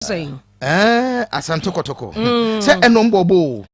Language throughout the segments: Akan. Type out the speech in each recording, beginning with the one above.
Sɛn? Ɛɛ Asante Kɔtɔkɔ. Sɛ ɛnɔ mbɔ bɔ o.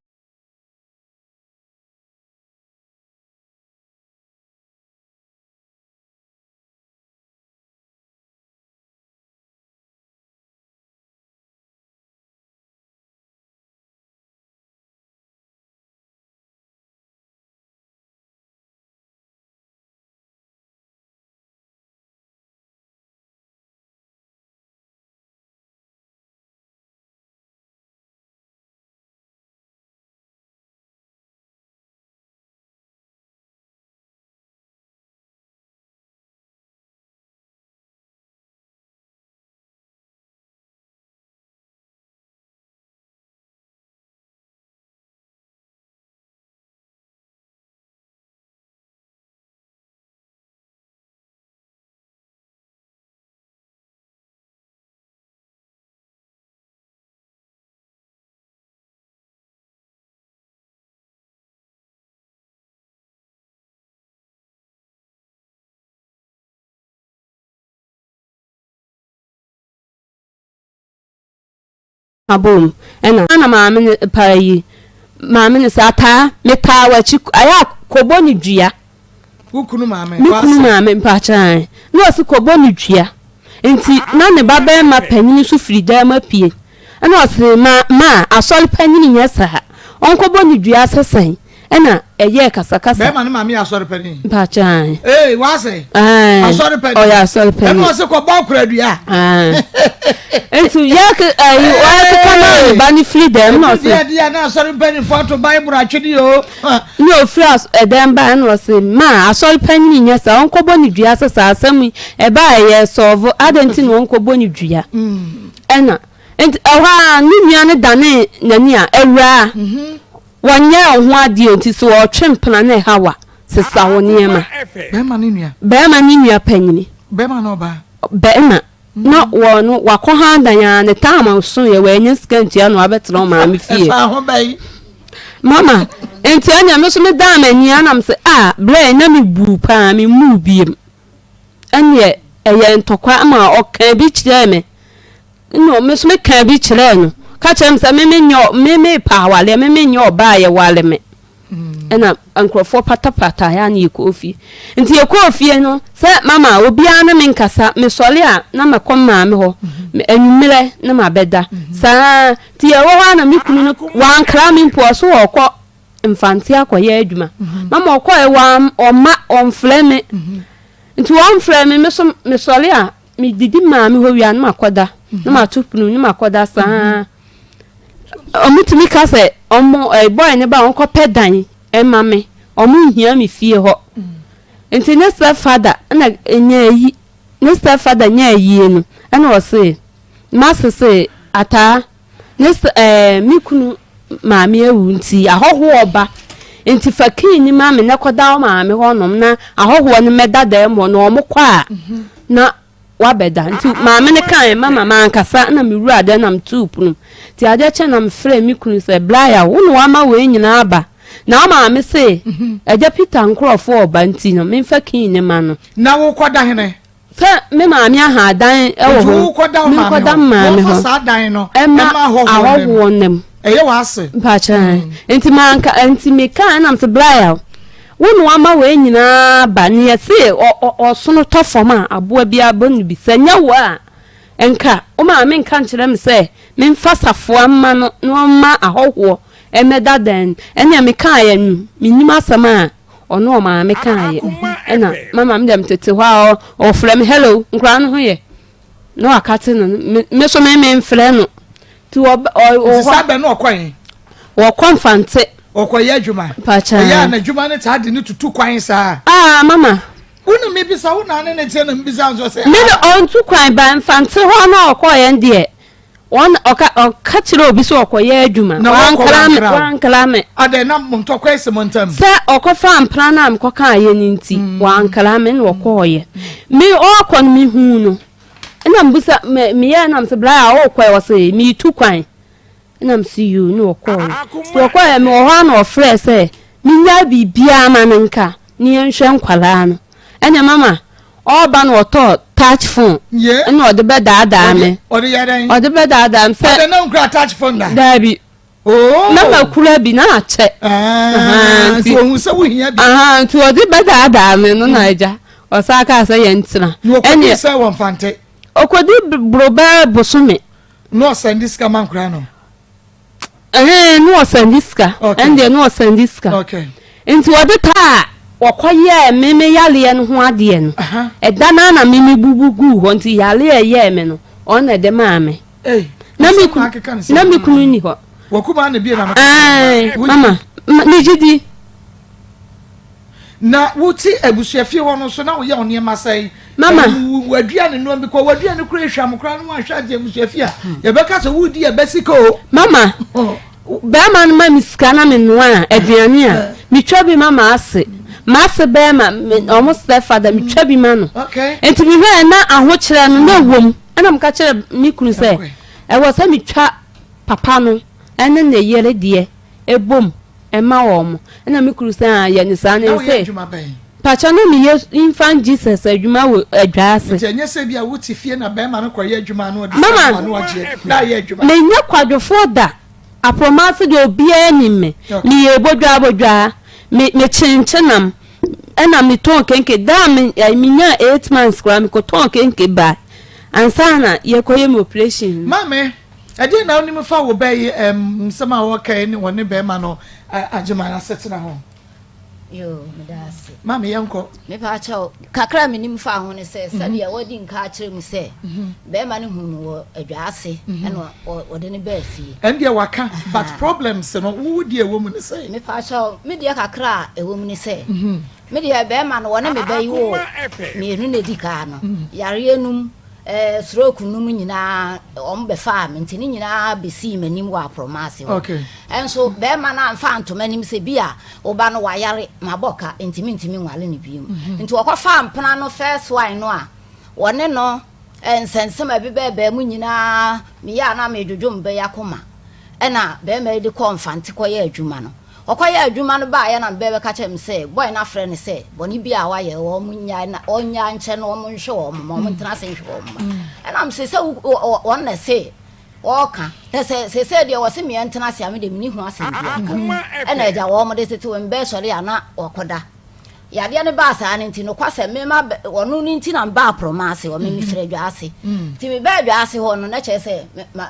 Abom ɛna na maame no paa yi maame no sɛ ataa metaa w'akyi ayɛ a kɔbɔ ne dua. Wo kunu maame? Me kunu maame mpakyɛw na ɔsi kɔbɔ ne dua nti na ne ba bɛrima panyin nso firi dan mu apue ɛna ɔsi ma ma asɔre panyin nyɛ saa ɔnkɔbɔ ne dua sɛ sɛn ɛna ɛyɛɛ kasakasa. Bɛrima ne maame yɛ asɔre panyin. Mpakyɛw. Ee w'asɛ. Asɔre panyin. Ɔyɛ asɔre panyin. Ɛna ɔsi kɔbɔ akora dua. Nti yɛ ɛyi wɔakeka na ne ba ne firi dɛm na ɔsi. Ebi deɛ na asɔre mpanyinfoɔ ato Bible atwene o. Na ofiri ɛdɛm ba ɛna ɔsi ma asɔre panyin nyɛ saa ɔnkɔbɔ ne dua sɛ saa asɛm yi ɛbaa ɛyɛ sɔɔvo adan ti na ɔnkɔbɔ ne dua ɛna nti ɛhɔ a ne nua no danee n'ani a awuraa. Wɔnyɛɛ wo ho adeɛ nti sɛ wɔtwe mpena na ɛha wo a, sesa wo nneɛma. Bɛrima ne nua. Bɛrima ne nua panyini. Bɛrima na ɔbaa. Bɛrima. Na wɔn no wakɔ ha dan ara ne taama soeɛ wɔanya sika ntua na wabɛtena ɔmaame fie. Ɛfa ho bɛyi. Mama, nti ɛnea me nso medaa m'ani ara na mese ah berɛ na mebuu paa memmuu biem. Ɛnneɛ ɛyɛ ntɔkwa ma ɔkaa bi kyerɛɛ me. Nna me nso mekaa bi kyerɛɛ no, ka kyerɛɛ me sɛ me menyɛ me mepɛ awareɛ, me menyɛ ɔbaa a yɛware me. Ɛna nkurɔfoɔ patapataeɛ a na yɛkɔɔ fie. Nti yɛkɔɔ fie no, sɛ mama obiara ne me nkasa, mesɔre a na mɛkɔ maame hɔ, anwummerɛ na mabɛda. Saa nti yɛwɔ hɔ a na me kunu no wankra me mpo, ɔso ɔrekɔ Mfante akɔyɛ adwuma. Mama ɔkɔɛ ɔmma ɔmfrɛ me. Nti ɔmfrɛ me, me nso mesɔre a Medidi maame hɔ wie a na makɔda na mato pono na makɔda saa. Wɔtumi ka sɛ wɔn ɛɛ boy no ba a ɔnkɔpɛ dan mma me. Wɔnhia me fie hɔ. Nti ne step father na nya ayi ne step father nya ayie no ɛna ɔse m'ase se ataa ne sɛ ɛɛ me kunu maame awu nti ahɔhoɔ ba nti fa kii no ma me na kɔda wo maame hɔnom na ahɔhoɔ no mmɛda dan mu hɔ na wɔn kɔ a na wabɛda nti maame no kae mama mankasa na mewura dan na metuu pono nti adeɛ kyɛ na mefrɛ me kunu sɛ blaya wo na wama wei nyinaa aba na wo maame se agya Peter nkurɔfoɔ ɔba nti no memfa kii no ma no. Na wokɔda hene? Sɛ me maame aha dan wɔ hɔ. Menkɔda me maame hɔ. Saa dan no ɛma ahɔhoɔ nam. Ɛyɛ w'ase. Mpakyɛ. Mm. Nti manka nti meka ɛna mse blaya wo na wama wei nyinaa ba ne yɛse ɔsono tɔ fam a aboa bi abɔ no bi sɛ nyɛ wo a nka wo maame nka nkyerɛ me sɛ memfa safoa mma no na ɔmma ahɔhoɔ ɛmɛda dan ɛnea mekaeɛ no mennim asɛm a Ɔno ɔmaame kaeɛ ɛna mama me deɛ metete hɔ a ɔfrɛ me hello nkwadaa no ho yɛ na wakate no me so me memfrɛ no nti ɔbɛ ɔ nti saa bɛ no ɔkɔ yi wɔkɔ mfante ɔkɔ yɛ adwuma mpakyɛ ɛyɛ a n'adwuma no taa de ne tutu kwan saa aa mama wo na mebisa wo na ne ne teɛ na mebisa nso sɛ me de ɔntu kwan ba mfante hɔ na ɔkɔɔ yɛn deɛ Wɔn ɔka ɔka kyerɛ obi sɛ ɔkɔyɛ adwuma. Na wɔkɔ Wankra me wankra wo. wankra me. Adɛn na mo ntɔkwa asi mo ntam? Sɛ ɔkɔfaa mpena no a mekɔkaeɛ no nti, wankra me na ɔkɔeɛ. Me ɔrekɔ no mehuu no. Ɛna mebisa me meyɛɛ na mese bra a worekɔ ɛ? Ɔse meretu kwan. Ɛna mese yoo na ɔkɔeɛ. Nti ɔkɔeɛ mewɔ hɔ a na ɔfrɛɛ sɛ mennyae biribiara ma no nka na yɛnhwɛ nkwadaa no. Ɛnna mama ɔreba na ɔtɔɔ. touch phone. Ɛna ɔde bɛdaadaa me. Ɔde yɛ dɛn? Ɔde bɛdaadaa me sɛ. Ɔde na nkura touch phone da? Daabi. Oh. Na makura bi na akyɛ. Ah, nti ohun sɛ wohia bi. Nti ɔde bɛdaadaa me no na agya ɔsan kaa sɛ yɛn tena. Na ɔkɔdi sɛ wɔ mfante. Ɔkɔdi boro bɛɛ bosome. Na ɔsɛn di sika ma nkura no. Ɛhɛn na ɔsɛn di sika. Ɛndeɛ na ɔsɛn di sika. Nti ɔde taa wɔkɔyɛɛ me me yareɛ no ho adeɛ no. Ɛda no ara na me me bubu guu hɔ nti yareɛ ɛyɛɛ me no ɔno na ɛde maa me. Na me kunu na me kunu ni hɔ. Wakuma na bie na no. Ɛɛ mama me gye di. Na wote abusuafie hɔ no nso na woyɛ wo nneɛma sɛn? Mama. W'aduane noa bi kɔ w'aduane kura ehwam koraa no wanhwɛ agye abusuafie a yɛbɛka sɛ wodi ɛbɛ sika o. Mama bɛrima no ma me sika na me noa aduane a metwa bi ma m'ase m'ase bɛrima ɔmo step father metwa bi ma no. Nti mehwɛ na ahokyerɛ no na ɛwɔ mu ɛna meka kyerɛ me kunu sɛ ɛwɔ sɛ metwa papa no ɛne ne yere deɛ ɛbom ɛma wɔn. Ɛna me kunu sɛ ah yɛ ne saa na woyɛ ɛsɛ adwuma bɛn? Pakyɛ na meyɛ infant Jesus adwuma wɔ adwa ase. Nti ɛnyɛ sɛ ebia wote fie na bɛrima no kɔyɛ adwuma na ɔde sika Mama, ma na wagye na ayɛ adwuma. Menyɛ kwadwofoɔ da. Aprɔma ase deɛ obiara nim me. Okay. Meyɛ bodwaa bodwaa. Me mekyenkyenam ɛna metɔn kenke. Da a me eh, menyaa 8 months koraa mekɔtɔn kenke baa ansa na yɛkɔyɛ me operation no. Maame, ɛdeɛn na wonim fa wo bɛ yi ɛm nsɛm a wɔka yi ne wɔne bɛrima no Agyeman asetena ho? Yoo, meda ase. Maame yɛnkɔ. Mepa kyɛw, kakra a menim fa ho ne sɛ, sɛdeɛ wɔadi nka akyerɛ mu sɛ, bɛrima no huu no wɔ adwa ase ɛna wɔde no baa fie. Ɛndeɛ waka, but problems no, wo deɛ ɛwɔ mu ne sɛn? Mepa kyɛw, me deɛ kakra a ɛwɔ mu ne sɛ, me deɛ bɛrima no wɔne me ba yi woo mmienu na ɛdi kaa no, yareɛ num, stroke nom nyinaa wɔn bɛfaa me nti ne nyinaa bɛsii m'anim wɔ aprɔma ase hɔ. Ɛnso bɛrima no amfa anto m'anim sɛ bi a wo ba no wayare mabɔ ka nti mentumi nwale no biom. Nti wɔkɔfaa mpena no first one no a wɔne no nsɛnsɛm a ɛbebɛɛbɛɛ mu nyinaa meyɛ a na medwodwo me ba yi akoma ɛna bɛrima yi de kɔɔ Mfante kɔyɛ adwuma no. Ɔkɔyɛɛ adwuma no baeɛ na me ba bɛka kyerɛɛ me sɛ boy no afrɛ no sɛ bɔne bi a wayɛ wɔn nnyae na ɔnnyae nkyɛ no wɔn nhwɛ wɔn mma wɔn ntena ase nhwɛ wɔn mma. Ɛna me se sɛ wɔn na ɛse wɔka na sɛ sɛsɛ deɛ wɔse meɛ ntena ase a me deɛ menni ho asɛm biara ka. Ɛna agya wɔn de tete wɔn bɛɛ sɔre a na wɔkɔda. Yadeɛ no baa saa no nti nokwasɛm mema ɔno no nti na mebaa aprɔma ase hɔ me mefiri adwa ase. Nti mebaa adwa ase hɔ no na kyerɛ sɛ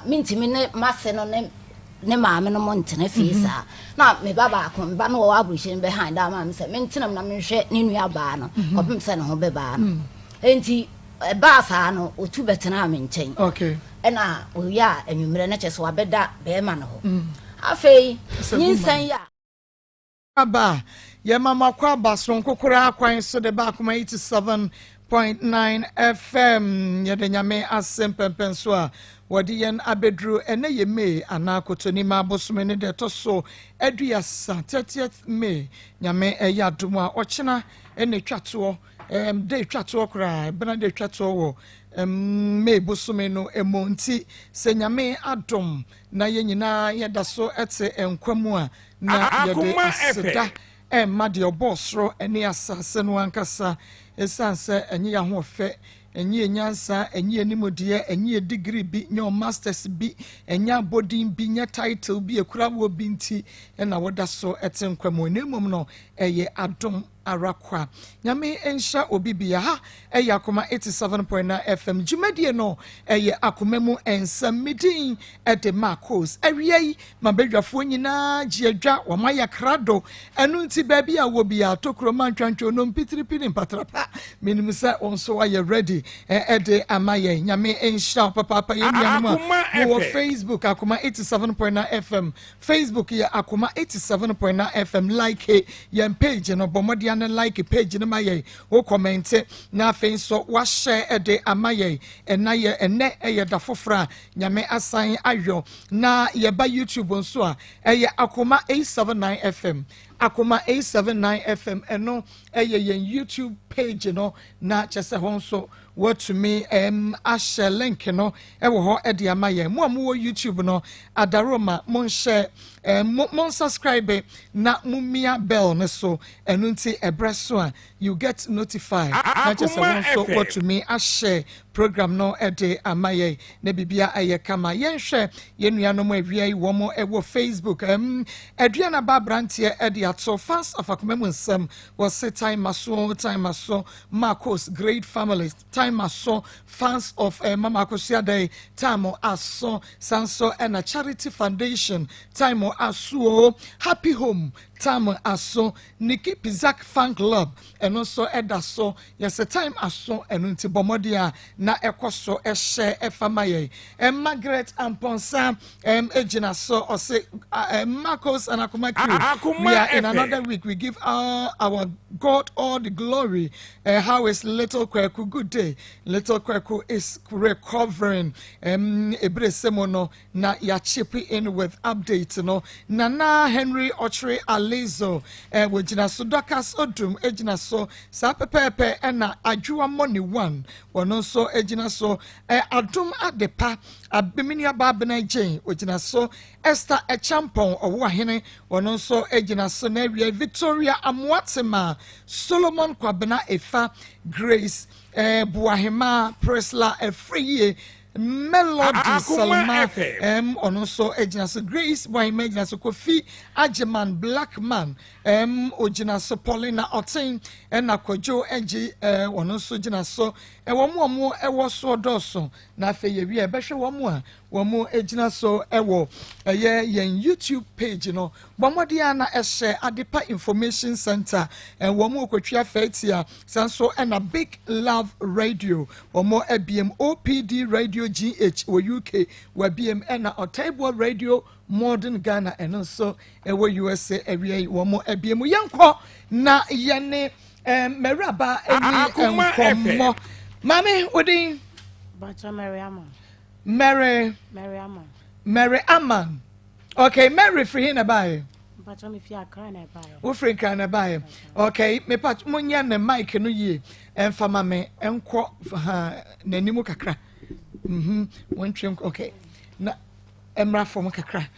mentumi ne m'ase no ne ne maame no mo ntena fie mhm. saa na me ba baako me ba no wɔwɔ aburokyire no bɛhan da ama me sɛ mentena mu na menhwɛ ne nua baa no mhm. kɔpem sɛ ne ho bɛbaa no mhm. nti ɛbaa saa no otu bɛtenaa me nkyɛn ɛna oyɛ a anwummerɛ no kyɛ sɛ wabɛda bɛrima no hɔ afei nyinsɛn yɛ a Aba, yɛma mo akwaaba soronko koraa kwan so de ba Akoma 87.9 FM. Yɛda Nyame ase mpɛmpɛn so a wɔde yɛn abɛduru. Ɛnɛ yɛ May anaa Kotonima bosome ne deɛ ɛtɔ so aduasa, 30th May. Nyame ɛyɛ adom a ɔkyena ɛna ɛtwa toɔ, ɛm, da ɛtwa toɔ koraa, ɛbena da ɛtwa toɔ wɔ ɛm, May bosome no mu. Nti sɛ Nyame adom na yɛn nyinaa yɛda so te nkwa mu a, na yɛde aseda rema deɛ ɔbɔɔ soro ne asase no ankasa. Ɛsiane sɛ ɛnyɛ yɛn ahoɔfɛ, ɛnyɛ yɛn nyansa, ɛnyɛ yɛn nimdeɛ, ɛnyɛ yɛn degree bi, nyɛ wɔn masters bi, ɛnyɛ abɔdin bi, nyɛ title bi ekura wɔ bi nti na wɔda so te nkwa mu. Na mmom no, ɛyɛ adom ara kwa. Nyame nhyira obi bia. Ha ɛyɛ Akoma 87.9 FM. Dwumadie no ɛyɛ Akoma mu nsɛm. Me din ɛde Marcos. Awia yi ma badwafoɔ nyinaa gye adwa, wɔn ayɛ krado. Ɛno nti baabi a wɔ biara, tokuro mantwantwo, no mpitiripi ne mpatrapa. Menim sɛ wo nso wayɛ ready ɛde ama yɛn. Nyame nhyira wo papaapa. Yɛn nuanom a mowɔ Facebook, Akoma 87.9 FM. Facebook yɛ Akoma 87.9 FM. Like yɛn page no, bɔ mmɔden na like page no ma yɛn. Wo comment na afei nso wahyɛ de ama yɛn. Ɛna yɛ ɛnɛ ɛyɛ da foforɔ a Nyame asan ayɔ. Na yɛba YouTube nso a ɛyɛ Akoma 879 FM. Akoma 879 FM ɛno ɛyɛ yɛn YouTube page no na kyɛ sɛ hɔ nso. Woatumi um ahyɛ link no wɔ hɔ de ama yɛn. Mo a mowɔ YouTube no, adaworoma monhyɛ um mo mon subscribe na momia bell no so. Ɛno nti ɛberɛ so a you get notified na kyerɛ sɛ wo Akoma nso FM. woatumi ahyɛ program no de ama yɛn na biribia ayɛ kama. Yɛnhwɛ yɛn nuanom awia yi wɔn wɔ Facebook. Um Aduana ba aberanteɛ de ato fans of Akoma mu nsɛm wɔse time maso time maso Marcos great family time aso fans of eh, Mama Akosua Dɛn time aso san so ɛna Charity Foundation time aso o Happy Home time aso Nikki Pizak Fan Club ɛno nso ɛda so yɛsɛ time aso ɛno nti bɔ mmɔden a na ɛkɔ so ɛhyɛ ɛfa ma yɛn Margaret Amponsa ɛm egyina so ɔse Marcos and Akoma crew Akoma we are in FM. another week we give our, our God all the glory uh, how is little Kweku good day little Kweku is recovering um, ebere sɛ no na yɛachip in with update no Nana Henry Ɔkyere Alizo eh, wɔgyina so Dorcas Odum gyina so saa pɛpɛɛpɛ ɛna Adwoa Money One wɔno nso gyina so eh, Adom Adepa Abemenia Baabena Jane ogyina so Esther Ɛkyampɔn Ɔwoahene ɔno nso gyina so na awie Victoria Amoatema Solomon Kwabena Efa Grace eh, Boahema Priscilla Afriyie Melody Akoma Salma FM. M ɔno nso gyina so Grace Boahema gyina so Kofi Agyeman Blackman M ogyina so Paulina Ɔten ɛna Kwadwo Agye eh, ɔno nso gyina so ɛwɔ mu ɔmo ɛwɔ soɔ dɔɔso na afei yɛwie a ɛbɛhwɛ wɔn a wɔn gyina so ɛwɔ ɛyɛ yɛn YouTube page no. Bɔ mmɔden a na ɛhyɛ Adepa Information Center wɔn okotwi afɛɛtia san so ɛna Big Love Radio wɔn abiem OPD Radio GH wɔ UK wɔabiem ɛna Ɔtaiboa Radio Modern Ghana ɛno nso ɛwɔ USA awia yi wɔn abiem. Yɛnkɔ na yɛne mmaraba ɛni Akoma nkɔmmɔ. Maame odin? Bacha Mary Aman. Mary? Mary Aman. Mary Aman, okay. Mary firi hin na ɛbaeɛ? Bacha me fi Accra na ɛbaeɛ. Wofiri Nkran na ɛbaeɛ, okay. Mepa monyɛ ne mic no yie ɛmfa ma me ɛnkɔ ha n'anim kakra. Montwe nkɔ, okay, na mmra fam kakra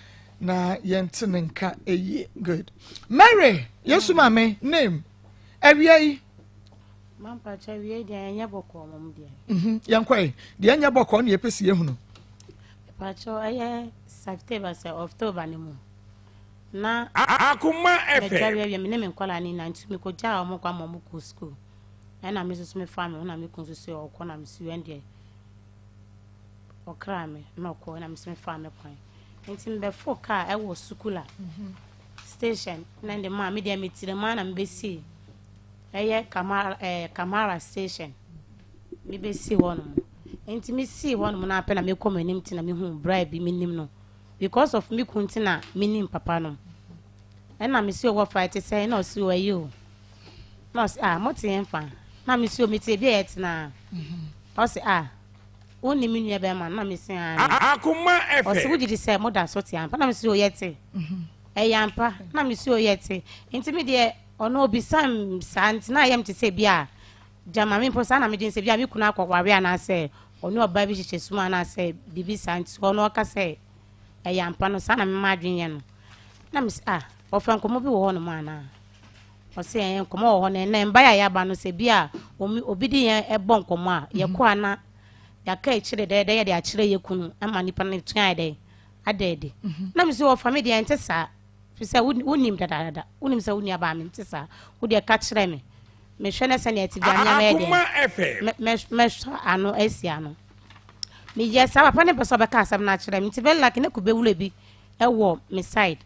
na yɛnte ne nka ɛyie. Good. Mary, Yesu maame name awia yi? Mampacha wie deɛ ɛnyɛ bɔkɔɔ mom deɛ. Yɛnkɔ yi deɛ ɛnyɛ bɔkɔɔ ne yɛpɛ si yɛhunu. Bacha ɛyɛ September sɛ October ne mu. Na Akoma mɛtwa FM. wie wie me ne me nkɔla ne na nti mekɔgyaa ɔmo kɔ ama ɔmo kɔ school. Ɛna me nso so mefa me ho na me kun nso so ɔkɔ na me si wɛn deɛ ɔkra me na ɔkɔ na me nso mefa me kwan. Nti mebɛfo kaa ɛwɔ Sukula station na de maa me deɛ metiri mu a na mebɛsi ɛyɛ Kamara Kamara station mebɛsi hɔ nom. Nti mesii hɔ nom na apɛ na mekɔ m'anim ti na mehu braa bi menim no because of me kun ti na menim papa no. Ɛna mesi wɔ fa ɛte sɛ ɛna ɔsi wɔ ɛyi o na ɔsi ah mote yɛn fa na mesi o mete ebi a yɛtena ɔsi ah wonni me nua bɛrima na mesi ah Akoma ɔsi FM. wogye di sɛ moda so te ampa na mesi o yɛte ɛyɛ ampa na mesi o yɛte. Nti mi deɛ ɔno obisa m saa nti na ayɛ m te sɛ bi a gyama mi mpo saa na medwen sɛ bi a me kunu akɔware anaasɛ ɔne ɔbaa bi hyehyɛ sum anaasɛ biribi saa. Nti ɔno ɔka sɛ ɛyɛ ampa no saa na mema adwen yɛ no na mesi ah ɔfa nkɔmmɔ bi wɔ hɔ nom anaa ɔsɛ ɛyɛ nkɔmmɔ wɔ hɔ no ɛnɛ mbaeɛ a yɛaba no sɛ bi a obi de yɛn ɛbɔ nkɔmmɔ a yɛkɔ ana yɛaka akyire dɛdɛ yɛde akyerɛ yɛ kunu ama nipa no tua yɛ dɛ ada adi. Na mesi wɔfa me deɛ ɛnte saa fi sɛ wonim dadaadada wonim sɛ wo nua baa me nte saa wodeɛ ka kyerɛ me mehwɛ ne sɛnea ɛte bia nneɛma yɛ Akoma dɛn FM. Mɛsɔ ano asi ano meyɛ saa papa ne pɛ sɛ ɔbɛka asɛm no akyerɛ me nti very lucky ne kɔbɛwura bi ɛwɔ me side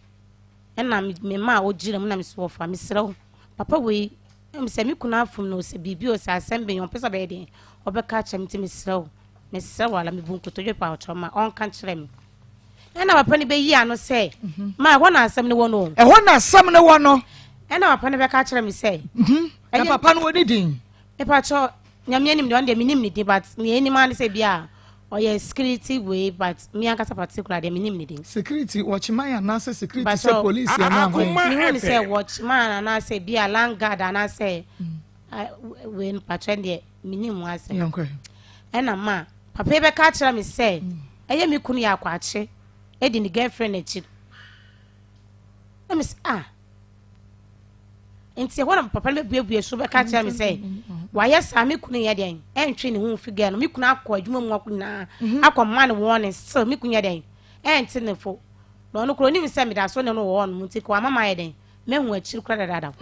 ɛna me ma a ɔgyina mu na mesɛ wɔfa mesrɛ wo papa wei ɛm sɛ me kunu afom no sɛ biribi o sɛ asɛm bɛn ɔmpɛ sɛ ɔbɛyɛ den ɔbɛka akyerɛ me nti mesrɛ wo mesrɛ wo ala mebu nkotodwe pa ɔkyerɛ ma ɔnka nkyerɛ me. Ɛna papa no bɛyi ano sɛ ma ɛhɔ na asɛm no wɔ no o. Ɛhɔ na asɛm no wɔ no. Ɛna papa no bɛka kyerɛ me sɛ Na papa no wɔ ne din? Mepakyɛ Nyame anim deɛ ɔno deɛ menim ne din but nea anim ara ne sɛ bi a ɔyɛ security wei but me ankasa particular deɛ menim ne din. Security watchman anaasɛ security But sɛ police anaa hwan? Akoma Mehu ne sɛ FM. watchman anaasɛ bi a land guard anaasɛ. Wei no pakyɛ deɛ menim mu asɛm. Ɛna ma papa yi bɛka akyerɛ me sɛ ɛyɛ me kunu yɛ akwakye ɛdi ne girlfriend akyi. Na me sɛ ah nti ɛhɔ na papa no bɛbuebue so bɛka kyerɛ me sɛ wayɛ saa me kunu yɛ dɛn ɛntwe ne ho mfi girl no me kunu akɔ adwuma mu akɔ nyinaa mhm. akɔ ma ne wɔne still me kunu yɛ dɛn ɛnte ne fo na ɔno koro onim sɛ meda so ne no wɔ hɔ nom nti kɔ ama ma yɛ dɛn Mahu akyiri koraa dadaada.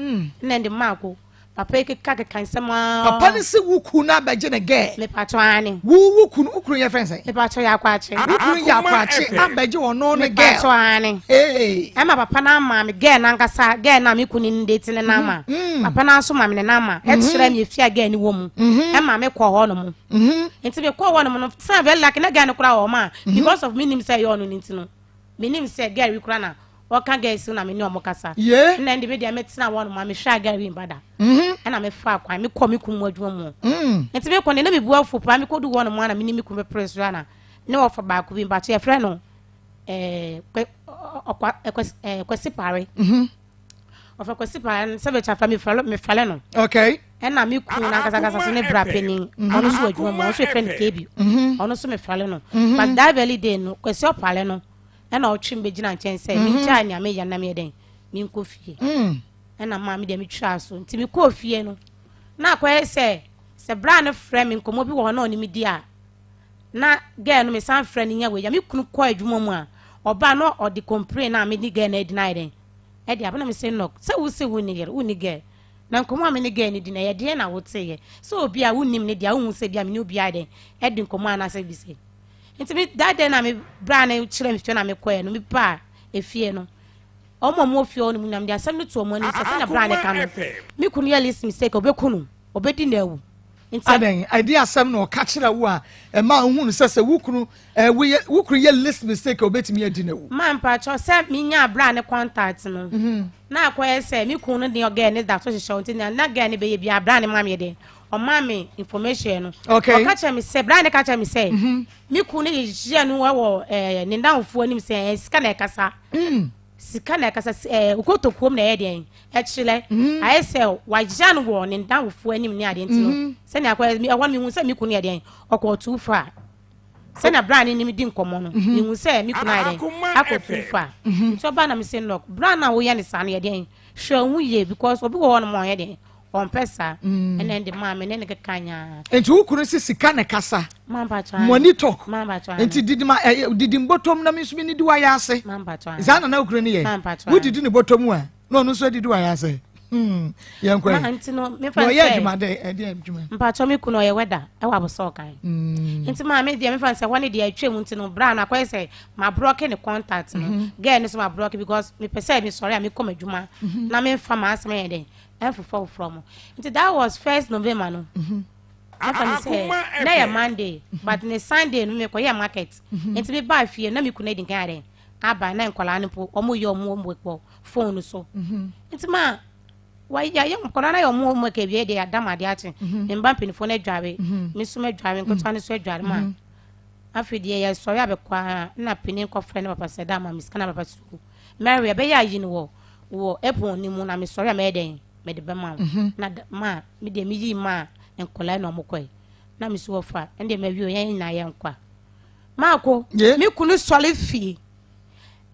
Nna ɛnde maako. Papa yi keka keka nsɛm aa. Papa no se wo kunu no abɛgye ne gɛɛ. Mepakyɛw aane. Wo wo kunu wo kunu yɛ fɛn sɛn? Mepakyɛw yɛ akwaakye. Wo kunu yɛ akwaakye abɛgye ɔno ne gɛɛ. Mepakyɛw aane. Hey. Ɛma papa no ama me gɛɛ no ankasa gɛɛ no a me kunu no date ne nama. Papa no nso ma me ne nama. Ɛkyerɛ me efie a gɛɛ no wɔ mu. Ɛma me kɔ hɔ nom. Nti me kɔ hɔ nom no sɛ very lucky na gɛɛ no koraa wɔ hɔ ma because of me nim sɛ ɛyɛ ɔno no nti no. Menim sɛ girl wi koraa na wɔka girls na me ne ɔmo kasa. Yeah. Ɛna ɛnde me deɛ me tena hɔ nom a mehwɛ a girl wi mba da. Mm-hmm. Ɛna me fa kwan me kɔ me kun mu adwuma mu. Mm. Nti me kɔ ne na me bu afu paa me kɔ du hɔ nom a na me ne me kun bɛpere so ana ne wɔfa baako bi mpakyɛ yɛfrɛ no ɛɛ kwe ɔkwa ɛkwasi ɛɛ kwasi pare. Mm-hmm. Ɔfa kwasi pare no sɛ bɛkyɛ afa me fɛlɛ me fɛlɛ no. Okay. Ɛna me kun no ankasa ankasa so ne bra panin ɔno nso wɔ adwuma mu ɔno nso yɛfrɛ no kebi ɔno nso mefrɛ no but that very day no kwasi ɔpale no ɛna ɔtwe me bɛgyina nkyɛn sɛ mengyae nea meyɛ na meyɛ dɛn menkɔ fie ɛna maa me deɛ metwaa so nti mekɔɔ fie no na akɔyɛ sɛ sɛ bra no frɛ me nkɔmmɔ bi wɔ hɔ na ɔne me di a na girl no mesan frɛ no nya wei ya me kunu kɔ adwuma mu a ɔbaa na ɔde complain na me ne girl no adi no ayɛ dɛn ɛde aba na me sɛ nɔk sɛ wo sɛ wo ne yere wo ne girl Na nkɔmmɔ a me ne girl no di no, ɛyɛ deɛn na woteeɛ? Sɛ obi a wonnim no deɛ a, wonhu sɛ ebia me ne obi ayɛ dɛn adi nkɔmmɔ anaasɛ biribi sei. Nti me that day na me bra no kyerɛ me fie na mekɔɛ no, mebaa efie no, wɔn a wɔwɔ fie hɔ no mu nyinaa mede asɛm no to wɔn anim sɛ sɛnea bra no ka no, me kunu yɛ least mistake a, ɔbɛku no, ɔbɛdi no awu. Nti Adɛn, ɛde asɛm na ɔka kyerɛ wo a ɛma wohunu sɛ sɛ wo kunu eh, woyɛ wo kunu yɛ least mistake a obetumi adi no awu? Ma mpakyɛw sɛ minyaa bra ne contact no na akɔyɛ sɛ me kunu no de girl ne da so hyehyɛ hɔ nti nea na girl no bɛyɛ biara bra ne ma me de ɔma me information no. Okay. Ɔka kyerɛ me sɛ bra ne ka kyerɛ me sɛ me kunu no hyehyɛ no wɔ eh, ne nnamfoɔ anim sɛ eh, sika na ɛkasa. Sika na ɛkasa ɛɛ okotokuom na ɛyɛ deɛn ɛkyerɛ mm. ayɛ sɛ wagya no wɔ ne ndawofo anim ne adeɛ nti no mm. sɛnea akɔ ɛhɔ no mehu sɛ me kunu yɛ deɛn ɔkɔ too far sɛnea bra ne nim di nkɔmmɔ no mm-hmm. mehu sɛ me kunu ayɛ deɛn akɔ too far mm-hmm. nti ɔbaa na me sɛ nɔk bra na woyɛ ne saa no yɛ deɛn hwɛ ho yie because obi wɔ hɔ nom ɔyɛ deɛn ɔmpɛ saa mm. ɛna ɛde maa me ne ne keka nyaa. nti wo kunu si sika ne kasa money talk nti didi ma ɛ eh, didi mbɔtɔm na mi nso mi ni di wa yɛ ase saa na na wo kunu ne yɛ wo didi ne bɔtɔm a na ɔno nso didi wa yɛ ase hmm, yɛn kɔ yi na ɔyɛ adwuma dɛ ɛdi adwuma. mpatsɔ mi kunu ɔyɛ wɛda ɛwɔ abosɔ ɔkan hmm. nti maa mi deɛ mi fa nsɛ hɔ ne deɛ atwa mu nti no bra no akɔyɛ sɛ ma brɔke ne contact no mhm. girl ne so ma brɔke because mi pɛ sɛ mi sɔre a mi kɔ ma adwuma mhm. na mi nfa ma asɛm yɛ dɛ. ɛnfofɔ foforɔ mo nti that was first November no ɛfa ne sɛ na yɛ Monday but ne Sunday no mekɔ yɛ market nti me baa fie na me kunu adi nkan ayɛ aba na nkwadaa no po wɔn yɛ wɔn homework wɔ phone no so nti ma wɔyɛ nkwadaa no ayɛ wɔn homework awie deɛ yɛada ma adeɛ akye me mba mpanimfoɔ no adware me nso madware nketewa no nso adware ma afei deɛ yɛsɔre abɛkɔ a na panin kɔfrɛ ne papa sɛ da ma me sika na papa so Mary ɛbɛyɛ ayi no wɔ wɔ apron no mu na mesɔre a mɛyɛ dɛn mede bɛma wo mhm. na ma me deɛ meyii maa nkɔlaa na ɔmo kɔe na me so wɔfa ɛndeɛ mawie o yɛn nyinaa yɛ nkwa maako me kunu sɔre fie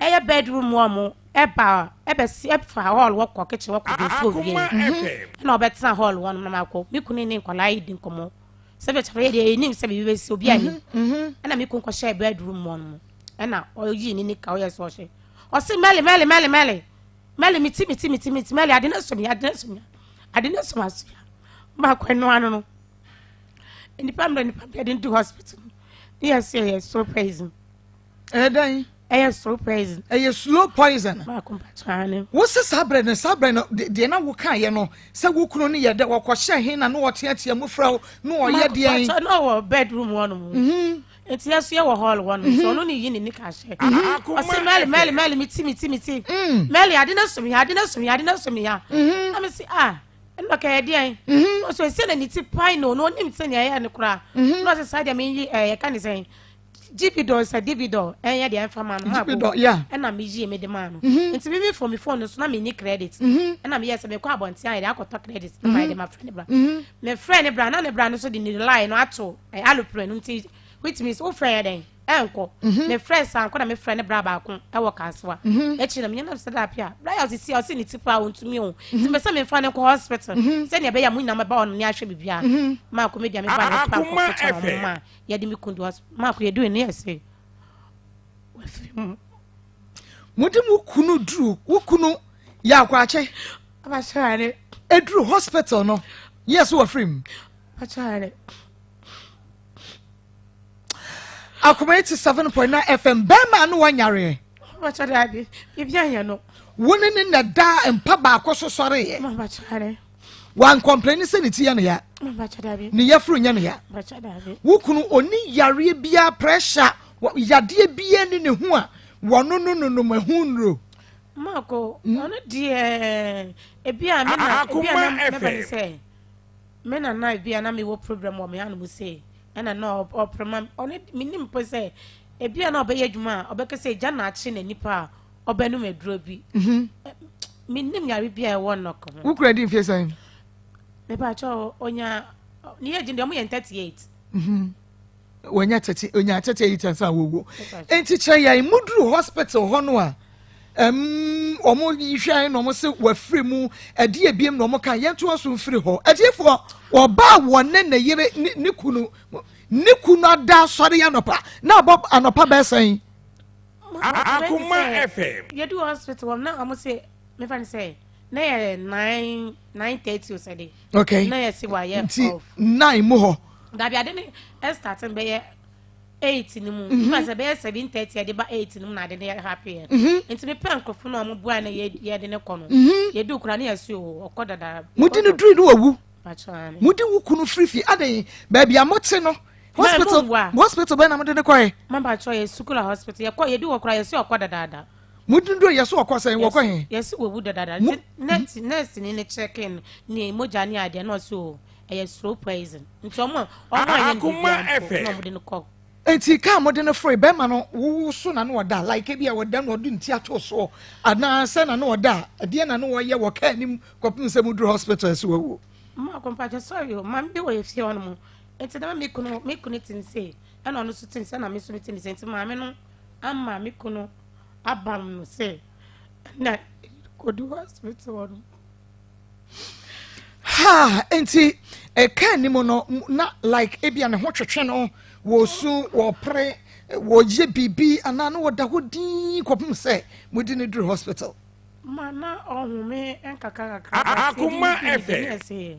ɛyɛ bedroom wɔ mo ɛba ɛbɛsi ɛfa hall wɔ kɔ kitchen wɔ kɔ nsuo wie mhm. ɛna ɔbɛtena hall wɔ nom na maako me kunu ne nkɔlaa yi di nkɔmɔ sɛ bɛ kyerɛ yɛ deɛ yɛnim sɛ biribi bɛsi obi anim mhm, ɛna me kunu kɔhyɛ bedroom wɔ nom ɛna ɔyii ne nika ɔyɛ sɛ ɔhyɛ Ɔse Mɛli Mɛli Mɛli Mɛli Mɛli me ti me ti me ti me ti Mɛli ade no so me ade no so me ade no so asoya baako ɛno ano no nipa mmerɛ nipa mmerɛ de ndu hospital ne yɛ sɛ ɛyɛ slow poison. Ɛyɛ dɛn? Ɛyɛ slow poison. Ɛyɛ slow poison. Baako mpatwa ne. Wosi saa berɛ no saa berɛ no deɛ na wokaeɛ no sɛ wo kunu no yɛ dɛ wɔkɔhyɛ he na na ɔteatea mu frɛ wo na ɔyɛ deɛn. Mpakyɛ na ɔwɔ bedroom hɔ nom. Mhm. Nti yɛ so yɛ wɔ hall hɔ no nti ɔno ne yi ne nika hyɛ. Ɔse Mɛli Mɛli Mɛli me ti me ti me ti. Mɛli ade no so me ade no so me ade no so me ya. Na me se ah ɛna ɔka yɛ deɛn. Ɔsɛ ɔsɛ na ne ti pae no na ɔnim sɛ nea ɛyɛ no koraa. Na ɔsɛ saa deɛ menyi ɛɛ yɛka ne sɛn. Gpdol sɛ Dbdol ɛnyɛ deɛ ɛmfa ma no ma Gpdol, yeah. ɛna meyie mede maa no mhm. nti mimi fo me phone no so na menni credit mhm. ɛna meyɛ sɛ mekɔ abɔnten ayɛ de akɔtɔ credit na mayɛ de ma frɛ ne bra mefrɛ ne bra na ne bra no so de ne line no ato alopere no nti which means wofrɛ yɛ dɛn ɛnkɔ mhm. mefrɛ saa nkɔ na mefrɛ ne bra baako ɛwɔ kasoa mhm. akyi na menyɛ nam sɛ dape a bra yɛ ɔsisi ɔsi ne ti paa ɔntumi o nti mepɛ sɛ mefa ne kɔ hospital sɛnea ɛbɛyɛ a mo nyinaa mɛba ɔno ne ahwɛ biribiara maako media mefa ne pa nkɔ so kyɛ ɔmo ma yɛde me kun du hospital maako yɛdu ne yɛ se wafiri mu mode mo kunu duru wo kunu yɛ akwakye ɛduru hospital no yɛ so wafiri mu Akoma 87.9 FM bɛrima no wanyareɛ. Ɔbɛkyɛ daabi biribi anyɛ no. Wo ne ne na daa mpa baako so sɔreeɛ. Wankɔmpleni sɛ ne ti yɛ ne ya. Ne yafuru nyɛ ne ya. Wo kunu ɔni yareɛ biara pressure yadeɛ biara ni ne ho a wɔno no nonom ɛho nnuro. Mako ɔno deɛ ebi a me na ebi a na mɛba ne sɛ. Me na na ebia na mewɔ problem wɔ me hanom sei ɛna na ɔpere ma ɔno menim mpo sɛ ebia na ɔbɛyɛ adwuma a ɔbɛka sɛ gya na akye na nipa a ɔbɛnom aduro bi mhm. Menim yare bi a ɛwɔ nnɔk ho. Wokura di mfie sɛn? Mepakyɛ onya ne yɛ gye deɛ ɔmo yɛ 38. Wɔnya tete onya tete yi tɛnsa wɔwuo nti kyerɛ yɛn mu duru hospital hɔ no a wɔn hwɛ na wɔn se wɔafiri mu ɛde ebiem na wɔn ka yɛn to aso mfiri hɔ ɛdiefoɔ ɔbaa wɔn ne ne yere ne ne kunu ne kunu ada asɔre anɔpa na abɔ anɔpa bɛɛ sɛn. Akoma FM. Yɛdu hospital wɔn na wɔn se mefa ne sɛ na yɛ 9:30 o sɛ de. Okay. Na yɛ se wɔayɛ nti 9 mu hɔ. Dabi ade ne ɛstart no bɛyɛ 8 no mu. Nfa mhm. sɛ bɛyɛ 7:30 ɛde ba 8 no mu na ade ne happy yɛ. Mhm. Nti mepɛ nkurɔfo no a wɔn bua na yɛde ne kɔ no. Mhm. Yɛdu kura ne yɛsi o ɔkɔ dada. Mudi no duri no wawu. Mudi wo kunu firi fie adan baabi a mote no. Hospital hospital bɛn na mode ne kɔɛ. Mampakyɛ yɛ sukula hospital yɛkɔ yɛdu wɔ kora yɛsi ɔkɔ dadaada. Mudi no duri yɛsi ɔkɔ sɛn wɔkɔ he. Yɛsi wawu dadaada nti nurse nurse ni ne check in ne mogya ne adeɛ na ɔsi o. Ɛyɛ slow poison. Nti ɔmo ɔmo anyɛ no biribiara mpo na ɔmo de no kɔ. Nti kaa mo de no foroe bɛrima no wo so na na ɔda like ebi a ɔda na ɔde ne ti ato soɔ anaa sɛ na na ɔda a ɛdeɛ na na ɔyɛ wɔ kaa nim kɔpem sɛ mo duru hospital ɛsɛ wawuo. Mma mpakyɛ sorry o maame bi wɔ yɛ fie hɔ nom nti na me kunu me kunu te ne sei ɛna ɔno nso te ne sei ɛna me nso me te ne sei nti maame no ama me kunu abam no sɛ ɛna kɔdu hospital hɔ nom. Ha nti ɛka anim no na like ebia ne ho twetwe no wɔsu wɔpere wɔyɛ biribi anaa na wɔda hɔ dinn kɔpem sɛ mode no duru hospital. Ma na ɔhome nkakra kakra. Akoma FM.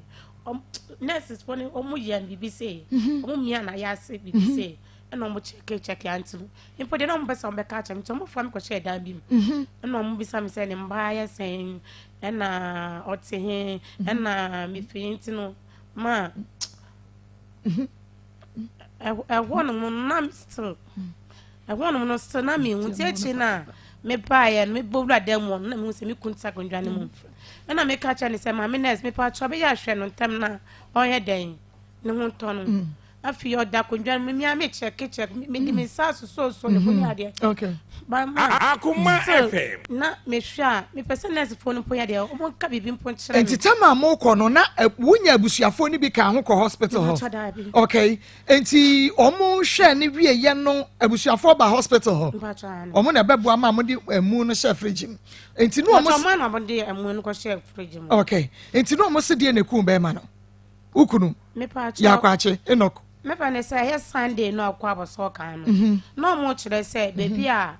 Nurses fo no wɔn yɛ biribi sei wɔn mia na yɛ ase biribi sei ɛna wɔn kyɛke kyɛke ante no mpo deɛ na wɔn pɛ sɛ wɔn bɛka akyerɛ me nti wɔn fa me kɔhyɛ dan bi mu ɛna wɔn bisa me sɛ ne mba yɛ sɛn. Ɛna ɔte he, ɛna mefiri nti no ma ɛhɔ nom na still ɛhɔ nom no still na mehu nti akyiri no a mebaeɛ no mebɔ wura dan mu hɔ no na mehu sɛ me kun te akonnwa no mu ɛna meka kyerɛ no sɛ maame nurse mepa kyɛ ɔbɛyɛ ahwɛ no ntɛm na ɔnyɛ dɛn ne ho ntɔ no mm. Afei ɔda akonnwa no mu, me ara me kyɛke kyɛke, me de me nsa asosɔsosɔ ne ho ne adeɛ. Okay. Ba ma. Akoma Still, FM. na mehwɛ a, mepɛ sɛ nɛɛsefoɔ no mpo yɛ deɛ, wɔn nka biribi mpo nkyerɛ me. Nti tam a mokɔ no na eh, wonya abusuafoɔ no bi ka ho kɔ hospital hɔ? Mepakyɛ daabi. Okay. Nti wɔn hwɛ ne wieɛ no abusuafoɔ ba hospital hɔ? Mepakyɛ aane. Wɔn na ɛbɛboa ma mode ɛmu no hyɛ fridge mu. Nti na wɔn. Mepakyɛ wɔn na wɔde ɛmu no kɔhyɛ fridge mu. Okay. Nti na wɔn se deɛ na ekum bɛrima no? Wo kunu yɛ akwakye Enoch. Mefa ne sɛ ɛyɛ Sunday na ɔkɔ abɔsɔ kan no mhm. na ɔmo kyerɛ sɛ beebi a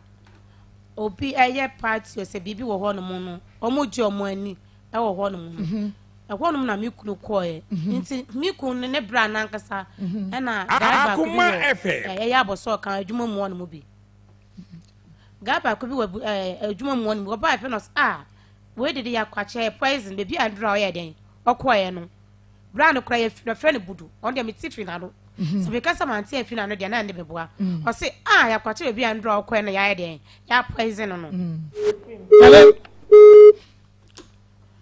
obi ɛyɛ party sɛ biribi wɔ hɔ nom no ɔmo gye ɔmo ani ɛwɔ hɔ nom no mhm. ɛhɔ nom na me kunu kɔɛ mhm. nti me kunu ne ne bra nankasa ɛna guy baako bi wɔ ɛyɛ abɔsɔ kan adwuma mu hɔ nom bi guy baako bi wɔ adwuma mu hɔ nom ɔbaa pɛ na ɔsɛ ah wei dede yɛ akwakyɛ poison beebi a ndura ɔyɛ dɛn ɔkɔɛ no. Bra no koraa yɛfrɛ no budu ɔno deɛ mete firi n'ano mhm. Sɛ meka sɛ mante afiri n'ano deɛ na ɛnde meboa mhm. Ɔse a yɛakwakyɛ baabi a ndora ɔkɔɛ no yɛayɛ deɛn yɛapoison no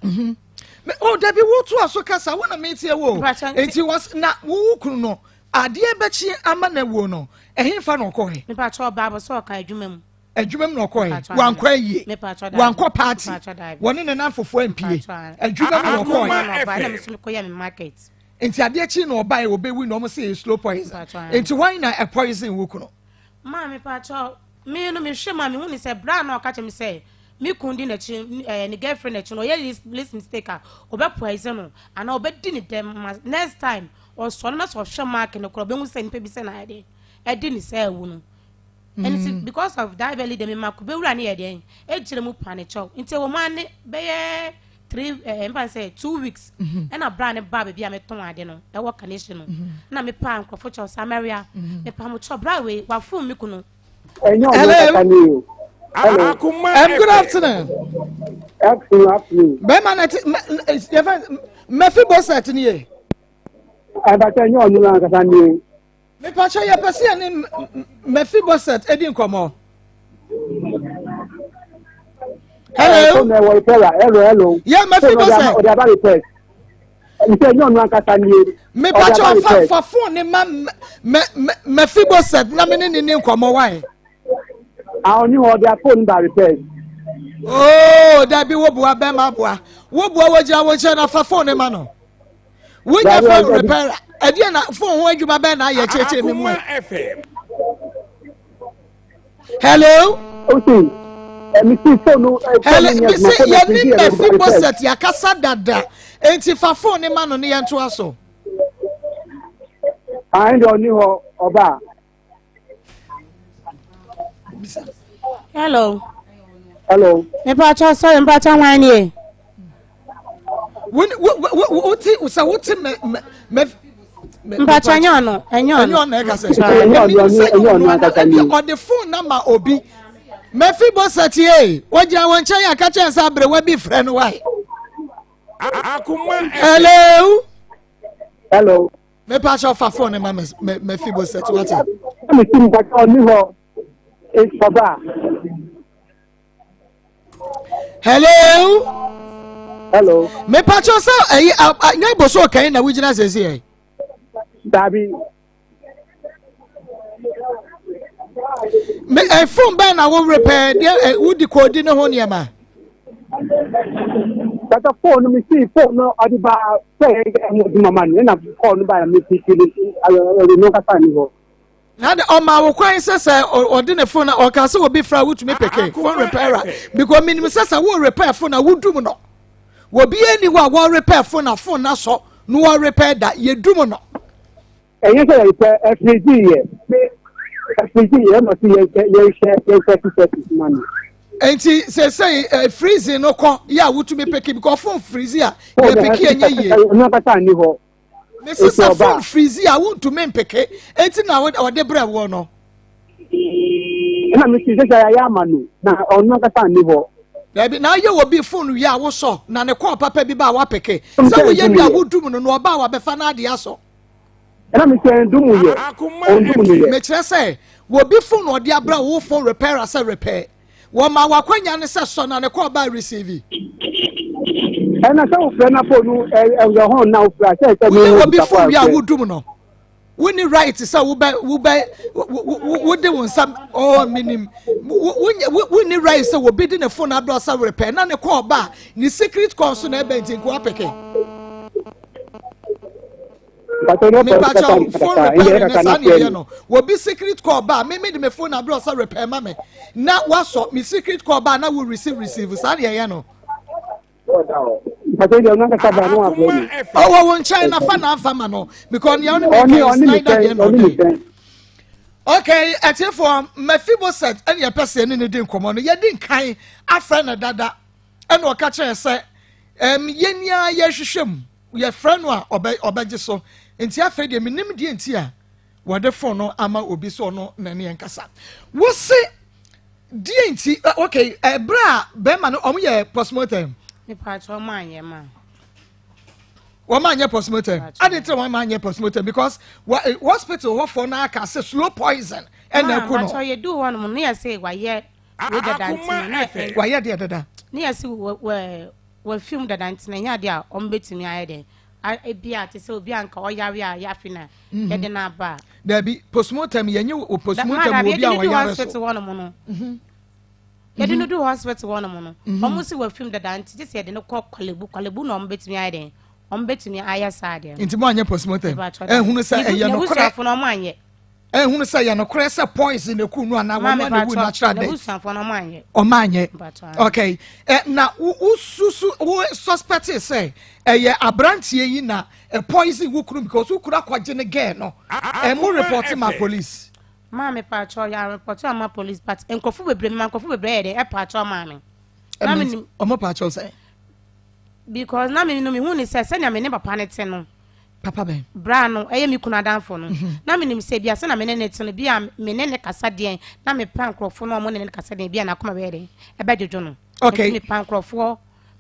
mhm. Oh, dabi woto aso kasa wo na metie wo enti was na wo kunu no adeɛ bɛkye ama na wuo no. Ɛhefa na ɔkɔɛ? Mepakyɛ ɔbaa bɔ sɛ ɔka adwuma mu. Adwuma mu na ɔkɔɛ. Wankɔ ayie. Wankɔ party. Wɔne ne nanfofoɔ ampie. Adwuma mu na ɔkɔɛ. Nti adeɛ kyi na ɔbaeɛ ɔbɛwu na ɔmo sɛ yɛ slow poison. Nti wɔn na ɛ poison wo kunu? Maa mepakyɛ me no mehwɛ mu a mehu ne sɛ bra na ɔka kyerɛ me sɛ me kun di n'akyi ɛɛ ne girlfriend n'akyi no ɔyɛ least mistake a ɔbɛ poison no anaa ɔbɛdi ne dɛm ma next time ɔsɔ no na sɛ ɔhwɛ mark no koraa ɔbɛhu sɛ nipa bi sɛ na ayɛ dɛn ɛdi ne sɛ awu no. Ɛno nti because of that belly de mema kubewura no yɛ dɛn egyina mu pa ne kyɛw nti ɛwɔ mu ane bɛyɛ three ɛɛ mfa sɛ 2 weeks ɛna bra ne ba baabi a metɔn ade no ɛwɔ Kaneshie no na mepa nkurɔfo kyɛw sɛ Amaria mepa mo kyɛw bra wei wafom me kunu. Hello. Hello. Good afternoon. Afternoon, afternoon. Bẹ́ẹ̀ma na ti yẹ fẹ́ Mephibosheth ni ye. Àbàtà ẹ̀yìn ọ̀nù náà kasa ni o. Mepakyɛ yɛpɛ sɛ yɛne Mephibosheth edi nkɔmmɔ. Hello. Hello, hello. Yeah, Mephibosheth. Ọ̀dẹ̀ abá request. Ǹsẹ̀ ẹ̀yìn ọ̀nù ankasa ni o. Mepakyɛ fa fa phone ne ma Mephibosheth na me ne ne ni nkɔmmɔ wae. Àwọn oníhàn ọ̀dẹ̀ phone ba request. Oh, dabi wo bua bɛrima boa. Wo bua wo gyina wo nkyɛn na fa phone ne ma no. Wonya phone repair. Ɛdeɛ na phone ho adwuma bɛn na ayɛ kyerɛkyerɛ mi mu. Hello. Osi, ɛmi si phone no. Hello, mi si yɛ ni Mephibosheth yakasa dada. Eti fa phone ne ma no ne yɛn to aso. Ayi de ɔni hɔ ɔba. Hello. Hello. Mepakyɛ sorry mepakyɛ hwan nie. Wo wo wo wo ti sɛ wo ti mɛ mɛ mɛ. Mpakyɛ ɛnyɛ ɔno ɛnyɛ ɔno. Ɛnyɛ ɔno ɛka sɛ. Ɛnyɛ ɔno ɛnyɛ ɔno ankasa ni. Ɔde phone nama obi. Mephibosheth ye wogyina wɔn nkyɛn a kakyɛ nsa aberewa bi frɛ no wae. Hello. Hello. Mepakyɛ ɔfa phone ne ma Mephibosheth wate. Ɛmi si mpakyɛ ɔni hɔ ɔba. Hello. Hello. Mepakyɛ sɛ ɛyi nyɛ boso kɛn na wogyina sɛsi yɛ. Dabi. Me ɛ phone bɛn na wo repair deɛ ɛ wodi koodi ne ho nneɛma. Bàtà phone no mi si phone no ɔde ba sɛ ɛmu adwuma ma no ɛna phone no ba na mi fi fi no ɛwɔ no kasa ni hɔ. Na de ɔma wo kwan sɛ sɛ ɔde ne phone na ɔka sɛ obi fra wotumi peke phone repairer because minim sɛ sɛ wo repair phone na wodum no obi ani hɔ a wɔ repair phone na phone na sɔ na wɔ repair da yɛdum no. Ɛnyɛ sɛ yɛrepɛ ɛfirigyi yɛ ɛfirigyi yɛ ɛma si yɛnhwɛ yɛnhwɛ yɛnhwɛ sisɛsi ma no. Nti sɛsɛyi ɛ freezing no kɔ yɛ a wotumi peke because phone freeze a yɛ peke ɛnyɛ yie. Ɔno ankasa nni hɔ. Mesi sɛ phone freeze a wontumi mpeke eti na ɔde brɛ woɔ no. Ɛna mesi sɛ sɛ yɛayɛ ama no na ɔno ankasa nni hɔ. Dabi na ayɛ wɔ bi phone wie a wosɔ na ne kɔɔ papa bi ba a wapeke sɛ woyɛ wie a wodum no na ɔba a wabɛfa n'adeɛ asɔ. Ɛna mesi ɛndum yɛ ɔndum no yɛ. Mekyerɛ sɛ wɔ bi phone ɔde abrɛ wo phone repairer sɛ repair wɔma wakwanya ne sɛ sɔ na ne kɔɔ ba receive. Ɛna sɛ wofrɛ na phone no ɛyɛ hɔn na wofrɛ sɛ sɛ woyɛ wɔ bi phone wie a wodum no. Wonni right sɛ wobɛ wobɛ wode wo nsa ɔɔ minim wonni right sɛ obi de ne phone abrɛ sɛ repɛ na ne kɔɔ ba ne secret call so na ɛbɛn nti nkoa pɛkɛ. Mepakyɛ phone repair ne saa ne ɛyɛ no obi secret call ba me me de me phone abrɛ sɛ repair ma me na wasɔ me secret call ba na wo receive receive saa ne ɛyɛ no. Ɔwɔ wo nkyɛn na fa na afa ma no because nea ɔne me ka is neither here nor there. Okay, ɛtifoɔ Mephibosheth ɛne yɛpɛ sɛ ɛne ne di nkɔmɔ no yɛdi nkan afrɛ no dada ɛna ɔka kyerɛ sɛ ɛm yɛn nyinaa yɛhwehwɛ mu yɛfrɛ no a ɔbɛ ɔbɛgye so nti afei deɛ menim deɛ nti a wɔde phone no ama obi sɛ ɔno na ɛne yɛn kasa wose deɛ nti okay ɛberɛ a bɛrima no ɔmo yɛ postmortem. Nipa atwa ɔmo anyɛ ma. Wɔn anyɛ postmortem adi tẹ wɔn anyɛ postmortem because wɔ hospital hɔfoɔ no aka sɛ slow poison ɛna ɛko no. Maa mpatsɔ yɛ du hɔ nom ne yɛ sɛ wayɛ wei dada nti no na ɛ. Wayɛ deɛ dada. Ne yɛ sɛ wɔ wɔ wɔ film dada nti na ɛnyɛ adeɛ a wɔn bɛtumi ayɛ dɛ. Ebi a te sɛ obi a nka ɔyare a yɛafe na yɛde no aba a. Dabi, postmortem yɛnyɛ wɔ postmortem wɔ obi a ɔyare so. Hospital hɔnom no. Yɛde no du hospital hɔnom no. Wɔn si wɔ fim dada nti gye sɛ yɛde no kɔ Korle Bu. Korle Bu na wɔn betumi ayɛ dɛn? Wɔn betumi ayɛ saa deɛ no. Nti mo anyɛ postmortem? Ɛhunu sɛ ɛyɛ nokorɛ. N'abusuafo no wɔn anyɛ. Ɛhunu sɛ ɛyɛ nokorɛ sɛ poison na eku no anaa wɔn na ewu natural death. N'abusuafo no wɔn anyɛ. Wɔn anyɛ. Okay. Ɛ na wo susu wo suspect sɛ ɛyɛ aberanteɛ yi na poison wo kunu because wo kunu akɔgye ne girl no. Ɛmo report ma police. Maame paakyɛw yɛ report ama police but nkurɔfo bebree ma nkurɔfo bebree yɛ dɛ ɛpaakyɛw maame. Na me nim. Ɔmo paakyɛw sɛ. Because na me no me hu ne sɛ sɛnea me ne papa ne te no. Papa bɛn? Bra no ɛyɛ me kunu adamfo no. Na me nim sɛ bia sɛnea me ne ne te no bia me ne ne kasa deɛn na me pa nkurɔfo no ɔmo ne ne kasa deɛn bia n'akoma bɛyɛ dɛn ɛbɛdwodwo no. Okay. Nti me pa nkurɔfoɔ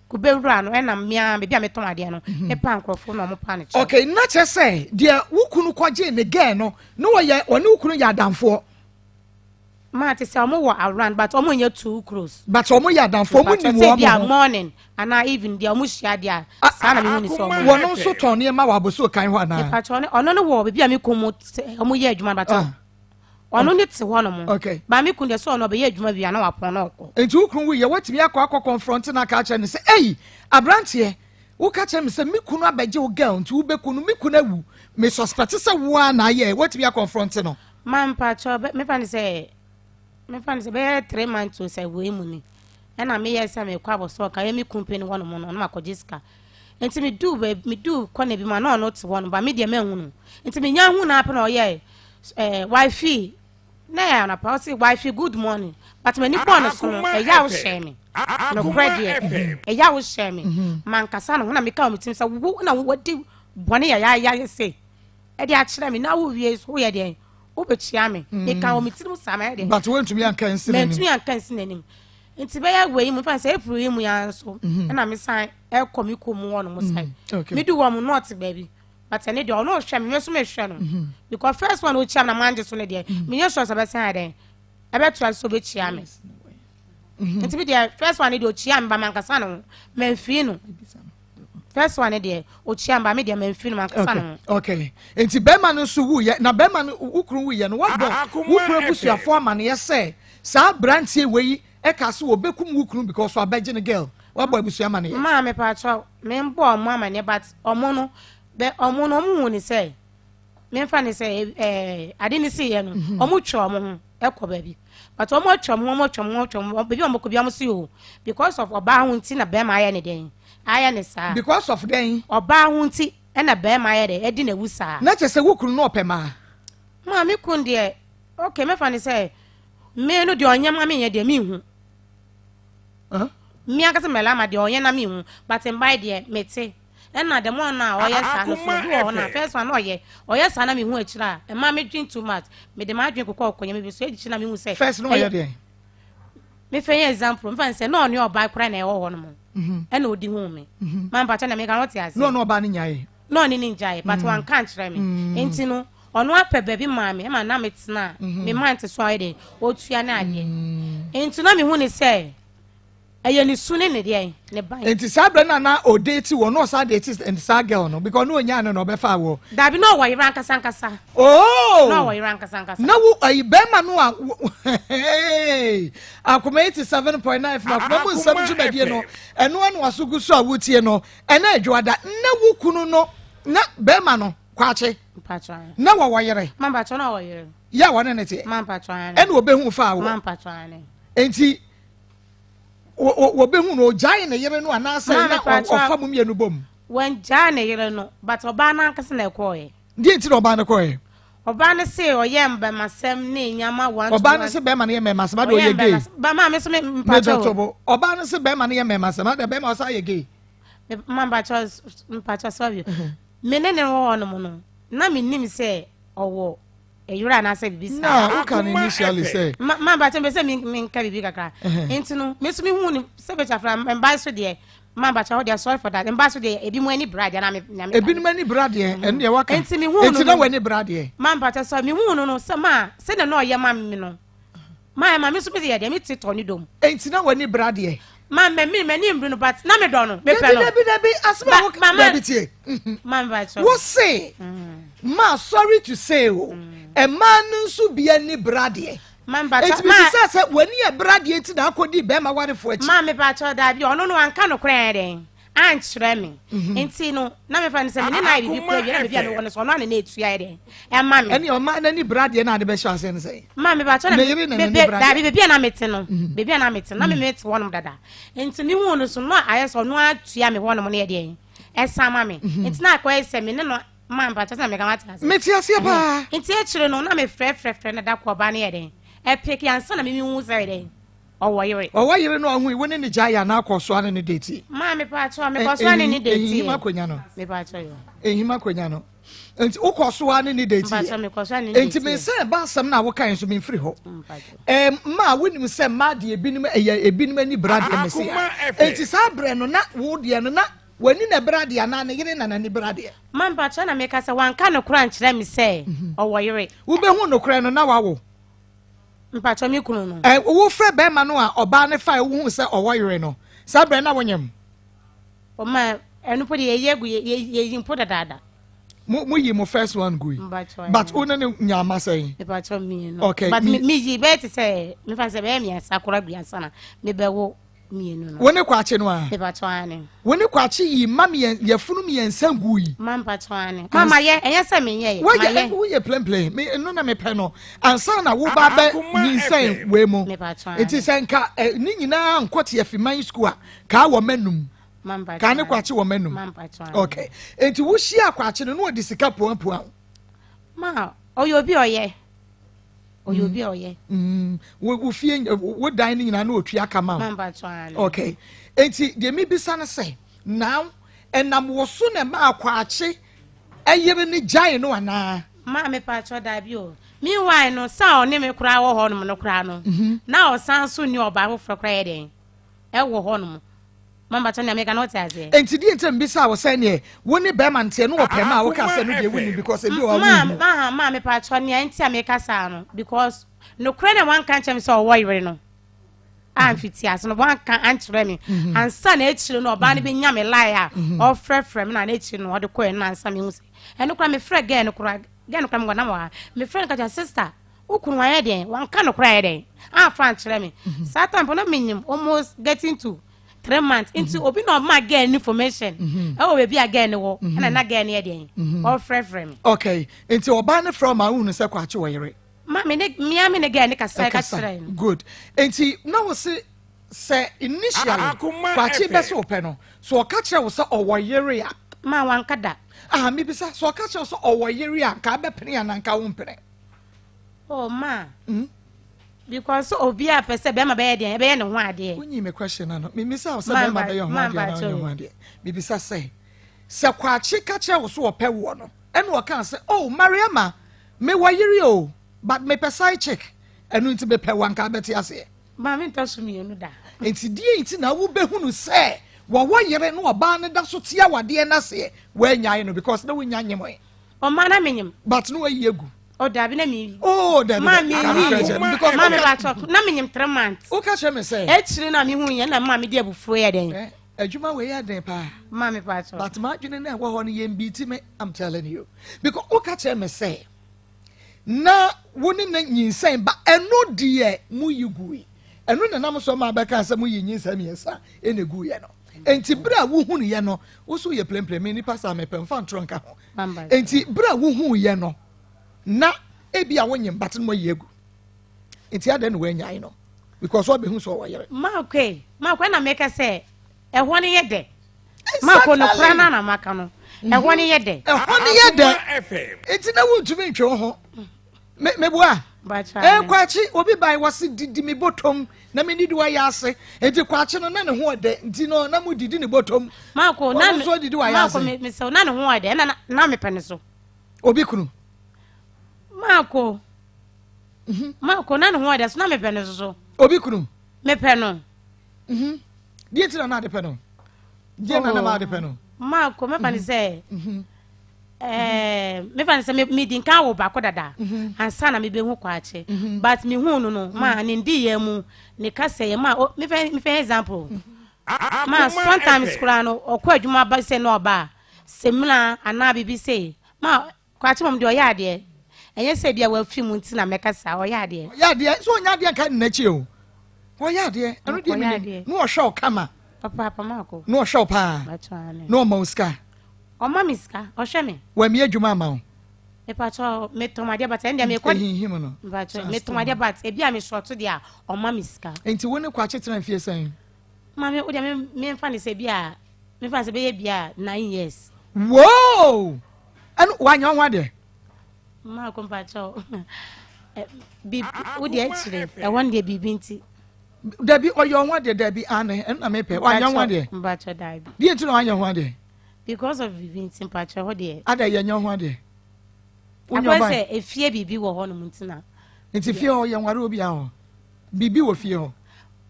kube wura no ɛna mmea baabi a metɔn adeɛ no mhm. mepa nkurɔfoɔ na ɔmo pa ne kyɛw. Okay, na kyerɛ sɛ deɛ wo kunu kɔgye ne gɛɛ no na wɔyɛ ɔne wo kunu yɛ adamfoɔ. Maa te sɛ ɔmo wɔ around but ɔmo nyɛ too close. But ɔmo yɛ adamfoɔ ɔmo nim wɔn ho. Morning anaa evening deɛ ɔmo hyia deɛ a saa na mehu ne sɛ ɔmo. Wɔn nso tɔn nneɛma wɔ abosuo kan hɔ anaa. Mepakyɛ ɔno no wɔ baabi a me kɔn mu ɔmo yɛ adwuma but. Ah. Ɔno ne te hɔ nom. Okay. Ba me kun deɛ sɛ ɔno ɔbɛyɛ adwuma wie a na wapɔn na ɔkɔ. Nti wo kunu wuiɛ woatumi akɔ akɔ confront no aka akyerɛ no sɛ ei abranteɛ woka kyerɛ me sɛ me kunu abɛgye wo girl nti wobɛku no me kunu awu me suspect sɛ wo ara na ayɛɛ woatumi akɔnfront no. Ma mpakyɛw mefa no sɛ mefa no sɛ bɛyɛ 3 months o sɛ wei mu ni ɛna meyɛ sɛ mekɔ abɔsɔ ka yɛ me kun pɛ ni hɔ nom no ɔno makɔgye sika nti meduu baabi meduu kɔna bi mu a na ɔno te hɔ no ba me deɛ manhu no nti menya hu no apɛ na ɔyɛ eh, wifi na yɛ anɔpa ɔse wifi good morning but m'ani bɔɔ no so no ɛyaw hyɛɛ me nokorɛ deɛ ɛyaw hyɛɛ me mhm. mankasa no ho na meka wɔ me tirim sɛ wo na wadi bɔne yɛ yɛayɛ se ɛde akyerɛ me na wowie so woyɛ deɛn wobɛkyia me mm. meka wɔ me tirim saa mayɛ deɛ but wontumi anka nsi n'anim mantumi anka nsi n'anim nti bɛyɛ wei mu fa sɛ april yi mu ya nso mhm. ɛna mesan ɛkɔ me kɔ mu hɔ nom san mm, medu hɔ mu nɔɔte baabi but ɛne deɛ ɔno ɔhwɛ me me nso mehwɛ no mhm. because first one ɔkyia me na mangye so no deɛ mhm. menyɛ sure sɛ bɛsan ayɛ dɛn ɛbɛtoa so ɔbɛkyia me mhm. nti me deɛ first one deɛ ɔkyia me ba mankasa no ho mamfii no first one deɛ ɔkyia me ba me deɛ mamfii no mankasa no ho okay nti bɛrima no nso wuyɛ na bɛrima no wo kunu wuyɛ no wabɔ wo kunu abusuafoɔ amaneɛ sɛ saa aberanteɛ wei ɛka so wɔbɛkum wo kunu because wabɛgye no girl wabɔ abusua amaneɛ. Maa me pakyɛw me mbɔ ɔmo amaneɛ but ɔmo no bɛ ɔmo no ɔmo hu ne sɛ me nfa ne sɛ ɛɛ ade ne si yɛ no mhm. ɔmo twa ɔmo ho ɛkɔ baabi but ɔmo atwa ɔmo ho ɔmo atwa ɔmo ho atwa ɔmo ho baabi ɔmo kɔ bi ɔmo si o because of ɔbaa ho nti na bɛrima ayɛ ne dɛn ayɛ ne saa. Because of dɛn. Ɔbaa ho nti ɛna bɛrima ayɛ dɛ ɛdi na ewu saa. Na kyɛ sɛ wo kunu no ɔpɛ maa. Maa me kun deɛ okay mɛfa ne sɛ me no deɛ ɔnyɛ ma menyɛ deɛ menhu. Me ankasa mɛla ma deɛ ɔyɛ na mehu but mbae deɛ mete ɛna the more na ɔyɛ saa no so bi wɔ hɔ na first one na ɔyɛ ɔyɛ saa na mehu akyire a ɛma medwen too much mede m'adwen kokɔ ɔkɔnyɛ me bi so ɛgye na mehu sɛ first no ɔyɛ deɛ mefa yɛ example mefa sɛ na ɔne ɔbaa koraa na ɛwɔ hɔ no mu mhm. ɛna ɔdi hu me mhm. ma mpakyɛ na meka no ɔte ase na ɔne ɔbaa no nyae na ɔne ne ngyae but mhm. wanka nkyerɛ me nti no Ɔno apɛ baabi maa me ma na metena a me mante so ayɛ dɛ ɔtua ne adeɛ nti na mehu ne sɛ ɛyɛ ne su ne ne deɛ ne ban. Nti saa berɛ no a na ɔdate wɔ na ɔsan date saa girl no because na ɔnyaa no na ɔbɛfaa wɔ. Dabi na ɔwɔ yere ankasa ankasa. Oh! Na ɔwɔ yere ankasa ankasa. Na wo ayi bɛrima no a hey akoma 87.9 FM akoma mu nsɛm dwumadie no ɛno ano aso gu so a wotie no ɛna adwoada na wo kunu no na bɛrima no Kwakye. Na wɔwɔ yere. Yɛ a wɔne ne teɛ. Ɛna wɔbɛhu faa wɔ. Nti wɔbɛhu no ɔgyae ne yere no anaasɛ na ɔfa mu mmienu bom. Wɔngyae ne yere no but ɔbaa no ankasa na ɛkɔɔɛ. Deɛ nti na ɔbaa no kɔɔɛ? Ɔbaa no se ɔyɛ mbɛmasɛm ne nyama one to one. Ɔbaa no se bɛrima no yɛ mmɛmasɛm ade ɔyɛ gay. Ba maa me so me mpakyɛ o. Ɔbaa no se bɛrima no yɛ mmɛmasɛm ade bɛrima ɔsan yɛ gay. Ma mpakyɛ mpakyɛ sorry. Me ne no wɔ hɔnom no, na mennim sɛ ɔwɔ ɛyere anaasɛ biribi saa. Na woka no initially sɛ. Ma ma mpakyɛ mpɛ sɛ menka biribi kakra. Nti no, me nso mehu no sɛ bɛkyɛ afra mbae so deɛ, ma mpakyɛ hɔ deɛ sorry for that, mbae so deɛ ebi mu ani bra deɛ na me na me. Ebinom ani bra deɛ, ɛno deɛ waka. Nti mehu no. Nti na w'ani bra deɛ. Ma mpakyɛ sorry, mehu no no sɛ ma sɛdeɛ na ɔyɛ ma me no, ma ɛma me nso me yɛ deɛ me te tɔ ne dom. Nti na w'ani bra deɛ. Ma mɛ mi m'ani mbiri no but na me dɔ no mepɛ no. Dabi dabi asɛm a wo dabi tie. Ma me ba kyɛw. Wo se ma sorry to say o mmaa no nso bi ani bere adeɛ. Ma me ba kyɛw. Eti mi bisa sɛ w'ani ɛbere adeɛ nti na akɔdi bɛrima warefoɔ akyi. Ma me ba kyɛw dabi ɔno no wanka nokorɛ yɛ dɛn ankyerɛ me nti no na mefa no sɛ me ne no ayɛ biribi kora wie na baabi a mewɔ no so ɔno a na na ɛtua yɛ dɛn ɛma me. Ɛne ɔma n'ani bere adeɛ na ade bɛhyɛ aseɛ no sɛn. Ma me ba kyɛw na Ne yere na n'ani bere adeɛ. Dabi baabi a na mete no baabi a na mete no na me mete hɔnom dada nti me hu no so no ayɛ sɛ ɔno atua me hɔnom no yɛ dɛn ɛsan ma me nti na akɔyɛ sɛ me ne no ma mpa kyɛ sɛ meka wate aseɛ. Mete aseɛ paa. Nti akyire no na mefrɛfrɛfrɛ no da kɔ ɔbaa no yɛ dɛn ɛpeke ansa na me mehu sɛ yɛ dɛn ɔwɔ yere. Ɔwɔ yere no ɔho yi wo ne ne gyae anaa kɔ so ane ne date. Maa me pa kyɛw me kɔ so ane ne date. Ehihim akonya no. Me pa kyɛw yo. Ehihim akonya no. Nti wokɔ so ane ne date. Mpa kyɛw me kɔ so ane ne date. Nti me sɛ ba asɛm na woka nso me mfiri hɔ. Ɛm maa wonim sɛ mmaa deɛ ebinom ɛyɛ ebinom ani bra deɛ mese ya. Nti saa brɛ no na wo deɛ no na w'ani na ɛbra deɛ anaa ne yere na n'ani bra deɛ. Ma mpa kyɛw na meka sɛ wanka nokorɛ ankyerɛ me sɛ ɔwɔ yere. Wobɛhu nokorɛ no na wawo. Mpakyɛ me kunu no. Ɛ wofrɛ bɛrima no a ɔbaa no fae wohuu sɛ ɔwɔ yere no saa berɛ na wonyem? Ɔma ɛno mpo deɛ yɛyi agu yɛyi mpo dadaada. Mo mo yi mo first one gui. Mpakyɛ. But wo ne ne nyaa ma sɛn? Mpakyɛ mmienu. Okay. But me yi bɛyɛ te sɛ mefa sɛ bɛyɛ mmiɛnsa koraa gui ansa na mebɛwo. mmienu no. Wo ne Kwakye no a? Mepakyɛw aane. Wo ne Kwakye yii mma mmiɛn yafunu mmiɛnsa gui. Ma mpakyɛw aane. Ma mayɛ ɛnyɛ sɛ menyɛɛ. Woyɛ mayɛ. Woyɛ plain plain me ɛno na mepɛ no ansa na wo ba bɛ nyinsɛn wei mu. Mepakyɛw aane. Nti sɛ nka eh, ne nyinaa nkɔ te afiman school a kaa wɔ mɛnum. Ma mpakyɛw Kaa ne Kwakye wɔ mɛnum. Ma mpakyɛw aane. Okay. Nti wohyia Kwakye no na ɔde sika puapua wo. Ma ɔyɛ obi ɔyɛ. ɔyɛ obi a ɔyɛ. Mm, wo wo fie wo dan no nyinaa na otua ka ma wo. Okay, eti deɛ mibisa no sɛ now ɛnam wo so na ɛma akwaakye ɛyere ne gyae no anaa. Maa me paatwa daabi o. Meanwhile no san ɔne me koraa wɔ hɔnom no koraa no mhm. na ɔsan so ni ɔbaa foforɔ koraa yɛ dɛn ɛwɔ hɔnom. Mama kyɛ nea meka no wote aseɛ. Enti deɛ nti na mebisaa wo sɛ neɛ wo ne bɛrima nteɛ no wɔpɛ ma a wokaa sɛ no deɛ wonim because ebi wɔ hɔ a wonhu. Ma ma mepakyɛ nea nti a meka saa no because nokorɛ na wanka nkyerɛ me sɛ ɔwɔ yere no a mhm. mfiti ase no wanka ankyerɛ me mhm. ansa na akyire no ɔbaa no mhm. bɛnya me lie a ɔfrɛfrɛ me na na akyire no ɔde kɔɛ no ansa mehu sɛ ɛno koraa mefrɛ gɛɛ no koraa gɛɛ no koraa mewɔ nam wɔ ha mefrɛ no ka kyerɛ sister wo kunu wayɛ dɛn wanka nokorɛ ayɛ dɛn amfa ankyerɛ me saa time po na menyim almost getting to 3 months nti mhm. obi na ɔma girl no information mhm. ɛwɔ baabi a girl no wɔ mhm. ɛna na girl no yɛ deɛn ɔfrɛfrɛ me. Okay nti ɔbaa no frɛ ɔma wohunu sɛ kwakye wɔ yere. Ma me ne mmea me ne girl no kasa ɛka kyerɛ no. Good nti na wɔ se sɛ initially kwakye bɛ sɛ ɔpɛ no so ɔka kyerɛ wo sɛ ɔwɔ yere a. Ma wanka da. Ah mibisa so ɔka kyerɛ wo sɛ ɔwɔ yere a nka abɛpene anaa nka wo mpene. Oh ma. Mm? Because obi a pɛ sɛ bɛrima bɛyɛ deɛ ɛbɛyɛ ne ho adeɛ. Wonyi me question ano. Mimisa wo sɛ bɛrima bɛyɛ ho adeɛ na ɔnyɛ ho adeɛ. Mibisa sɛ sɛ kwakye ka kyerɛ wo so ɔpɛ woɔ no ɛna ɔka sɛ oh Mariama mewɔ yere o but mepɛ side chick ɛno nti mepɛ wo anka abɛte aseɛ. Maame ntɔ so mmienu da. Nti deɛ nti na wobɛhunu sɛ wɔwɔ yere na ɔbaa no da so te awadeɛ no aseɛ woanyae no because na wonya nyemoe. Ɔma na menyim. But no wayi egu. Oh dabi na mi. Oh dabi. Ma mi yi. Because ma mi ba talk na menyim 3 months. O ka kyerɛ mi sɛ. Ekyiri na mi hu yɛn na ma mi di abufuo yɛ dɛn. Eh, adwuma wei yɛ den paa. Ma mi ba talk. But ma adwene na ɛwɔ hɔ no yɛn bi ti me I'm telling you because o ka kyerɛ mi sɛ na wo ne ne nyinsɛn ba ɛno deɛ mu yi gui ɛno na nam so ma bɛka sɛ mo yi nyinsɛn mmiɛnsa ɛna egu yɛ no nti bere a wohunu yɛ no woso yɛ plenplen me nipa saa mepɛ mfa ntorɔ nka ho nti bere a wohuu yɛ no na ebi a wonyim but no ayi agu nti adɛn na woanyae no because wabɛhu sɛ ɔwɔ yere. Maakɔ maakɔ na meka sɛ ɛhɔ no yɛ dɛ maakɔ no kora no na maka no ɛhɔ no yɛ dɛ ɛhɔ no yɛ dɛ nti na wontumi ntwe wo ho meboa eh, kwakye obi bae wɔse didi me bɔtɔm na menidi wayɛ ase nti kwakye no na ne ho ɔdɛ nti no na modidi ne bɔtɔm maako na ɔno nso didi wayɛ ase maako mesɛ na ne ho ɔdɛ na na mepɛ ne so obi kunu maako mhm. maako na ne ho ɔdɛ so na mepɛ ne so so obi kunu mepɛ no mhm. deɛ nti na na ade pɛ no deɛ na na ma ade pɛ no maako mɛfa ne sɛ mhm. Eh, mefa no sɛ medi nka wo baako dada mhm. ansa na mebɛhu kwakye mhm. but mehu no no ma mhm. ne ndiyɛ mu ne kasɛyɛ ma mefa example. Ma sometimes koraa no ɔkɔ adwuma ba sɛ na ɔba a semina anaa biribi sei ma Kwakye mom deɛ ɔyɛ adeɛ ɛnyɛ sɛ bia wafi mu nti na mɛka saa ɔyɛ adeɛ. Ɔyɛ adeɛ sɛ ɔnyɛ adeɛ nka ne n'akyi o ɔyɛ adeɛ ɛno deɛ menim na ɔhwɛ wo kama papaapa maako na ɔhwɛ wo paa na ɔma wo sika ɔma me sika ɔhwɛ me wamie adwuma ama wo mepakyɛ metɔn adeɛ but ɛndeɛ mekɔ ehinhim no mepakyɛ metɔn adeɛ but ebi a mesɔɔto deɛ a ɔma me sika. Nti wo ne Kwakye tena mfie sɛn? Maame wo deɛ me memfa ne sɛ bi a memfa ne sɛ bɛyɛ bi a 9 years. Whoa! Ɛno wanyɛ wo ho adeɛ? Maako mpakyɛ bi wo deɛ akyire ɛhɔ no deɛ biribi nti. Dabi ɔyɛ wo ho adeɛ dabi ane ɛno na mepɛ wanyɛ wo ho adeɛ? Mpakyɛ dabi. Deɛ nti na wanyɛ ho adeɛ? Because of biribi nti mpakyɛ hɔ deɛ. Ada yɛnyɛ wo ho adeɛ? Akɔyɛ sɛ efie biribi wɔ hɔ nom nti na. Nti fie hɔ yɛnware obi ahɔ biribi wɔ fie hɔ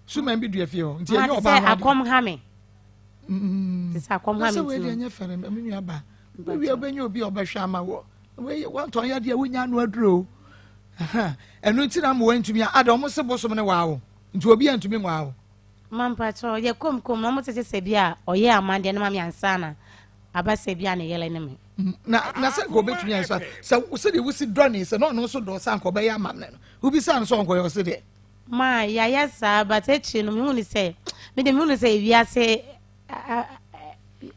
suman bi dua fie hɔ nti ɛnyɛ ɔbaa ho adeɛ. Akɔm ha me. Te sɛ akɔm ha me nti. Wei deɛ nyɛ fɛrɛ me nua ba. Wei wobɛnya obi a ɔbɛhwɛ ama wɔ. Wei wɔntɔn yɛ deɛ wonya ano aduro o. Ɛno nti na ama wɔntumi a ada wɔn se bosom ne waa wo nti obi antumi nwaa wo. Mampakyɛ yɛ kom kom na wɔn tete sɛ bi a ɔyɛ amandeɛ no ma me ansa na aba sɛ bi a ne yɛlɛ ne me. Na na sɛ nka obetumi ayɛ sɛ sɛ sɛdeɛ wosi dɔ ne sɛ na ɔno nso dɔ sɛ anka ɔbɛyɛ amammerɛ no wobisa no sɛ ɔnkɔyɛ ɔse deɛ. Ma yɛayɛ saa but akyire no mehu ne sɛ me de mehu ne sɛ ewiase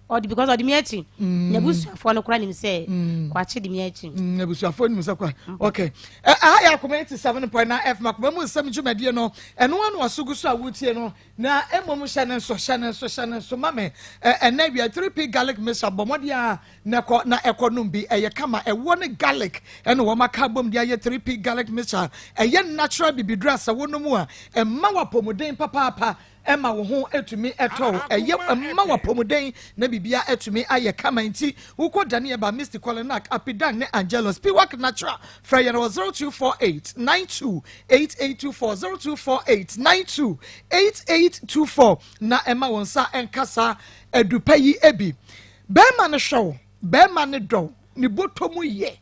ɔde because ɔde mi akyi mm. n'abusuafoɔ no kora nim sɛ mm. kwakye de mi akyi. Mm, n'abusuafoɔ nim sɛ kwa okay ɛha yɛ akoma 87.9 fm akoma mu nsɛm dwumadie no ɛno ano asogu so a wotie no na mmom hyɛ ne nso hyɛ ne nso hyɛ ne nso ma me ɛnɛ wia 3p garlic mixture bɔ mmɔden a na ɛkɔ na ɛkɔ nom bi ɛyɛ kama ɛwoɔ ne garlic ɛna wɔn aka abom de ayɛ 3p garlic mixture ɛyɛ natural bibiduro asɛ wo nom a ɛma wɔ apɔmuden papaapa ɛma wo ho tumi tɔ wo, ɛyɛ ɛma wo apɔmuden na biribiara atumi ayɛ kama nti wokɔ Daniel ba Misty Kɔlenak, Apidan ne Angelus Piwak Natural frɛ yɛn wɔ 0248 92 8824 0248 92 8824 na ɛma wo nsa nka saa adupa yi bi. Bɛrima no hwɛ wo, bɛrima no dɔ wo, ne bɔtɔ mu yɛ.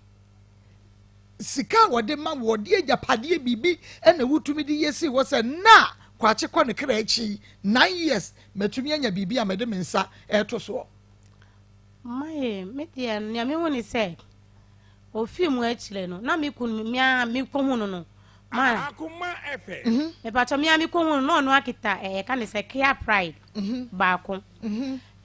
Sika a wɔde ma wo, wɔde agyapadeɛ biribi na wotumi de yɛ si hɔ sɛ nna a Kwakye kɔ ne kra akyi yi, 9 years, matumi anya biribi a mede me nsa reto soɔ. Mae, me deɛ nea mehu ne sɛ, ofii mu akyire no, na me kunu, me ara mekɔhu no no, ma, mepatɔ me ara mekɔhu no, na ɔno akita ɛyɛ ka ne sɛ Kia Pride baako.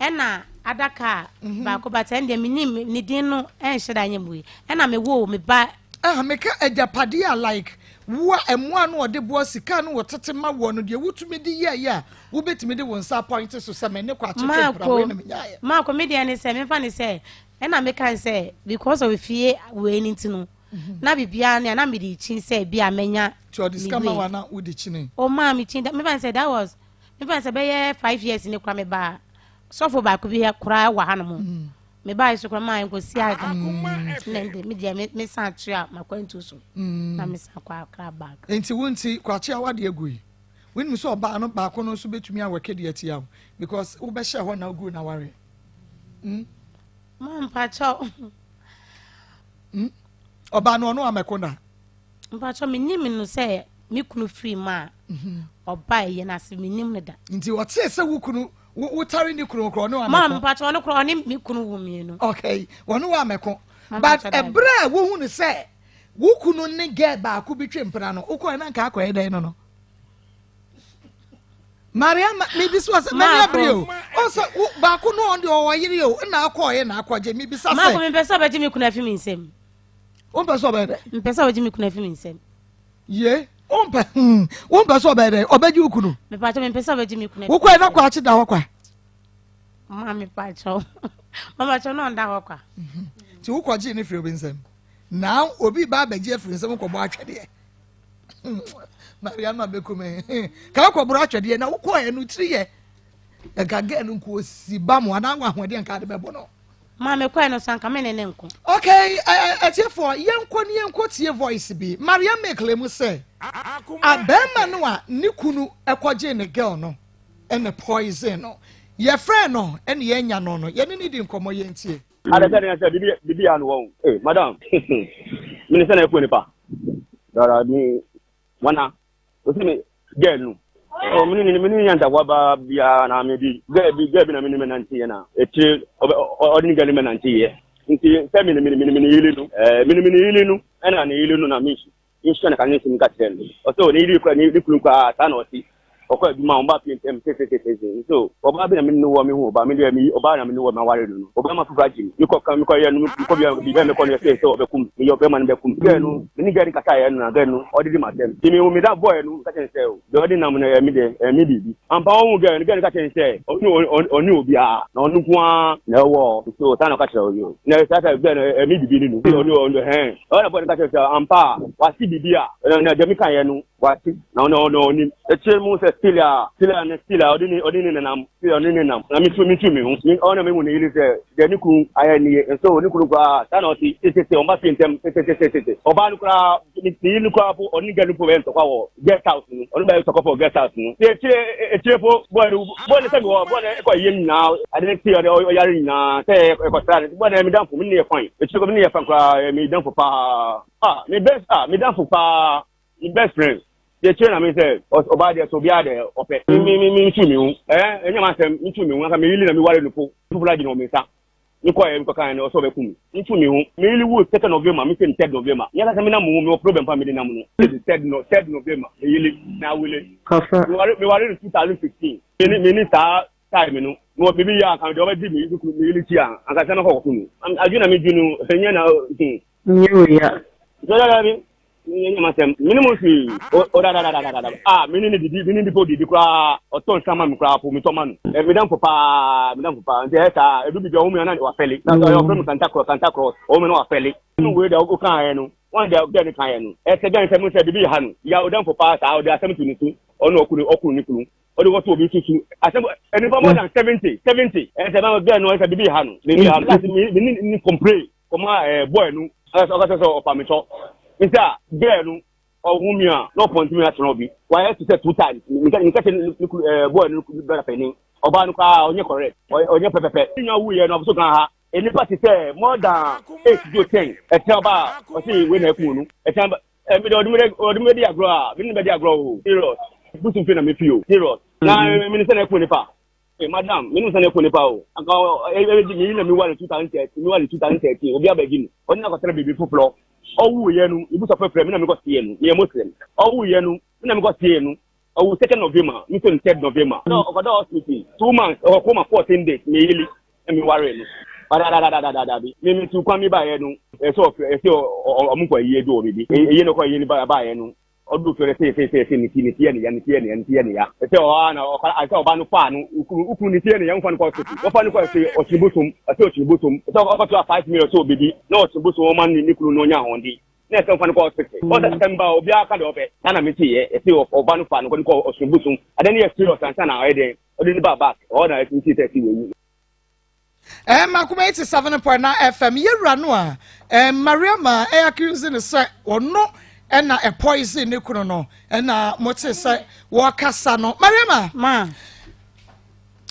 Ɛna adaka baako but ɛn deɛ menim ne din no ɛnhyɛ da nyɛ mu yi ɛna me wo me ba. Ah meka agyapadeɛ a like wo a ɛmoa no ɔde boa sika no wɔtete ma woɔ no deɛ wotumi de yɛɛyɛ a wobɛtumi de wo nsa apɔinte so sɛ me ne kɔ akyetwe mpra wei na menyaeɛ. Maako me deɛ ne sɛ memfa ne sɛ ɛna meka ne sɛ because of fie wei no nti no na biribiara ne a na mede kyin sɛ bi a mɛnya. Nti ɔde sika ma wo a na wode kyini? Ɔmaa me kyin mefa ne sɛ that was mefa sɛ bɛyɛ 5 years ne kora mebaa sɔfo baako bi koraa wɔ hanom mm. mebaa so koraa maa nkosi aga na nde me deɛ mesan atoa makwantu so mm. na mesan kɔ akra back. Nti wo nti kwakye awade agu yi wonim sɛ ɔbaa no baako no nso bɛtumi awɔke deɛ atia wo because wobɛhyɛ hɔ na wogu na ware mm? Ma mpakyɛw mm? Ɔbaa no ɔno amɛko na Mpakyɛw menim no sɛ me kunu firi mu a ɔbaa ɛyɛ no ase menim no da. Nti ɔtee sɛ wo kunu wotare ne kunu korɔ ɔne wamɛko. Maa mpakyɛw ɔno korɔ ɔne me kunu wo mmienu. Okay, ɔne wamɛko. But ɛberɛ a wohu no sɛ wo kunu ne girl baako bi twe mpena no wokɔɛ na nka akɔyɛ dɛn no no. Mariama mebisa sɛ mani abere o ɔsɛ baako no ɔno deɛ ɔwɔ yere o ɛna akɔɔyɛ na akɔgye mebisa sɛ. Maako mepɛ sɛ ɔbɛgye me kunu afi me nsam. Wompɛ sɛ ɔbɛyɛ dɛ? Mpɛ sɛ ɔgye me kunu afi me nsam. Ye, wompɛ hmm, wompɛ sɛ ɔbɛyɛ dɛ? Ɔbɛgye wo kunu? Mepakyɛ mempɛ sɛ ɔbɛgye me kunu. Wokɔɛ na kwakye da hɔ kwa? Ma mepakyɛ mamakyɛ na ɔnda hɔ kwa. Mhm. Nti wokɔgyee ne firi obi nsam. Now obi ba abɛgye afiri nsam kɔbɔ atwɛdeɛ. Mariama bɛkume. Ka wokɔboro atwɛdeɛ na wokɔɛ no tiri yɛ. Nka gɛɛ no nko osi ba mu anaa wɔ ahoɔden nka ade bɛbɔ no. Maame kɔɛ no so anka me ne ne nko. Okay, atiefoɔ, yɛnkɔ ne yɛnkɔ tie voice bi. Maria Mekle mu sɛ, abɛɛma no a ne kunu kɔgyee ne girl no ɛna poison no. Yɛfrɛ no ɛna yɛanya no no, yɛne ne di nkɔmmɔ yɛntie. Ada sɛ ne sɛ bibi bibi ano wɔn. Eh madam. Mene sɛ na ɛfo nipa. Dara mi wana. Osi me girl no. Oh, mene ne mene nyantafoɔ ba biara na me bi gɛɛ bi gɛɛ bi na mene mɛnante yɛ na ekyire ɔbɛ ɔde ne gɛɛ no mɛnante yɛ nti sɛ mene mene mene mene yili no ɛɛ mene mene yili no ɛna ne yili no na me nhyia no ka ne nsɛm ka kyerɛ no ɔsɛ ɔ ne yili kura ne ne kunu koraa saa na ɔte ɔkɔ adwuma a ɔba fie ntɛm sesesesese nso ɔbaa bi na me ne wɔ me hu ɔbaa me deɛ me ɔbaa na me ne wɔ ma ware no no ɔbaa ma foforɔ agye me mekɔ ka mekɔ yɛ no mekɔ bia biribi a mekɔ no yɛ sɛ sɛ ɔbɛkum me yɛ ɔbɛma no bɛkum gɛɛ no me ne gɛɛ no kasa yɛ no na gɛɛ no ɔde di ma tɛm nti me me da bɔɛ no ka kyɛn sɛ o deɛ ɔde nam no ɛyɛ me deɛ ɛyɛ me biribi ampa ɔhu gɛɛ no gɛɛ no ka kyɛn sɛ ɔne ɔne obiara na ɔno nko ara na ɛwɔ nso saa na ɔka kyerɛ ɔyɛ na saa sɛ gɛɛ no ɛyɛ me biribi no no ɔne ɔne hɛn ɔna bɔɛ no ka kyerɛ sɛ ampa a wase biribi a na deɛ meka yɛ no Wate, na ɔno ɔno ɔnim. Ekyir mu sɛ still a, still a ne still a ɔde ne ɔde ne nenam, still a ɔne ne nam. Na me tu me tu me ho. Me ɔno na mehu ne yere sɛ deɛ ne kunu ayɛ ne ye. Nso ne kunu koraa saa na ɔte tetete ɔmba fie ntɛm tetetetete. Ɔbaa no koraa ne ne yere no koraa po ɔne girl no po bɛyɛ ntɔkwa wɔ guest house no. Ɔno bɛyɛ ntɔkwa po wɔ guest house no. Te ekyire ekyire po boy no boy no sɛ me wɔ boy no ɛkɔ yie nyinaa ade no te ɔde ɔyare nyinaa sɛ ɛkɔ sra no. Boy no ɛyɛ me damfo me ne yɛ fine. Ekyire kɔ me ne yɛ fine koraa ɛyɛ me damfo paa. Ah me best ah me damfo paa. Me best friend deɛ kyerɛ na me sɛ ɔbaa deɛ sɛ obiara deɛ ɔpɛ me me me ntu me ho ɛɛ ɛnyɛ ma asɛm me ntu me ho anka me yili na me ware no po foforɔ agye na ɔme nsa me kɔ yɛ me kɔ kan no ɔsɛ ɔbɛku me me ntu me ho me yili wu second November me sɛ third November nyɛ sɛ me nam mu me wɔ problem pa me de nam no third no third November me yili na awele me ware me ware no 2015 me ni me ni saa time no me wɔ biribi yɛ anka deɛ ɔbɛdi me me yili ti a anka sɛ mɛkɔ kɔko mu adwene na me dwi no ɛnyɛ na Nyɛ wei a. Dadabi, nyɛ m'asɛm. Mene mo hwee. O dadadadadada. Ah, mene ne didi, mene nipa odidi koraa. Ɔtɔ nsa ma me koraa po, metɔ ma no. Eh, me damfo paa, me damfo paa. Nti ɛyɛ saa, edu bibi a ɔmo na wafɛle. Na ɔyɛ ɔfrɛ me Santa Claus, Santa Claus. Ɔmo na wafɛle. No wei deɛ ɔka ayɛ no, wɔn deɛ gɛn ne kan yɛ no. Ɛsɛ gɛn sɛ mo sɛ bibi ha no. Ya ɔdamfo paa saa, ɔde asɛm to ne so. Ɔno ɔkunu, ɔkunu ne kunu. Ɔde kɔto obi so su. Asɛm nipa more than 70, 70. Ɛsɛ bɛn gɛn no ɛsɛ bibi ha no. Bibi ha no. Last me me ne complain. Kɔma ɛɛ boy no ɔka sɛ sɛ ɔpa me kyɔ nti a girl no ɔhu mi a na ɔpɔnti mi akyerɛ obi wayɛ te sɛ two times nka nka kyɛ ne kunu ɛɛ boy no brother panyin ɔbaa no koraa ɔnyɛ correct ɔnyɛ pɛpɛpɛ ne nua wuyɛ no ɔso kan ha nnipa te sɛ more than eight to ten ɛkyɛn ɔbaa ɔsi wei na ɛkun no ɛkyɛn ɛmi de ɔde mi ɔde mi di agorɔ a mi ne bɛ di agorɔ o serious busu fi na mi fi o serious na mi ni sɛ na ɛkun nipa. Hey, madam, me no sɛ ne nipa o. Anka ɛbɛgye me na me ware 2013, me ware 2013, obi abɛgye me. Ɔne akɔtena biribi foforɔ. Ɔwu yɛ no, ebu sɔ fɛfrɛ me na mekɔ sie no. Meyɛ Muslim. Ɔwu yɛ no, me na mekɔ sie no. Ɔwu second November, me sɛ no third November. Na ɔkɔda hospital 2 months, ɔkɔ coma 14 days, me yeli na me ware no. Badadadadadabi. Me me tu kwan mi baayɛ no, ɛsɛ ɔfrɛ, ɛsɛ ɔmo kɔ ayie bi wɔ biribi. Eyie no kɔ ayie no baayɛ no. Ɔduru fie no see see see see ne ti ne ti yɛ ne ya ne ti yɛ ne ya ne ti yɛ ne ya ɛsɛ ɔaa na ɔka ɛsɛ ɔba no faa no ukunu ukunu ne ti yɛ ne ya nfa no kɔ hospital wɔfa no kɔ ɛsɛ ɔkyini bosom ɛsɛ ɔkyini bosom ɛsɛ ɔkɔ to a 5 million sɛ ɔbɛdi na ɔkyini bosom ɔma ne ne kunu no ɔnya ahoɔden na ɛsɛ ɔfa no kɔ hospital ɔsɛ asɛm ba obiara ka deɛ ɔpɛ saa na mete yɛ ɛsɛ ɔba no fa no kɔ ne kɔ ɔkyini bosom adeɛ no yɛ serious ansa na ɔyɛ dɛn ɔde ne ba back ɔhɔ na ɛsɛ sɛ ɛsɛ wɔwu. Makoma 87.9 FM yɛwura no a Mariama ɛ accuse no sɛ ɔno ɛna ɛ poison ne kunu no ɛna mote sɛ wɔkasa no. Mariama, ma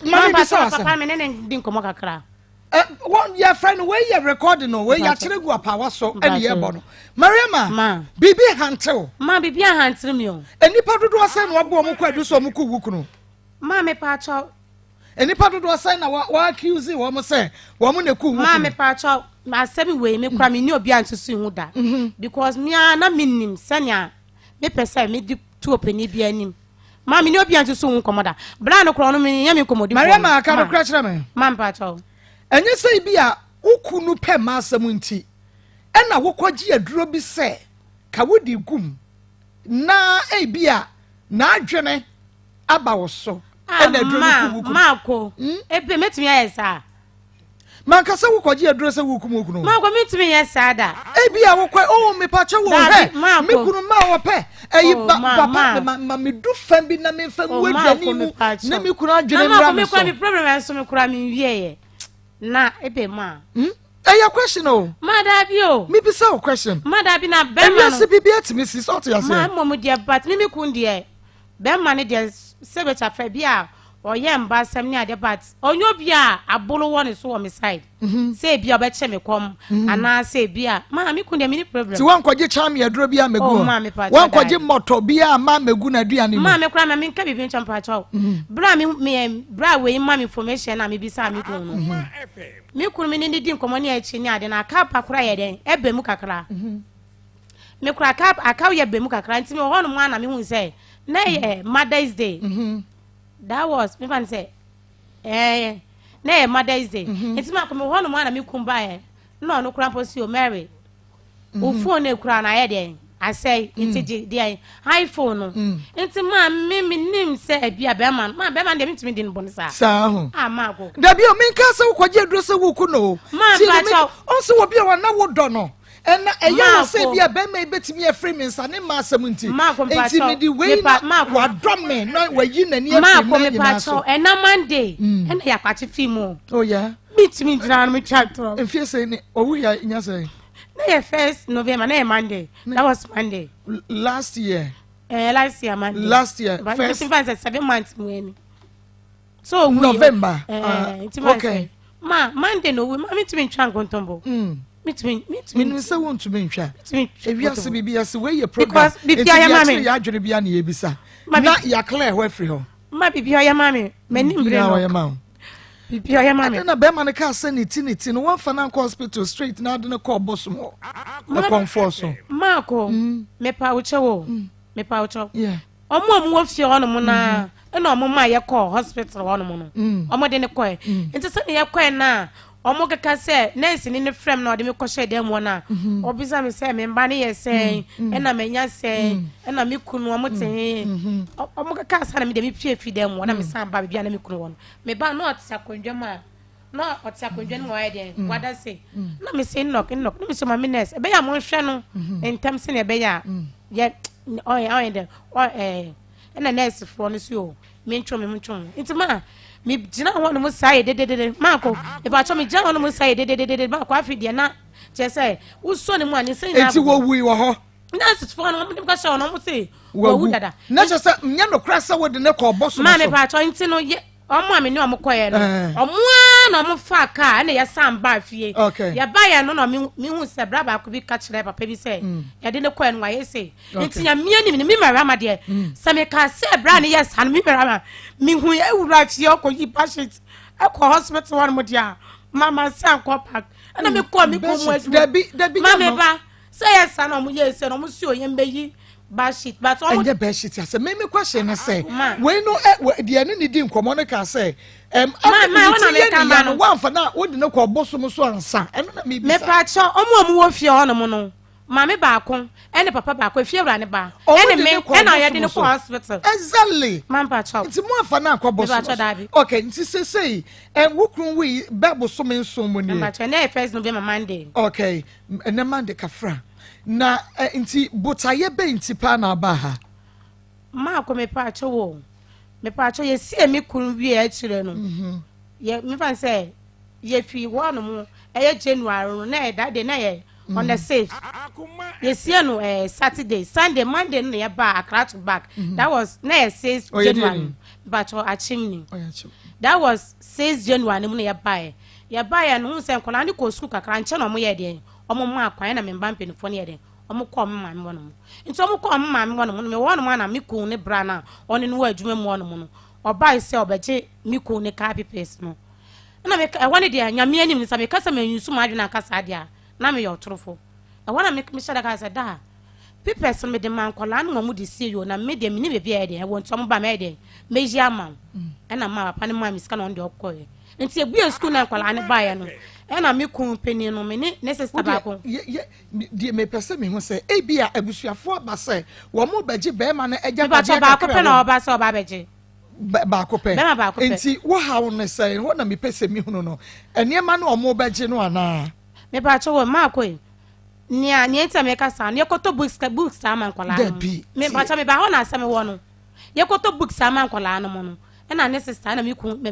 ma me bisa asɛm. Papa me ne ne di nkɔmmɔ kakra. Wɔn yɛfrɛ no wei yɛ recording no wei yɛakyerɛ gu apaawa so ɛne yɛbɔ no. Mariama, ma biribi hantew. Ma biribi ahantere mi o. Nnipa dodoɔ sɛn na wɔabɔ wɔn kɔ adu sɛ wɔn kɔ wu kunu? Ma me paakyɛw. Nnipa dodoɔ sɛn na wɔ accuse wɔn sɛ wɔn na eku wu kunu? Ma me paakyɛw, asɛm wei me kura me ni obi a nsusu ho da. Because me ara na me nim sɛnea me pɛ sɛ me di tu ɔpanin bi anim. Ma me ni obi a nsusu ho nkɔmɔ da. Bra no korɔ no me nyɛ me nkɔmɔdi. Mariama aka no kora kyerɛ me. Ma me paakyɛw. Ɛnyɛ sɛ bi a wo kunu pɛ mma asɛm nti ɛna wokɔgye aduro bi sɛ ka wode gum na ebi a n'adwene aba wo so ɛna aduro no ku wo kunu. Maako, ebe metumi ayɛ saa. Mankasa wokɔgye aduro sɛ wokum wo kunu. Maako metumi yɛ saa da. Ebi a wokɔ oh mepakyɛ wo hɛ me kunu ma wɔpɛ ɛyi ba papa ma ma me du fam bi na me nfa ngu aduane mu na me kunu adwene mmra me so. Na maako me kura me problem nso me kura me nwie yɛ na ebe ma. Ɛyɛ question o. Ma daabi o. Mi bisa o question. Ma daabi na bɛrima no. Ewiase biribi atumi si sɛ ɔte aseɛ. Ma mmom deɛ but me me kun deɛ bɛrima no deɛ sɛ bɛkya fɛ bi a. Ɔyɛ mba asɛm ne adeɛ but ɔnyɛ obi a abolo wɔ ne so wɔ me side. Sɛ ebi a ɔbɛkyɛ me kɔm anaa sɛ ebi a maa me kun deɛ me ni problem. Ti wankɔgye kyame aduro bi a megu Oh, hɔ. maame pakyɛ Wankɔgye daabi. mmɔtɔ bi a ma megu n'aduane mu. Maame koraa ma menka biribi nkyɛn mpakyɛw. Berɛ a me me berɛ a wei ma me information na mebisa me kun no. Me kunu me ne ne di nkɔmmɔ ne akyi ne ade na aka pa koraa yɛ dɛn ɛbɛ mu kakra. Me kora aka aka yɛ bɛ mu kakra nti me wɔ hɔnom a na mehu sɛ na ɛyɛ Mother's Day. That was mefa no sɛ ɛɛ na ɛyɛ Mother's Day. Nti ma kɔ me wɔ hɔnom a na me kun baeɛ na ɔno koraa mpo si o Mary. Wo phone no ekura no ayɛ deɛn asɛe nti gye deɛn iPhone no. Nti maa me menim sɛ ebi a bɛrima no maa bɛrima no deɛ mentumi di no bɔne saa. Saa ho. Ah maa go. Dabi o menka sɛ wokɔgye aduro sɛ woku no o. Maa Tie deɛ mpakyɛw. meka ɔn sɛ obi a ɔna wodɔ no ɛna ɛyɛ wo sɛ Maako. bi a bɛrima yi bɛtumi afiri me nsa ne mma asɛm nti Maako nti mpakyɛw. mede wei Mepa na maako. wadɔ me na wayi n'ani afiri Maako mma nyinaa so. mepakyɛw ɛna Monday ɛna yɛ akwakye fi mu o. Oh yeah. Mentumi ngyina no metwa torɔ. Mfie sɛn ni owu yɛ nya sɛn? Na yɛ first November na yɛ Monday. That was Monday. Last year. Eh, last year Monday. Last year But first. nti fa sɛ 7 months mu ani. So owu yɛ. November. Eh, nti ma okay. sɛ ma Monday na owu ma mentumi ntwa nkontompo. Mentumi mentumi. Menim sɛ wontumi ntwa. Mentumi ntwa Ewiase nkontompo. biribi ase wei yɛ program. Because biribi Nti ayɛ deɛ ma me. akyerɛ yɛ adwene bia na yɛbisa. Ma Na yɛaclear hɔ afiri hɔ. Ma biribi ɔyɛ ma me. M'ani mbere Nyinaa no. ɔyɛ ma wo. Biribi ɔyɛ ma me. Ade na bɛrima no kaa sɛ ne ti no wɔmfa no ankɔ hospital straight na ade no kɔɔ bosom hɔ. Ɛkɔmfoɔ so. Maako, mepa wo kyɛw o. Mepa wo kyɛw. Yeah. Ɔmo a ɔmo wɔ fie hɔnom naa ɛna ɔmo ma yɛkɔɔ hospital hɔnom no. Ɔmo de ne kɔɛ. Nti sɛ ne yɛkɔɛ na ɔmo keka sɛ nurse ni ne frɛ m na ɔde me kɔhyɛ dan mu hɔ na ɔbisa me sɛ me mba ne yɛ sɛn ɛna manya sɛn ɛna me kunu ɔmo te he. Ɔmo keka asa na me de me pie fi dan mu hɔ na me san ba baabi a na me kunu wɔ no. Me ba na ɔte akonnwa mu a na ɔte akonnwa no mu a wayɛ deɛ wada se na me se nnɔk nnɔk na me se maame nurse ɛbɛyɛ a monhwɛ no ntɛm sɛnea ɛbɛyɛ a yɛ ɔyɛ dɛ ɔ ɛɛ ɛna nurse foɔ no so o mentwom me mentwom nti ma me gyina hɔ nom saa yɛ dededede maako ìbàtɔ me gyina hɔ nom saa yɛ dededede maako afi deɛ na kyerɛ sɛ wosɔ ne mu a ne nsa nyinaa Enti wɔwui wɔ hɔ. Nurse foɔ no wɔn de kɔhyɛ hɔ no wɔn se wɔwu dada. Na kyerɛ sɛ nyɛ nokorɛ sɛ wode ne kɔɔ bosom Maame so. paatɔ nti no yɛ ɔmo a me ne ɔmo kɔɛ no Eh. ɔmo ara na ɔmo fa kaa ɛna yɛsan baa fie. Okay. Yɛba yɛ no na me mehu sɛ bra baako bi ka kyerɛ papa bi sɛ yɛde ne kɔɛ no wayɛ se nti nyamea nim no me mmarima deɛ sɛ meka sɛ bra ne yɛ saa no me mmarima mehu ewura fie ɔkɔ yi patient ɛkɔ hospital hɔ nom deɛ a mama san kɔ park ɛna mekɔ me kɔ mu adwuma. Dabi dabi. Maame ba sɛ yɛ saa na ɔmo yɛ sɛ na ɔmo si oyɛ mbɛyi bedsheet but ɔmo. Ɛnyɛ bedsheet asɛ mímí question ne sɛ Ma. wei no ɛ deɛ ne ne di nkɔmɔ no ka sɛ Ma- ma, ne wɔn na ti yɛ meka ne ma ya no no. wamfa na wode ne kɔ bosom so ansa ɛno na mi bisa. Mepaakyɛw ɔmo a ɔmo wɔ fie hɔnom no maame baako ɛne papa baako efie wura ne ba Ɔmo ɛne de me ne kɔ ɛna ɔyɛ de ne bosom kɔ so. Hospital. Exactly. Mampakyɛw. Nti mo afa na akɔ bosom Mepakyɛw so. daabi. Okay, nti sesei wo kunu wui bɛ bosome 7 mu nie. Mepakyɛw ɛnɛ yɛ first November Monday. Okay, ɛnɛ Monday kafra na nti botaeɛ bɛ nti paa na aba ha. Maako mepaakyɛw o mepaakyɛw yɛsie me kunu wie akyire no yɛ mefa sɛ yɛfi hɔnom ɛyɛ January no na ɛyɛ that day na ɛyɛ on the 6th yɛsie no Saturday, Sunday, Monday no na yɛba Accra to back. That was na yɛ 6 Ɔyɛ deɛ January. ni? Mepakyɛw akyem ni. Ɔyɛ akyem. That was 6 January no mu na yɛbaeɛ yɛbaeɛ no hu sɛ nkɔlaa ne kɔ sukuu kakra nkyɛn na ɔmo yɛ deɛ ɔmo maa kwan na me mba mpanimfoɔ no yɛ deɛ ɔmo kɔ ɔmo maame hɔ nom nti ɔmo kɔ ɔmo maame hɔ nom no mewɔ hɔ nom a na me kun ne bra no a ɔne no wɔ adwuma mu hɔ nom no ɔbae sɛ ɔbɛgye me kun ne car papers no ɛna meka ɛhɔ ne deɛ nyame anim ne sɛ meka sɛ manyusu m'adwene anka saa deɛ a na meyɛ ɔtorofo ɛhɔ na mehyɛ da ka sɛ daa papers no mede ma nkɔlaa no ma mu de sie yo na me deɛ menim baabi a ɛyɛ deɛ ɛwɔ nti ɔmo ba mɛyɛ deɛ mɛyi ama wo ɛna ma papa no maa me sika na ɔno deɛ ɔkɔɛ nti ebue sukuu na nkɔlaa no baeɛ no ɛna me kun panin no me ne ne sister baako. Deɛ mepɛ sɛ mehu sɛ ebi a abusuafoɔ aba sɛ wɔn mo bɛgye bɛrima no mepakyɛ agyapadeɛ baako kakra pɛ na wɔ ɔba sɛ ɔba abɛgye. Baako pɛ. Bɛrima baako pɛ. Nti wohaw ne sɛn hɔ na mepɛ sɛ mehunu no nneɛma no ɔmo bɛgye no anaa? Mepakyɛ wɔ maako yi nea nti a meka saa no yɛkɔtɔ books ama nkɔlaa no. Dabi. Mepakyɛ meba hɔ na asɛm wɔ no yɛkɔtɔ books ama nkɔlaa no mu no ɛna ne sister ɛna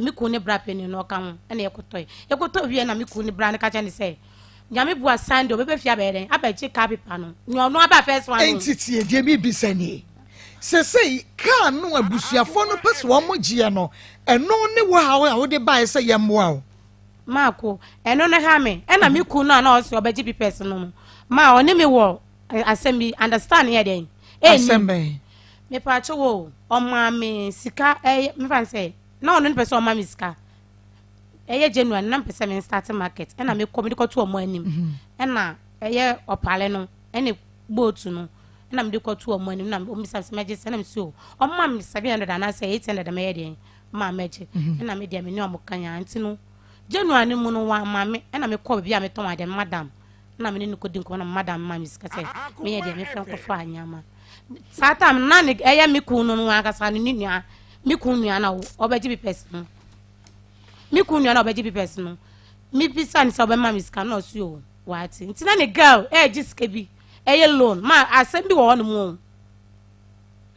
me kun ne bra panin no ɔka ho ɛna yɛkɔtɔ yɛkɔtɔ wie na me kun ne bra no ka kyerɛ ne sɛ nyame bua Sunday ɔbɛbɛ fie abɛyɛ dɛn abɛgye car paper no nea ɔno aba first one no. Nti tie deɛ mebisa nie. Sesei kaa no abusuafoɔ no pɛ sɛ wɔn gyeɛ no, ɛno ne wo haw a wode baeɛ sɛ yɛmmoa wo? Maako, ɛno no ha me. Ɛna me kun no a na ɔse ɔbɛgye papers no no, ma ɔne me wɔ asɛm bi, understand yɛ dɛn? Asɛm bɛn? Mepaakyɛw o, ɔmaa me sika ɛyɛ, mefa no sɛ, na ɔno no pɛ sɛ ɔma me sika. Ɛyɛ January na mepɛ sɛ me start market, ɛna mekɔ mede kɔto ɔmo anim. Ɛna ɛyɛ ɔpale no, ɛne boat no, ɛna mede kɔto ɔmo anim, na ɔmo bisa me sɛ mɛgye sɛ, ɛna mese o, ɔmo ma me 700 anaasɛ 800 mɛyɛ deɛn? Maa mɛgye. Ɛna me deɛ me ne ɔmo ka nyaa, nti no, January no mu no wamma me, ɛna mekɔɔ baabi a metɔn adeɛ no, madam, ɛna me ne no kɔdi nkɔmmɔ na madam maa me sika sɛ meyɛ deɛ mefrɛ nkɔfa nneɛma. Saa time no na ne ɛyɛ me kun no no ankasa no ne nua, me kun nua na ɔbɛgye papers no. Me kun nua na ɔbɛgye papers no. Mebisa no sɛ ɔbɛma me sika na ɔse o, wate. Nti na ne girl ɛregye sika bi, ɛyɛ loan. Ma asɛm bi wɔ hɔ nom o.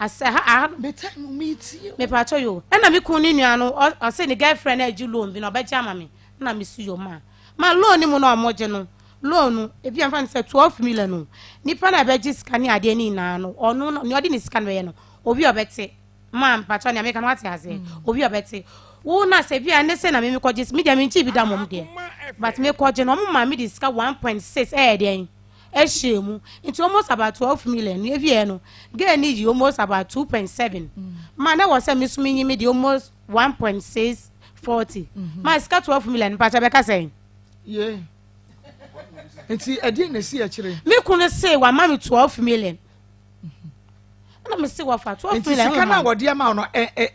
Asɛ ha aha no. Me time me tie. Me pa cho yo. Ɛna me kun ne nua no ɔse ne girlfriend na ɛgye loan bi na ɔbɛgye ama me. Na me si yo ma. Ma loan ne mu na ɔmo gye no. Loan no ebi amfa ne sɛ 12 million no. Nipa na ɛbɛgye sika ne adeɛ ne nyinaa no ɔno no nea ɔde ne sika no bɛyɛ no obi ɔbɛte. Ma mpakyɛw nea meka no wate aseɛ. Obi ɔbɛte. Wo na sɛ bi a ne sɛ na me mekɔgye me deɛ menkyi bi da mom deɛ. But mekɔgye no ɔmo ma me de sika 1.6 ɛyɛ deɛn ɛhyɛ mu. Nti almost about 12 million no ewie no girl ne yi almost about 2.7. Ma na wɔ sɛ me so menyi me de almost 1.640. Ma sika 12 million mpakyɛw bɛka sɛn. Yeah. Nti ɛdeɛ na esi akyire. Me kunu se wama me 12 million. Ɛna me se wɔfa 12 million. Nti sika na wɔde ama no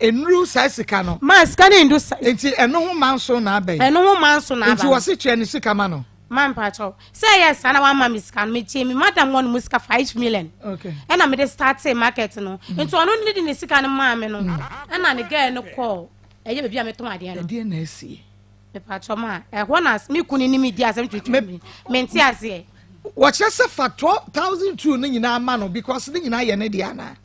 nnuru saa sika no. Ma sika no ndu sa. Nti ɛno ho ma nso na aba yi. Ɛno ho ma nso na aba. Nti wɔse tua ne sika ma no. Ma mpakyɛw. Sɛ ɛyɛ saa na wama me sika no, mekyie me madam wɔ no mu sika 5 million. Okay. Ɛna mede starte market no. Nti ɔno ne de ne sika no maa me no. Ɛna ne girl no kɔɔ ɛyɛ baabi a metɔn adeɛ no. Ɛdeɛ na asie. Mepakyɛw ma ɛhɔ na me kunu ne me di asɛm twitwi mi. Mente aseɛ. Wɔkyerɛ sɛ fa 12,002 no nyinaa ma no because ne nyinaa yɛ ne deɛ anaa?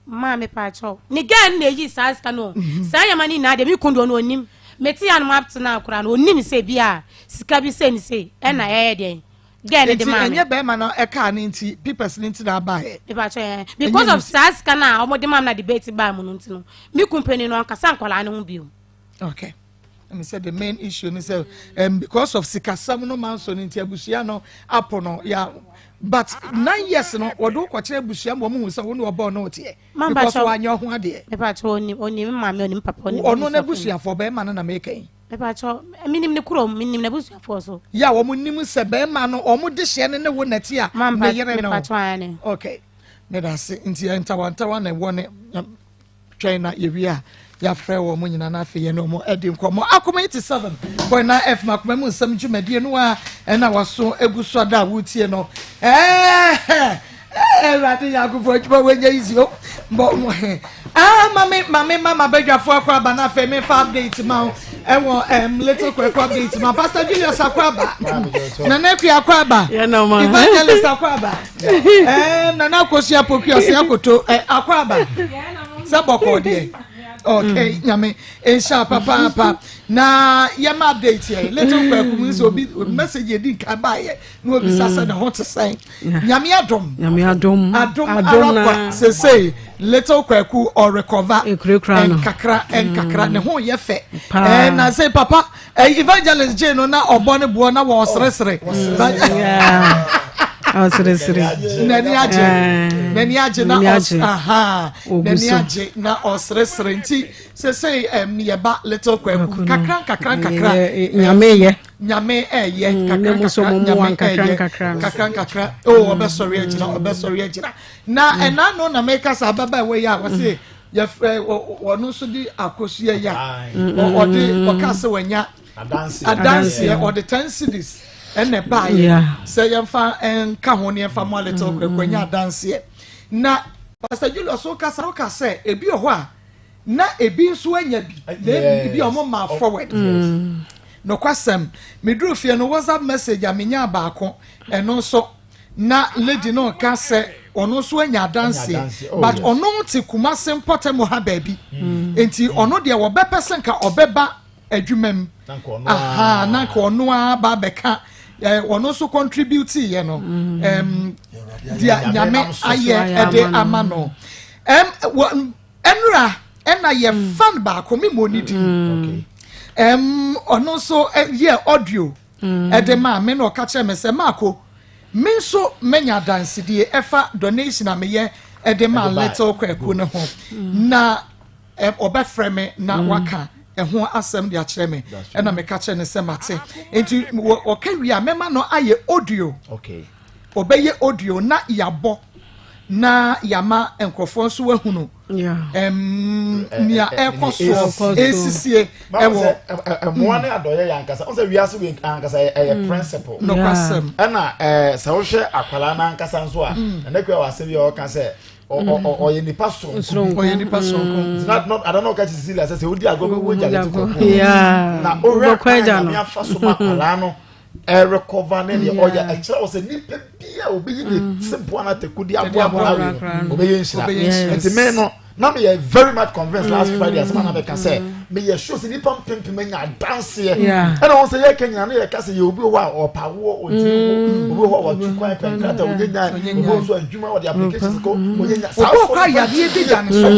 Maa mepakyɛw. Ne girl no na eyi saa sika no. Saa nneɛma no nyinaa deɛ me kunu deɛ ɔno onim. Mete anom up to now koraa no onim sɛ bi a sika bi sei ne sei ɛna ɛyɛ deɛn girl no de maa me. Nti ɛnyɛ bɛrima no ɛkaa no nti papers no nti na abaeɛ? Mepakyɛw ɛɛ because of saa sika no a wɔde maa me na debate baa mu no nti no me kunu panin no ɔnkasa nkwadaa no ho bio. Okay. ɛmi sɛ the main issue ni sɛ because of sikasɛm no manso no nti abusua no apo no ya but 9 years no wɔde wokɔkyerɛ abusua ma wɔn hu sɛ wo ne ɔbɔɔ no teɛ because wanyɛ ho adeɛ. Mepakyɛw onim onim maame onim papa onim. Ɔno n'abusuafoɔ bɛrima no na meka yi. Mepakyɛw minim ne kurom minim n'abusuafoɔ so. Yɛ a wɔn nim sɛ bɛrima no wɔn de hyɛ ne ne wo nɛte a ne yere no. Mepakyɛw ayane. Okay meda ase nti ntawantawa na ɛwɔ ne twɛn na yɛwie a yɛafrɛ wɔn mo nyinaa na afei yɛne wɔn adi nkɔmmɔ. Akoma 87.9 FM akoma mu nsɛm dwumadie no a ɛna waso egu so ada a wotie no. Ɛɛ Awurade Nyankopɔn adwuma wɔnyɛ easy o. Mbɔ ah mame mame mama badwafo akɔ aba na afei mefa update ma wo ɛwɔ um, little kwaku update ma Pastor Julius akɔ aba Nana Akua akɔ aba Evangelist akɔ aba ɛɛ Nana Akosua Poku ɔsɛ akoto ɛ akɔ aba sɛ bɔkɔɔ deɛ okay mm. Nyame nhyɛ papaapa na yɛma update yɛ little kwaku mu sɛ obi message yɛ di nka baayɛ na obi sa sɛ ne ho te sɛn. Nyame adom. Nyame adom. Adom ara kwa sesei little kwaku ɔrekɔva. Ekurakura no. Nkakra nkakra ne ho yɛ fɛ. Ɛɛ na sɛ papa evangelist gye no na ɔbɔ ne boɔ na wɔseresere. Ɔseresere. N'ani agye. N'ani agye na ɔs aha. N'ani agye na ɔseresere nti sesei ɛm yɛba little kwaku kakra nkakra nkakra. Nyame yɛ. Nyame ɛyɛ mm, kakra nkakra nyame ɛyɛ kakra nkakra o oh, ɔbɛsɔre agyina mm. ɔbɛsɔre agyina na mm. ɛna no na meka sɛ ababaawa yi a wɔse yɛfrɛ ɔno nso de akosua yi a ɔde ɔka sɛ wanya adanseɛ ɔde 10 cedis ɛna ɛbaayɛ sɛ yɛmfa nka ho ne yɛmfa mo alete ɔkɔkɔ anya adanseɛ. Na Pastor Julius wokasa woka sɛ ebi wɔ hɔ a na ebi nso anya bi na ebi a wɔn ma forward. Nokwasɛm, meduru fie no WhatsApp message a menya baako, ɛno nso na lady no ka sɛ ɔno nso anya adanseɛ, oh, but ɔno te Kumase mpɔtam ha baabi, nti ɔno deɛ wɔbɛpɛ sɛ nka ɔbɛba adwuma mu aha na nka ɔno ara ba abɛka ɔno nso contribute yɛ no deɛ Nyame ayɛ ɛde ama no. Ɛm ɛnura ɛna yɛ mm. fan baako mi mo ni di. Ɛm ɔno nso yɛ audio ɛde maa me na ɔka kyerɛ me sɛ maako me nso menya adansedie ɛfa donation a meyɛ ɛde maa little kwaku ne ho na ɔbɛfrɛ me na waka ɛho asɛm de akyerɛ me ɛna meka kyerɛ no sɛ mate nti ɔka wie a mɛma no ayɛ audio ɔbɛyɛ audio na yɛabɔ na yɛama nkurɔfoɔ nso ahunu nea ɛkɔ soɔ ɛsisie ɛwɔ mmoa ne adɔyɛ yɛ ankasa ɔsɛ wiase wei ankasa ɛyɛ mm. principle nokwasɛm ɛna sɛ wohwɛ akwadaa no ankasa nso a mm. ɛnɛ kura wɔ asɛm bi a ɔka sɛ ɔyɛ nipa soronko ɔyɛ nipa soronko na na adan na ɔka kyerɛ Cecilia sɛ sɛ odi agorɔ bɛ wo gya ne ti kɔkɔɔ na owura kwan nyame afa so ma akwadaa no ɛrekɔva ne deɛ ɔyɛ ɛkyerɛ wɔ sɛ nipa bi a obi yi ne se boa na teku de aboa akwadaa wei no ɔbɛyɛ nhyira nti mɛ no na meyɛ very much convinced last Friday asɛm a na mɛka sɛ meyɛ sure sɛ nipa mpempem anya adanseɛ ɛna wɔn sɛ yɛka nyina no yɛka sɛ yɛ obi wɔ hɔ a ɔpawoɔ ɔntumi wo obi wɔ hɔ a watu kwan pɛ nkrataa ɔnyɛ nya obi wɔ nso adwuma ɔde applications kɔ ɔnyɛ nya saa obi wɔ kora yadeɛ bi da ne so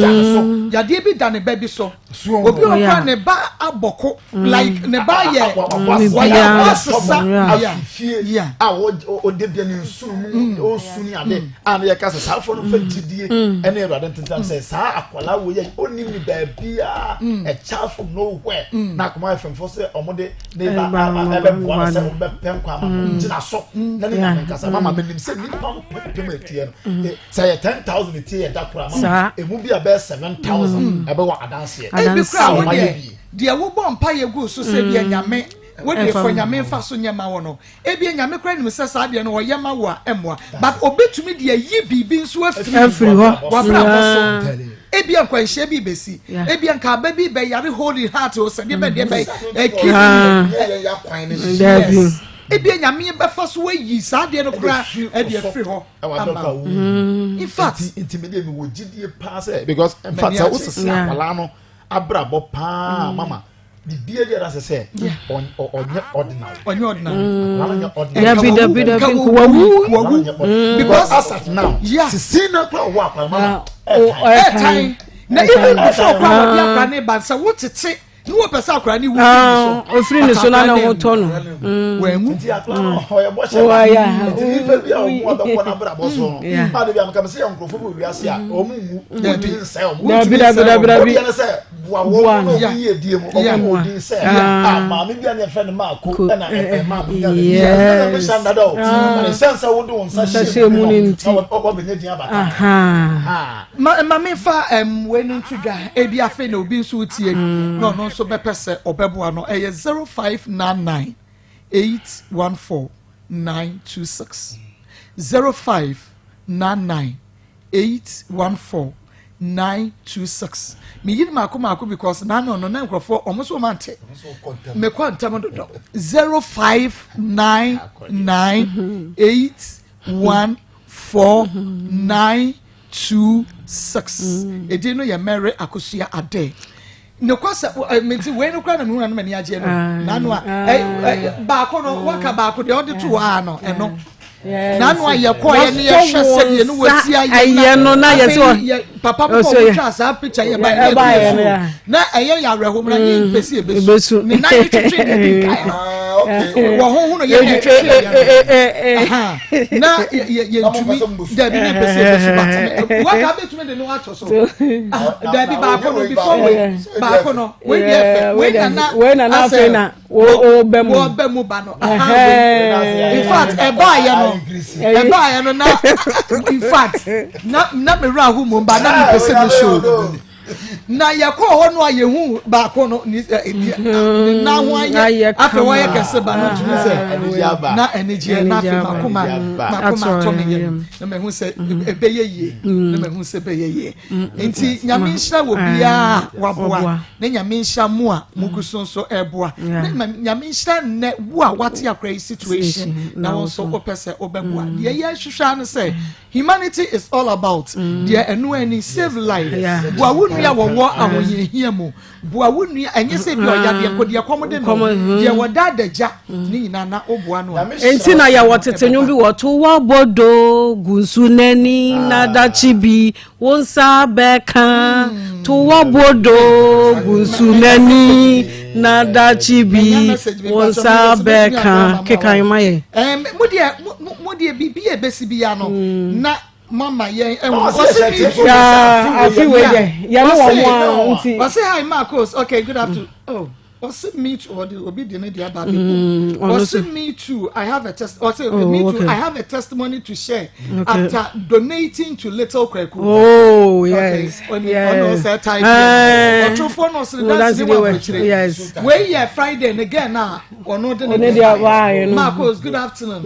yadeɛ bi da ne ba bi so obi wɔ kora ne ba abɔko like ne ba yɛ wɔyɛ asesa afifie a ɔde bia ne nsunu mu ɔsu ne ade a ne yɛka sɛ saa afɔ no fɛ gyidie ɛne awurade ntentam sɛ saa akwadaa wɔ yɛ ɔnim ne baabiara a child from nowhere na akoma yɛ fɛmfo sɛ ɔmo de ne ba ɛbɛboa no sɛ ɔmo bɛpɛ nkwa ama no gyina so na ne nyame nkasa mama menim sɛ nipa mpempem ɛtiɛ no sɛ yɛ 10,000 ɛtiɛ yɛ da koro ama emu bi a bɛyɛ 7,000 ɛbɛwɔ adanseɛ ebi kura wo deɛ Deɛ wobɔ mpaeɛ guu so sɛ ebia Nyame, wo deɛ fa Nyame mfa so nyɛ ma wo no, ebia Nyame koraa nim sɛ saa deɛ no ɔyɛ ma wo a ɛmmoa, but ɔbɛtumi de ayi biribi nso afiri w'abrabɔ so. Ebia nkwanhyia bi rebɛsi, ebia nka aba bi rebɛyare holy heart o, sɛ deɛ bɛn deɛ bɛn, kidney, yes, ebia Nyame bɛfa so ayi saa deɛ no koraa ɛde afiri hɔ ama wo. In fact, nti me deɛ mewɔ gyidie paa sɛ because in fact sɛ wosese akwadaa no abrabɔ paa mm. mama biribi adi ada sɛ sɛ ɔnyɛ ordinary ɔnyɛ ordinary akwadaa no nyɛ ordinary dabi dabi dabi wawu wawu mm. because as at now yeah. sisi na kura ɔwɔ akwadaa mama ɛtan na even before kura wɔde akwadaa ne ba sɛ wotete ne wɔ pɛ sɛ akwadaa ne wu firi ne so ofiri ne so na ne ho tɔ no wɔanwu nti akwadaa no ɔyɛ bɔ hyɛ ba nti nipa bi a wɔn abɛkɔ n'abrabɔ so no a de bi a meka sɛ yɛ nkurɔfoɔ bi wɔ wiase a wɔn nwu wɔntumi nsɛe wɔn dabi dabi dabi dabi wɔn sɛ boa wɔn na wɔn yie die mu wɔn wɔ din sɛ a maame bi a ne yɛfrɛ no maako ɛna ɛ maame bi a ne yɛ ɛna mi hyɛ ndada o na ɛsɛn sɛ wɔde wɔn nsa hyɛ mu no na wɔbɛnyɛ din abata. Ma ma memfa um, wei no nto dwa ebi afei na obi nso tie mm. na ɔno nso bɛpɛ sɛ ɔbɛboa no ɛyɛ 0599 814 926 0599 814 926 meyi no maako maako because n'ano no na nkurɔfoɔ ɔmo nso ɔmo ante mekɔ ntɛm dodo 0599 8 149 26 edin no yɛ Mary Akosua Ade nokwa sɛ menti wei no kora na mehunu no m'ani agyeɛ no n'ano a baako no waka baako deɛ ɔde to hɔ a no ɛno n'ano a yɛkɔɛ ne yɛhwɛ sɛdeɛ no wɔsi ayɛ no na yɛ sɛ papa mo kɔ wotwa saa picture yɛ ba yɛ yɛ na ɛyɛ yɛ awerɛho mu na yɛ mpɛ si ebesu ne nan yɛ twitwi ne di nkae wɔ ho ho no yɛ yɛ twitwi yɛ na yɛ yɛ ntumi dabi ne mpɛ si ebesu bata waka abɛtumi de no ato so dabi baako no before wei baako no wei deɛ fɛ wei nana wei nana afei na wɔbɛ mu wɔbɛ mu ba no in fact ɛbaa yɛ no ɛbaa yɛ no na in fact na na me wura ahu mu ba na me pɛ sɛ me show na yɛkɔɔ hɔ no a yɛhu baako no ne ne nan ho ayɛ afei wɔyɛ kɛse ba no tumi sɛ na anigyeɛ na afei makoma makoma atɔ me yam na mahu sɛ ɛbɛyɛ yie na mahu sɛ ɛbɛyɛ yie nti nyame nhyira wɔ biara waboa na nyame nhyira mo a mugu so nso ɛboa na nyame nhyira nnɛ wo a wate akora yi situation na wo nso wopɛ sɛ wobɛboa deɛ yɛhwehwɛ ano sɛ humanity is all about deɛ ɛno ani save life boa wo nua. nua wɔwɔ ahohiahia mu. Boa wo nua, ɛnyɛ sɛ bi ɔyɛ adeɛ nko deɛ kɔm de no, deɛ wɔda adagya ne nyinaa na woboa no a. Enti na yɛwɔ tete nnwom bi wɔ to w'abɔdɔ gu nsu n'ani na dakye bi wo nsa bɛka to w'abɔdɔ gu nsu n'ani na dakye bi wo nsa bɛka keka ma yɛ. Mo deɛ mo deɛ biribi a ɛbɛsi biara no na mama yɛn ɛho ɔsi mi tu afi wei deɛ yɛne wɔn a nti. Ɔsi hi Marcos okay good afternoon oh ɔsi me too ɔdi obi di ne di aba abegu ɔsi me too I have a test ɔsi oh, me too I have a testimony to share okay. After donating to little Kweku. Oh yes okay. yes ɔno ɔsɛ type ɔtúnfo no ɔsɛ dansi ne wa aburukyire yes wei yɛ Friday ne gɛn na ɔno de ne deɛ Marcos good afternoon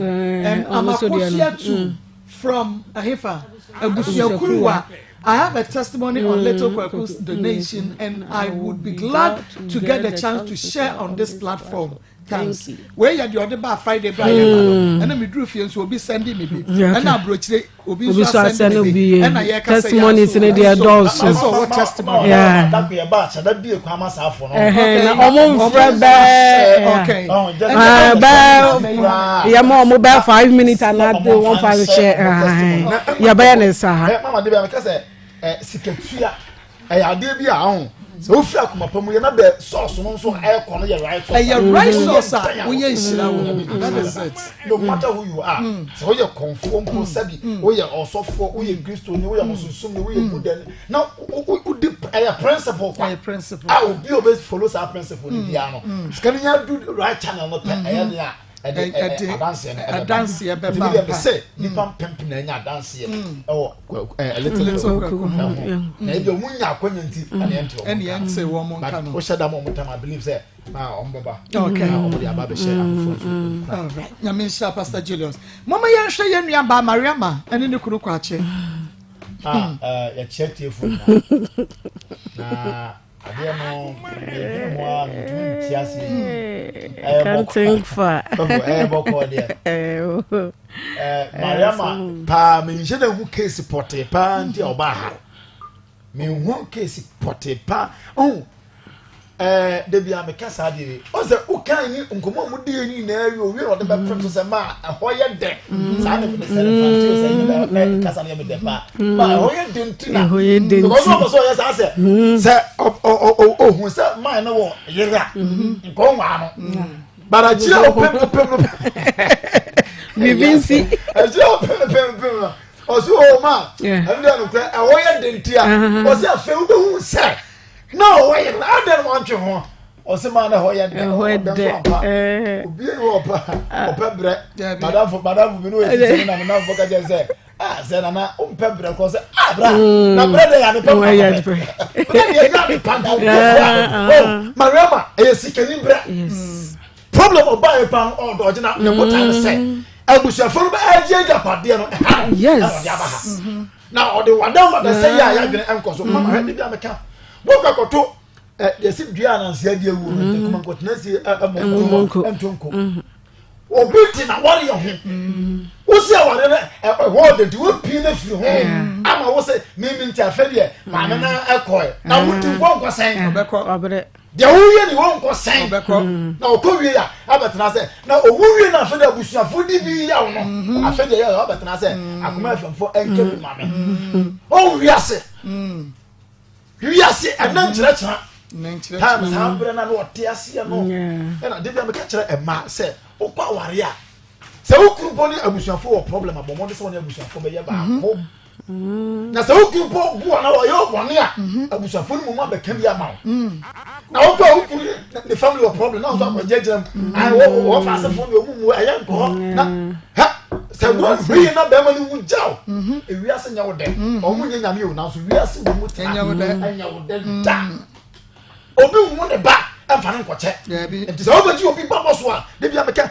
amakosia too. From ɛhefa? Abusuakuruwa. I have a testimony on Little Kweku's donation and I would be glad to get the chance to share on this platform. Thanks. Wei yɛ deɛ ɔde baa Friday bra yɛ ba no. Ɛna mi duru fie nso obi sɛndi mi bi. Ɛna aburokyire obi nso asɛndi mi bi. Ɛna yɛ kasa yɛ testimonies ne deɛ dɔɔso. Ɛsɛ ɔwɔ testimony. Dako yɛ ba akyɛ da bie kwan ma saa afɔ no. Na ɔmo nfrɛ bɛɛ. Bɛɛ yɛ ma ɔmo bɛɛ 5 minutes anaa wɔn fa hyɛ yɛ bɛyɛ ne saa. Mama de bi a meka sɛ sikatua ɛyɛ adeɛ bi a ɔho sɛ wofiri akoma pa mu yɛ na bɛ sɔɔso no nso ɛkɔ no yɛ right sauce. Ɛyɛ right sauce a woyɛ nhyira wɔ that is it. No matter who you are sɛ woyɛ kɔnfoɔ mpo sɛbi woyɛ ɔsɔfoɔ woyɛ kristoni woyɛ mosonsomni woyɛ buddhani na wodi ɛyɛ principle kwa ɛyɛ principle a obi a obe follow saa principle ni biara no sika no nya du right channel no pɛ ɛyɛ nea ɛde ɛde adanseɛ no ɛbɛba adanseɛ bɛba mpa ɛbi sɛ nipa mpempem na ɛnya adanseɛ ɛwɔ ɛɛ little little ɛho na ebi ɔmo nya akɔnya nti ɛna ɛnte wɔn ɛna ɛnte wɔn nka no but wohyɛ dam ɔmo tam I believe sɛ na ɔmo bɛba okay na ɔmo de aba abɛhyɛ afoforɔ nso nkura. Alright nyame nhyira Pastor Julius mama yɛnhwɛ yɛn nua baa Mariama ɛne ne kunu Kwakye. Ah, eh, yɛkyerɛ tiefo nyinaa na adeɛ no medwene ho a mentumi nte aseɛ ɛyɛ bɔkɔɔ deɛ mariama paa menhyɛ da hu case pɔtee paa nti a ɔbaa ha menhu case pɔtee paa oh, Ɛɛ dabi a meka saa deɛ wei ɔn sɛ wokan ne nkɔmmɔ a mudi yɛ nyinaa wie owie na ɔde bɛpem so sɛ ma ɛhɔ yɛ dɛ saa ne mede sɛ ne mfante o sɛ ne bɛ kasa no yɛ me dɛ paa ma ɛhɔ yɛ dɛ nti na ɛhɔ yɛ dɛ nti because ɔpɛ sɛ ɔyɛ saa sɛ sɛ ɔhu sɛ man no wɔ yere a nka ɔnwaa no but akyire a ɔpem no pem no biribi nsi akyire a ɔpem no pem no pem no ɔsɛ o ma ɛno deɛ nokorɛ ɛhɔ yɛ dɛ nti a ɔsɛ afei wobɛhu sɛ na ɔwɔ yɛ no adɛn na wantwe ho ɔsɛ maa na ɛhɔ yɛ dɛ ɛhɔ yɛ dɛ obi ni hɔ ɔpɛ ɔpɛ brɛ madamfo madamfo bi ne ɔyɛ titi na madamfo ka kyerɛ sɛ ah sɛ nana ɔmpɛ brɛ kɔ sɛ ah bra na brɛ dɛ yɛ ade pɛ pɛ brɛ deɛ yɛ ade pa nti obi ɔpɛ oh mariama ɛyɛ sikani brɛ problem ɔbaa yɛ paa no ɔdɔ ɔgyina ne botan no sɛ abusuafo no bɛ ɛgye agyapadeɛ no ɛha no ɛna ɔde aba ha. Na ɔde wada wada sɛ yɛ a yɛadwene nkɔ so mama hwɛ de bi a meka wokɔ akɔto ɛ yɛsi dua anansi adi awu no nti kuma nkɔtena si ɛmɔ nto nko obi te na wɔre yɛ ho wosi aware no ɛhɔ ɔde nti wopie no firi ho ama wo sɛ mimi nti afɛ deɛ maame na ɛkɔɛ na wodi nkɔ nkɔ sɛn Deɛ wowie ne wɔnkɔ sɛn na ɔkɔ wie a abɛtena sɛ na ɔwu wie na afei de abusuafo di bi yaw no mhm. afei deɛ yɛ abɛtena sɛ mm. akoma afɛmfo ɛnkɛ bi ma me mm. ɔwɔ wiase mm. wiase ɛnɛ nkyerɛkyerɛ time saa berɛ na na ɔte aseɛ no ɛna de bi a meka kyerɛ ɛma sɛ wokɔ aware a sɛ wo kuru mpo ne abusuafo wɔ problem abɔ mmɔden sɛ wɔne abusuafo bɛyɛ baako mm-hmm. na sɛ wo kunu mpo bu ana ɔyɛ ɔbɔne a mhm. abusuafo no mu abɛka bi ama wo mm. na wokɔ a wo kunu ne family wɔ problem na ɔnso akɔgyinagyina mu mm. wɔfa asefo ne ɔmu mu ɛyɛ nkɔ hɔ na hɛ sɛ wɔhwii na bɛrima no wu gyaw mhm. ewiase nyɛ wo dɛ ɔmo nyɛ nyame o nanso wiase wɔ mu tena ɛnyɛ wo dɛ da Obi nwo ne ba mfa no nkɔkyɛ. Nti sɛ wobɛgye obi ba bɔ so a, da bia meka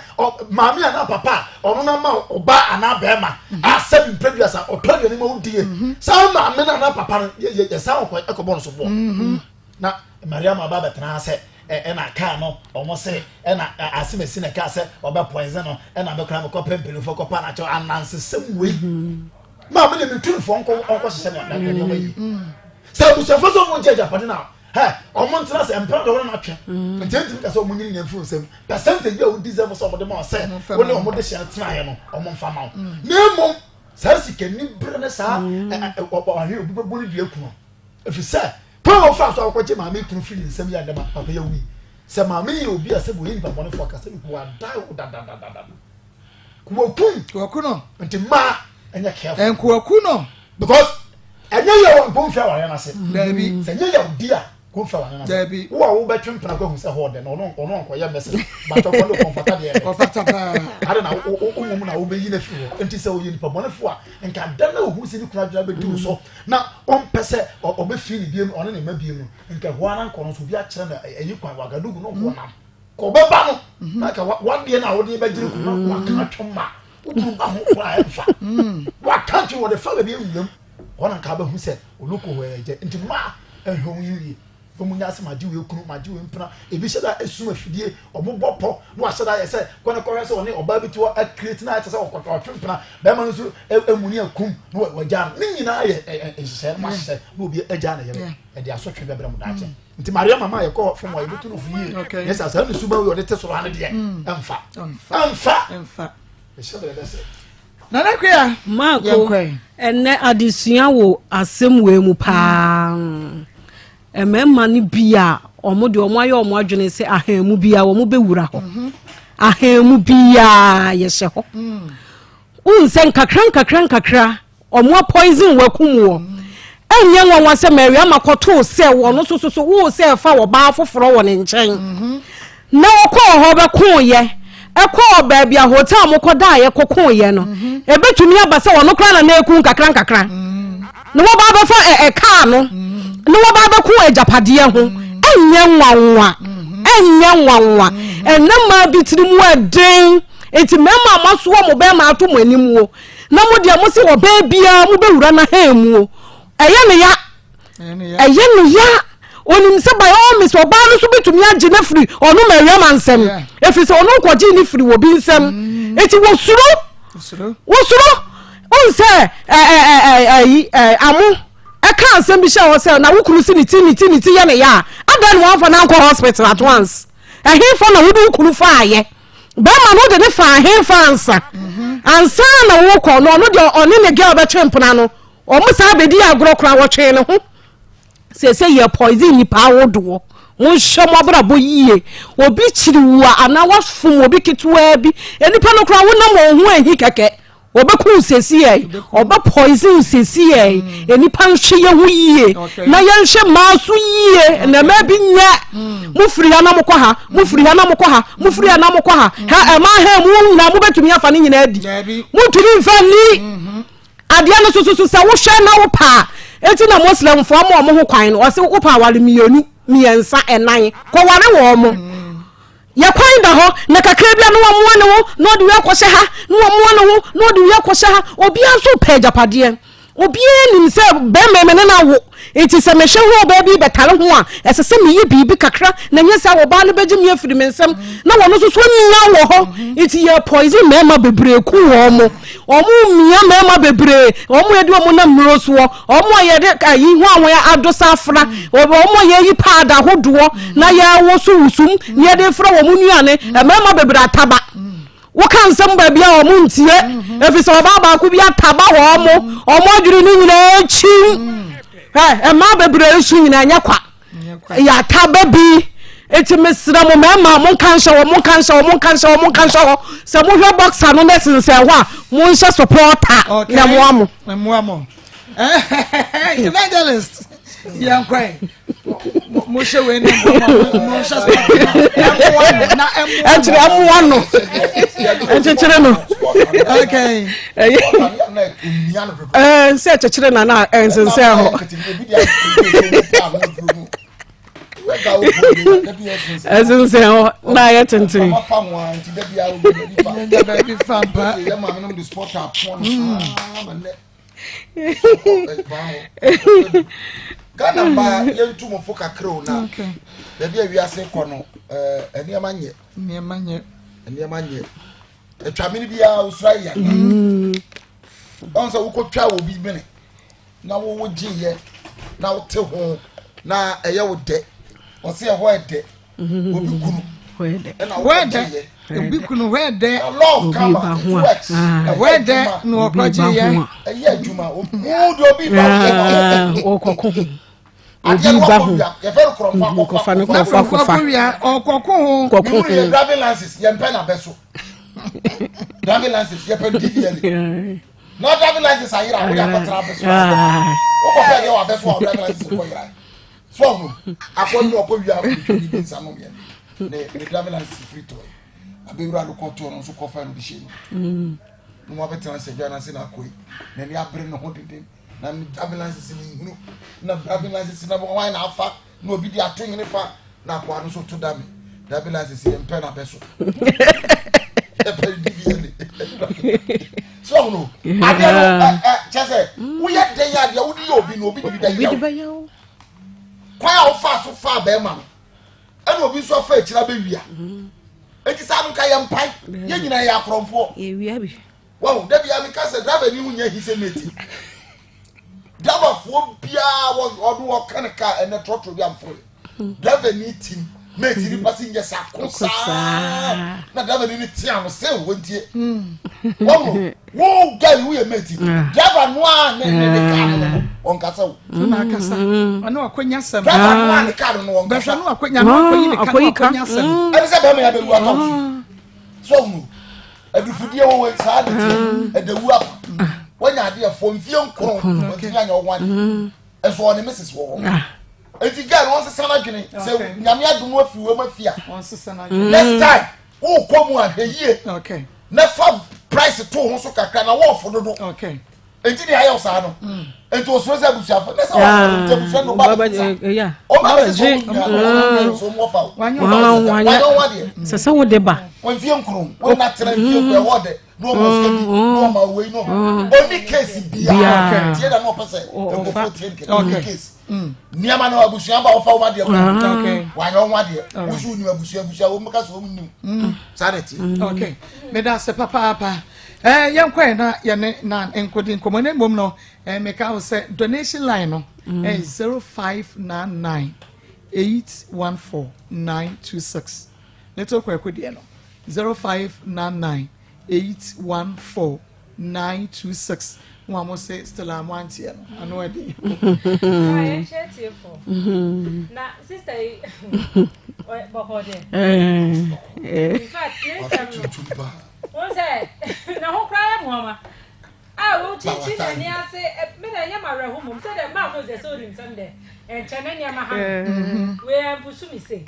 maame anaa papa a ɔno na ma ɔba anaa bɛrima mhm. a sɛbi mpɛduasa ɔtɔ aduane ma wodie. Mhm. Saa maame no anaa papa no yɛsan kɔ ɛkɔbɔ no so boɔ. Mhm. Na Mariam aba bɛtena sɛ ɛna kaa no ɔmo se ɛna asemesi na kaa sɛ ɔbɛ poison no ɛna mekora mekɔ pɛ mpanyinfoɔ kɔpa n'akyɛw anansesɛm wei. Maame de metu no fo ɔnkɔ ɔnkɔ hyehyɛ nneɛma yi. Sɛ abusuafo sɛ ɔmo gye agyapade na hɛ ɔmo ntena sɛ mpena de wɔn na atwe. Mm. Nti ntumi ka sɛ ɔmo nyini nyɛ mfiri nsam. Percentage bi a wo deserve sɛ ɔmo de ma wo sɛ wo ne ɔmo de hyɛ tena yɛ no ɔmo nfa ma wo. Mm. Na mmom saa sikani bere ne saa ɔhwɛ obi bɛbɔ ne dua kunu. Ɛfiri sɛ kwan a ɔfa so akɔgye maame kunu firi ne nsam yɛ ndɛma papa yɛ wui. Sɛ maame yɛ obi a sɛ wɔyɛ nipa bɔnefoɔ akasa bi wadae wo dadadadada. Kuwaku. Kuwaku no. Nti mmaa ɛnyɛ careful. Nkuwaku no. Because ɛnyɛ yɛ wɔ nkonfɛ awareɛ no ase. Daabi. Sɛ ɛnyɛ yɛ odi a nkonfɛ awareɛ no ase. Daabi. Wo a wobɛtwe mpena kɔ ahu sɛ hɔ ɔdɛ no ɔno ɔno ɔnkɔyɛ mɛsɛ. Bàtɔ kɔ ne kɔnfata deɛ ɛdɛ. Ɔfata paa. Ade na wo wo mmom na wobɛyi no afiri hɔ. Nti sɛ ɔyɛ nipa bɔnefoɔ a nka da na ohun sɛ ne kunu adwene abɛdi wo so na ɔmpɛ sɛ ɔbɛfiri ne biem ɔne ne mma biem no nka hɔ ara nkɔ no nso obi akyerɛ no ɛyi kwan wagadugu no nkɔ nam. Kɔbɛba no mhm. na ka wadeɛ no a wode bɛgyere ku no mhm. waka atwom ma wokunu ba ho koraa ɛmfa mhm. waka atwom wɔde fa baabi awuram hɔ na nka bɛhu sɛ oloko hɔ ɛgyɛ nti ma ɛhwɛ wo yie wɔn nya sɛ magye wei kunu magye wei mpena ebi hyɛ da esum afidie wɔn bɔ pɔ na wahyɛ da yɛ sɛ kɔnɛ kɔhwɛ sɛ ɔne ɔbaa bi te hɔ akireti na ayɛ sɛ ɔkɔtɔ ɔtwe mpena bɛrima no nso emu ne akum na wagya no ne nyinaa yɛ nhyehyɛ no mahyehyɛ na obi agya ne yere ɛde asotwe bɛbrɛ mu daakye. Nti Maria mama yɛ kɔ fam a yɛbɛtu no fo yie. Yɛ sɛ saa ne suban wei ɔde te soro ha no deɛ mm. ɛmfa. Ɛmfa. Ɛmfa. Ɛhyɛ bɛrɛ bɛsɛ. Nana Kuya. Maako ɛnɛ adesua wɔ asɛm wei mu paa. Mm. Mmarima no bi a wɔn deɛ wɔn ayɛ wɔn adwene sɛ ahan mu bi a wɔn bɛwura hɔ. Mhm. Ahan mu biara yɛhyɛ hɔ. Mm. Wohu sɛ nkakra nkakra nkakra Ɔmo a poison wo akum wɔ. Ɛnyɛ nwanwa sɛ Mariama kɔtoo sɛ ɔno nso so so woo sɛ ɛfa ɔbaa foforɔ wɔ ne nkyɛn. Mhm. Na ɔkɔɔ hɔ bɛkoeɛ. Ɛkɔɔ baabi a hotel mo kɔdaeɛ kɔkoeɛ no. Mhm. Ɛbɛtumi aba sɛ ɔno koraa na na ɛku nkakra nkakra. Mhm. Na wɔba abɛfa ɛ kaa no. Na wɔba abɛko agyapadeɛ ho. Ɛnyɛ nwanwa. Ɛnyɛ nwanwa. Ɛnɛ mmaa bi tiri mu ɛden. Enti mmarima a moasoa mo bɛrima ato mo anim wo. Na mo deɛ mo se ɔbaa biara mo bɛwura n'ahan mu o ɛyɛ ne ya ɛyɛ ne ya onim sɛ by all means ɔbaa no nso bɛtumi agye no afiri ɔno Mariama nsam ɛfiri sɛ ɔno nkɔgye ne firi obi nsam mm. eti wɔsuro wɔsuro wohu sɛ ɛyi amo ɛka asɛm bi hyɛ hɔ sɛ na wo kunu si ne ti ne ti ne ti yɛ ne ya a adan na wɔamfa no ankɔ hospital at once ɛhefa na wode wo kunu faayɛ Bɛrima no wode ne faa henfa ansa ansa na wokɔ no ɔno deɛ ɔne ne girl bɛtwe mpena no wɔn saa bɛdi agorɔ koraa wɔtwee ne ho sese yɛ poison nipa ahodoɔ monhwɛ mo abrabɔ yie obi kyiri wo a anaa wafom obi ketewaa bi nipa no koraa wonam wɔn ho ahi kɛkɛ Ɔbɛku wo sesiei, ɔbɛ poison wo sesiei. Nnipa nhwɛ yɛn ho yie na yɛnhwɛ mmaa so yie. Na mmaa bi nyɛ. Mm. Mo firi ha na mo kɔ ha, mo firi ha na mo kɔ ha, mo firi ha na mo kɔ ha. Mm. Ha ɛmaa ha mu nyinaa mo bɛtumi afa ne nyinaa di. Mo ntumi nfa nni. Mm-hmm. Adeɛ no soso so sɛ wohwɛ na wo paa. Eti na Muslimfoɔ ama wɔn ho kwan no. Ɔse wo paa ware mmienu, mmiɛnsa, ɛnan. Kɔware wɔn mo. Mm. Yɛ kwan da hɔ, na kakra bi a na wamoa ne ho na ɔde wei akɔhyɛ ha, na wamoa ne ho na ɔde wei akɔhyɛ ha. Obiara nso pɛ agyapadeɛ. Obiara nim sɛ bɛrima me ne no awo, nti sɛ mehwɛ ho ɔbaa bi bɛtare ho a, ɛsɛ sɛ meyi biribi kakra na nyɛ sɛ ɔbaa no bɛgye me afiri me nsam na wɔn nso so amia wɔ hɔ. Nti yɛ poison mmarima bebree ku wɔn mo. Wɔn mia mmarima bebree, wɔn yɛde wɔn nam nnuro soɔ, wɔn a yɛde ayi ho ahoɛ adosa afra, wɔn a yɛyi paada ahodoɔ na yɛwoso wusum na yɛde fra wɔn nnuane, mmarima bebree ataba. Woka nsɛm baabi a wɔn ntie, ɛfiri sɛ ɔbaa baako bi ataba wɔn mo, wɔn adwene no nyinaa kyim. Mmaa bebree nso nyinaa nyɛ kwa. Yɛata bi eti mesrɛ mo mmarima monka nhyɛ hɔ monka nhyɛ hɔ monka nhyɛ hɔ monka nhyɛ hɔ sɛ mohwɛ boxer no na sensɛn hɔ a monhyɛ supporter na ɛmoa mo. ɛmoa mo evangelist yɛn kwan mo hyɛ wei ne mo mo hyɛ supporter ɛmoa no na ɛmoa no ɛkyerɛ ɛmoa no ɛkyekyere no. okay. Ɛɛ sɛ kyekyere na na ɛnsensɛn hɔ. Ɛsensɛn hɔ na ayɛ tenten. Ghana mmaa yɛntu mo fo kakra o na baabi a wiase kɔ no nneɛma nyɛ. Nneɛma nyɛ. Nneɛma nyɛ. Atwa mene biara wosra yɛ. Ɔn sɛ wokɔtwa obi mene na wowo gyeeɛ. na wote ho na ɛyɛ wo dɛ ɔsɛ ɛhɔ ɛdɛ obi kunu ɛna wokɔgye yɛ obi kunu hɔ ɛdɛ love kama it works ɛhɔ ɛdɛ na ɔkɔgye yɛ ɛyɛ adwuma wo de obi ba ho ɔkɔko ho obi ba ho kɔfa no kɔfa kɔfa ɔkɔko ho kɔko ho driving license yɛn pɛ na bɛ so driving license yɛ pɛ DVLA na driving license ayera wo de akɔtena abɛ so wokɔpɛ deɛ wɔ abɛ so a driving license kɔ yera so ɔno akɔ ne ɔkɔ wia ɔtwa ne bi nsa nom yɛ ne ne driving license firi tɔ abɛwura no kɔtoɔ no nso kɔfa no de hyɛ no na wɔn abɛtena sɛ dwa n'ase na akɔ yi n'ani abere ne ho deden na ne driving license ne nhunu na driving license na wɔn na afa na obi de ato nyene fa na akoa no nso to da me driving license yɛ mpɛ na abɛ so ɛpɛ DVLA so ɔno adeɛ no ɛ ɛ kyɛ sɛ woyɛ den adeɛ wode yɛ obi na obi de bi bɛyɛ wo kwan a wofa so fa bɛrima no ɛna obi nso afa akyire abɛwia eti saa no nka yɛ mpae yɛn nyinaa yɛ akorɔmfoɔ wɔn dabi a meka sɛ driver ni ho nyɛ hi sɛ mate driverfoɔ biara wɔ ɔno ɔka ne kaa ɛnɛ trɔtrɔ bi amforo yɛ driver ni tim mate ni pasi nyɛ sa ko saa na driver ni ni tea no sɛ wɔn tie wɔn wo guy wo yɛ mate driver no a ne ne ne kaa no no wɔn kasa o. na akasa ɔne wakɔnya sɛm driver no a ne kaa no no wɔn kasa bɛhwɛ no wakɔnya no wakɔyi ne ka no wakɔnya sɛm ɛne sɛ bɛrima yɛ abɛwu atɔ so so ɔhunu adufudie wɔ wɔ saa de teɛ ɛdɛwu afa wɔnya adeɛ fɔ mfie nkron wɔntumi anyɛ wɔn ade ɛso ɔne mrs wɔ hɔ eti girl wɔn sesa n'adwene sɛ nyame adum afiri wɔn afi a next time wokɔ mu ahwɛ yie na fa price to ho so kakra na wɔɔfo dodo eti ni ayɛ ɔsaa no eti osoro sɛ abusuafo ne sɛ wɔn ti abusua no ba bɛ sisa ɔba bɛ sisa wɔn nua wɔn nua wɔn wɔfa o wanyɛ wɔn adeɛ sɛ sɛ wo de ba wɔn fie nkron wɔn na tena fie nkron ɛhɔ dɛ na wɔn sika bi na wɔn ma wei no oni keesi biara tie na n'ɔpɛ sɛ nkɔfo tie nkɛ oni keesi nneɛma no abusua ba wɔfa wɔn adeɛ kɔ wanyɛ wɔn adeɛ wosu nim abusua abusua wɔn ka so wɔn nim saa de tie. okay meda ase papaapa ɛɛ yɛn kɔ yɛn na yɛne na nkodi nkɔmɔ ne mmom no ɛɛ meka wo sɛ donation line no ɛyɛ 0599 814 926 little kwaku deɛ no 0599 814 926 mo a mo se still a mo anteɛ no ano ɛde. yɛnhyɛ tiefo na sister yi bɔkɔ deɛ in fact ne nsɛm no wɔn sɛ ne ho koraa yɛ mmoama a wokyikyi n'ani ase me na ɛnyɛ ma awerɛho mmom sɛ dɛ maa mo sɛ sɛ onim sɛm dɛ ɛnkyɛ ne nneɛma ha no wei ampusu me se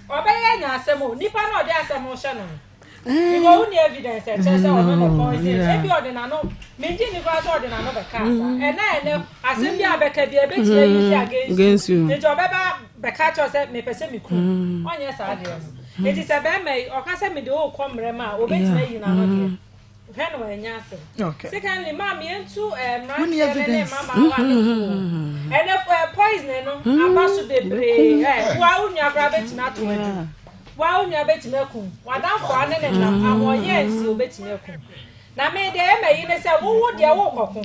ɔbɛyɛ anya asɛm o nipa na ɔde asɛm hyɛ no no because who ni evidence ɛkyerɛ sɛ ɔno na poison ebi ɔde n'ano mengye ni koraa sɛ ɔde n'ano bɛka asa ɛna ɛnɛ asɛm bi a bɛka bi ebɛtumi ayi si against you nti ɔbɛba bɛka kyerɛ sɛ mepɛ sɛ meku ɔnyɛ saa deɛ no nti sɛ bɛrima yi ɔka sɛ mede wo kɔ mmerɛ mu a obɛtumi ayi n'ano deɛ hwɛ no ɛnyɛ asɛm secondly maame yɛntu mmeranteɛ ne ne mmabaawa no fo ɛnɛ poison no aba so bebree ɛ wa wo nua koraa bɛtumi ato adu wa wo nua bɛtumi akum w'adamfo a ne ne nam ahoɔyɛ nsi obɛtumi akum na me deɛ ɛma yi ne sɛ wowo deɛ wokɔko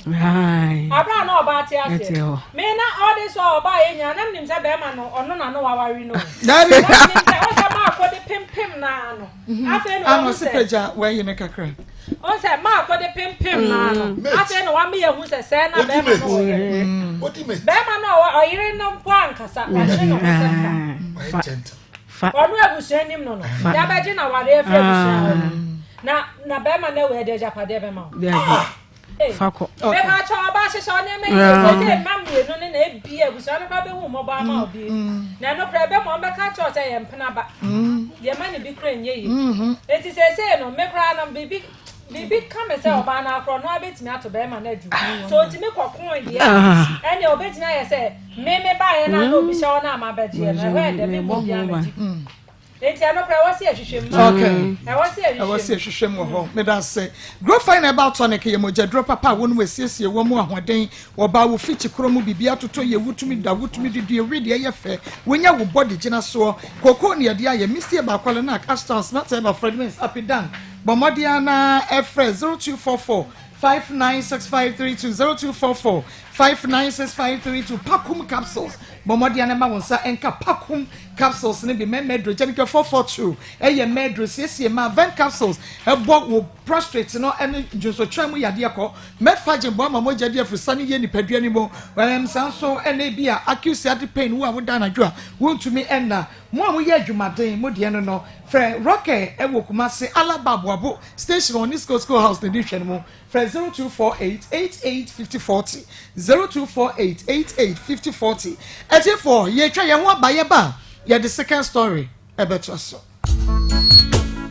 abira na ɔbaa te aseɛ me na ɔde sɛ ɔbaa yɛ nyinaa na menim sɛ bɛrima no ɔno na no waware no dabi na menim sɛ ɔsɛ maakɔ de pempem naa no afei na ano wɔn se sɛ pagya wɔayi ne kakra ɔn sɛ maakɔ de pempem naa no afei na wɔn yɛ hu sɛ sɛɛ na bɛrima no ɔyɛ odi mate bɛrima no a ɔyere no mpo ankasa wahye ne ho sɛ ɔyɛ gentle fa ɔno abusua nim no no yabɛgye na ware afiri abusua hɔ no na na bɛrima no awɔ ɛde agyapadeɛ bɛma wo dabi fa kɔ bɛba akyɛ ɔba ahyehyɛ ɔnneɛma yi sɛ sɛ mma mmienu ne na ebi abusua no kora bɛhu mmɔbɔ ama obi na ɛno kora ɛbɛma ɔmbɛka kyerɛ sɛ yɛ mpena ba yɛma ne bi kora nyɛ yie eti seesei no me koraa no biribi biribi ka me sɛ ɔbaa no akorɔ no abɛtumi ato bɛrima no aduru so otumi kɔko deɛ ɛnea ɔbɛtumi ayɛ sɛ me me baeɛ no a na obi hyɛ hɔ no a mabɛgyeɛ no ɛhɔ yɛ dɛ me mmɔ bi amagye eti ɛno koraa ɛwɔ sɛ yɛhwehwɛ mu okay ɛwɔ sɛ ɛwɔ sɛ yɛhwehwɛ mu yɛhwehwɛ mu wɔ hɔ meda ase grofine herbal tonic yɛ mogyaduro papa a wɔnom asiesie wɔ mu ahoɔden wɔbaa wo fikyi koro mu biribi atotɔ yɛ wotumi da wotumi didi ewi deɛ ɛyɛ fɛ wonya wo body gyina soɔ koko ne yɛde ayɛ misie baako na castans na tɛba fredmins apidan bɔ mmɔden ana ɛfrɛ 0244. 596532 0244 596532 Pakum capsules bɔ mmɔden na ma wo nsa nka Pakum capsules no bi mɛmɛ aduro gyamikɛ 442 ɛyɛ mɛ aduro siesie ma Vent capsules ɛbɔ wo prostrate no ɛne dwonsotwa mu yadeɛ kɔ Metforgen boa ma mogya di afurusane yie nipadua no mu ɛm saa nso ɛna ebi a acute sciatic pain wo a woda anadwo a wontumi ɛnna mo a moyɛ adwumaden mo deɛ no no frɛ Rocker ɛwɔ Kumasi Alaba Aboabo Station wɔ Nisco School House na ɛdi hwɛ no mu. Frɛ 0248 88 50 40, 0248 88 50 40. Atiefoɔ, yɛretwa yɛn ho aba, yɛba a, yɛde second story ɛbɛtoa so.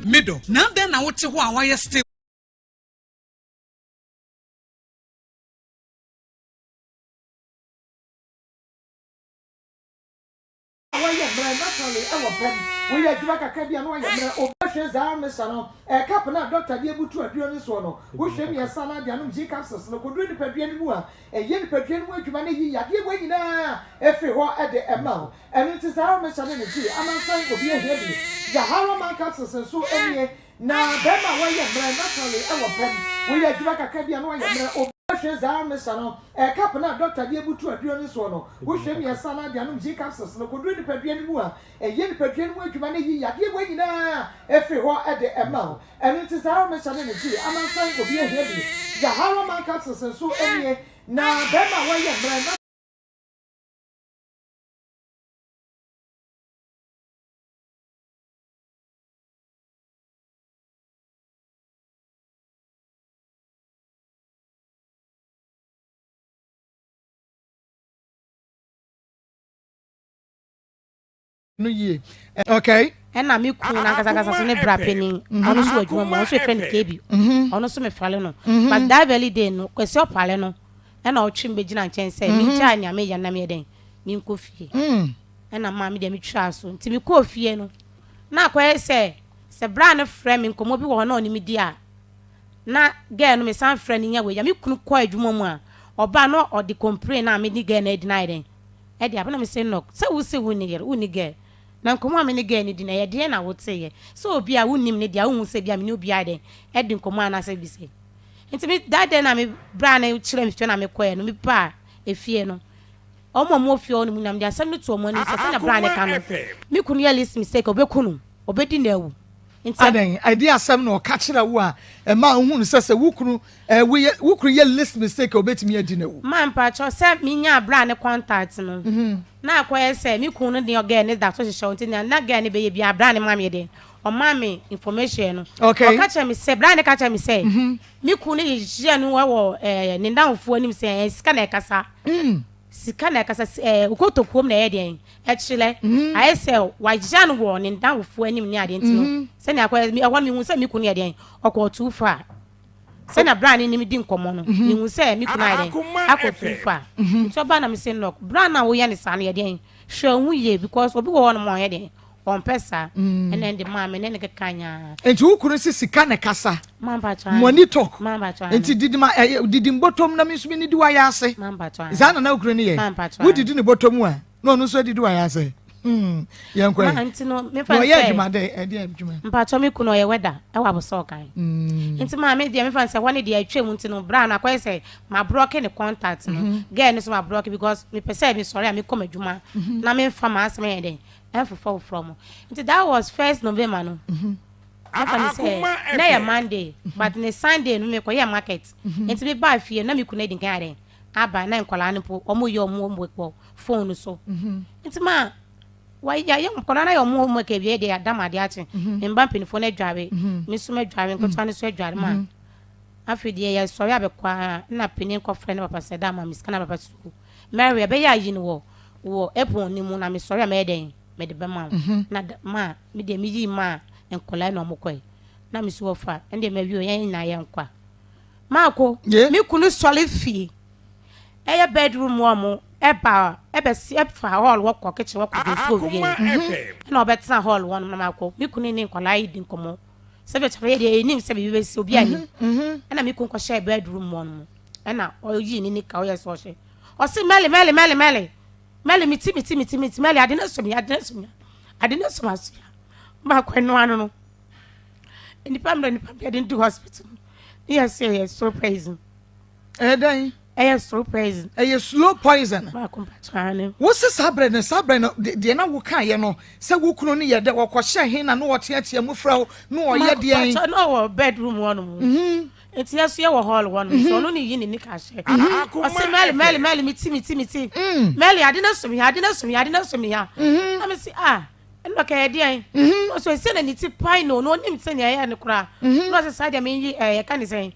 Me dɔ, na adɛn na wote hɔ a woayɛ still? Wɔyɛ mmerɛ naturally wɔ pɛm. Woyɛ adwuma kakra bi a na wayɛ mmerɛ. Obi ahwɛ zaa mesa no ɛɛ cup no a doctor de abutu aduro no soɔ no. Wohwɛ mmiɛnsa na de anom G capsules no kɔduru nipadua no mu a, ɛyɛ nipadua no mu adwuma na ɛyi yadeɛ wei nyinaa firi hɔ de ma wo. Ɛno nti Zahara mesa ne ne G amansan obi ahia bi. Zahara man capsules nso nie. Na bɛrima a wayɛ mmerɛ naturally wɔ pɛm. Woyɛ adwuma kakra bi a na wayɛ mmerɛ. Obi ahwɛ zaa mesa no ɛɛ cup no a doctor de abutu aduro no soɔ no. Wohwɛ mmiɛnsa na de anom G capsules no kɔduru nipadua no mu a, ɛyɛ nipadua no mu adwuma na ɛyi yadeɛ wei nyinaa firi hɔ de ma wo. Ɛno nti Zahara mesa ne ne G amansan obi ahia bi. Zahara man capsules nso nie. Na bɛrima a wayɛ mmerɛ na. No yie okay. Ɛna me kunu no ankasa ankasa so ne bra panin ɔno nso wɔ adwuma mu ɔno nso yɛfrɛ no KB ɔno nso mefale no but that very day no Kwasi ɔpale no ɛna ɔtwe me bɛgyina nkyɛn sɛ mengyae nea meyɛ no na meyɛ dɛn menkɔ fie ɛna maa me deɛ metwaa so nti mekɔɔ fie no na akɔyɛ sɛ sɛ bra no frɛ me nkɔmmɔ bi wɔ hɔ na ɔne me di a na girl no mesan frɛ no nya wei ya me kunu kɔ adwuma mu a ɔba na ɔde complain na me ne girl no adi no ayɛ dɛn ɛde aba na me se no sɛ wo se wo ne yere wo ne girl na nkɔmmɔ a me ne girl no di no ɛyɛ deɛn na woteeɛ sɛ obi a wonnim ne deɛ a wonhu sɛ bi a me ne obi ayɛ dɛn ɛdi nkɔmmɔ anaasɛ bi sɛ nti me that day na me bra no kyerɛ me fie na mekɔɛ no me baa efie no Wɔn a wɔwɔ fie hɔ no mu nyinaa, mede asɛm no too wɔn anim sɛ, sɛnea bere a ne ka no, me kunu yɛ least mistake a, obeku no, obedi no awu. Enti. Adɛn, ɛdeɛn asɛm na ɔka kyerɛɛ wo a ɛmaa wohuu sɛ sɛ wo kunu, eh, woyɛ, wo kunu yɛ least mistake a obetumi adi no awu? Ma mpakyɛw, sɛ minyaa bere a ne contact no, na akɔyɛ sɛ me kunu no ne girl no da so hyehyɛ hɔ, nti nea na girl no bɛyɛ biara, bere a ne ma me de, ɔmaa me information no. Okay. Ɔka kyerɛɛ me sɛ, bere a ne ka kyerɛɛ me sɛ, me kunu no hyehyɛɛ no wɔ eh, ne nnamfoɔ anim sɛ, eh, sika na ɛkasa. Sika na ɛkasa ɛɛ okotokuom na ɛyɛ deɛn ɛkyerɛ ayɛ sɛ wagya no wɔ ne ndamfoɔ anim ne adeɛ nti no sɛnea akɔ ɛhɔ no mehu sɛ me kunu yɛ deɛn ɔkɔɔ too far sɛnea bra ne ne di nkɔmmɔ no mehu sɛ me kunu ayɛ deɛn akɔ too far nti ɔbaa na me se nɔk bra na woyɛ ne saa no yɛ deɛn hwɛ ho yie because obi wɔ hɔ nom a ɔyɛ deɛn Ɔmpɛ saa. Ɛna ɛnde maa me ne no keka nyaa. Nti wo kunu se sika na ɛkasa. Money talk. Nti didi ma ɛyɛ didi mbɔtɔm na me nso me nidi wayɛ ase. Saa na na wo kunu no yɛ. Wo didi ne bɔtɔ mu a na ɔno nso adidi wayɛ ase. Hmm yɛn kɔ yi. Nti no me fa sɛ. Ɔyɛ adwuma dɛ ɛde adwuma. Mpatsɔ me kunu ɔyɛ wɛda ɛwɔ abosɔ kan. Nti maa me deɛ me fa sɛ hɔ ne deɛ atwa mu nti no bra no akɔyɛ sɛ ma brɔke ne contact no. Girl no so ma brɔke because me pɛ sɛ me sɔre a me kɔ m'adwuma na me nfa m'asɛm yɛ dɛn. Ɛnfofɔ foforɔ mo. Nti that was first November no. Ɛfa ne sɛ na yɛ Monday but ne Sunday no mekɔ yɛ market. Nti me baa fie na me kunu adi nkan ayɛ dɛn aba na nkwadaa no mpo wɔn yɛ wɔn homework wɔ phone no so. Nti ma wɔyɛ nkwadaa no ayɛ wɔn homework awie deɛ yɛada ma adeɛ akye. Me mba mpanimfoɔ no adware, me nso madware, nketewa no nso adware ma afei deɛ yɛsɔre abɛkɔ a na panin kɔfrɛ ne papa sɛ da ma me sika na papa so Mary ɛbɛyɛ ayi no wɔ wɔ April no mu na mesɔre a mɛyɛ dɛn mede bɛma wo mhm. na ma me deɛ meyii maa nkɔlaa na ɔmo kɔe na mesi wɔ fa ɛndeɛ mawie o yɛn nyinaa yɛn nkɔ a maako me kunu sɔre fie ɛyɛ bedroom wɔ mo ɛba ɛbɛsi ɛfa hall wɔ kɔ kitchen wɔ kɔ nsuo wie ɛna ɔbɛtena hall wɔ no na maako me kunu ne nkɔlaa yi di nkɔmɔ sɛ bɛ kyerɛ deɛ ɛnim sɛ biribi bɛsi obi anim mhm, mhm. ɛna me kunu kɔhyɛ bedroom wɔ no ɛna ɔyii ne nika ɔyɛ sɛ ɔhyɛ Ɔse Mɛli Mɛli Mɛli Mɛli Mɛli me ti me ti me ti me ti Mɛli ade no so me ade no so me ade no so m'asoa baako ɛno ano no nipa mmerɛ nipa mmerɛ de du hospital no. Ne yɛ sɛ ɛyɛ slow poison. Ɛyɛ dɛn? Ɛyɛ slow poison. Ɛyɛ slow poison. Baako mpatwa ne. Wosi saa berɛ no saa berɛ no deɛ na wokaeɛ no sɛ wo kunu no yɛ dɛ wɔkɔhyɛ he na na ɔteatea mu frɛ wo na ɔyɛ deɛn? Mpatwa na ɔwɔ bedroom hɔ nom. Mhm. Nti yɛ so yɛ wɔ hall hɔ nom. So ɔno ne yi ne nika hyɛ. Ɔsi Mɛli Mɛli Mɛli mi ti mi ti mi ti. Mɛli ade na so mi ha ade na so mi ha ade na so mi ha. Na mi si ah. Ɛna ɔka yɛ deɛn? Na ɔsɛ ɔsɛ na ne ti pae no na ɔnim sɛ nea ɛyɛ no koraa. Na ɔsɛ saa deɛ menyi ɛɛ yɛka ne sɛn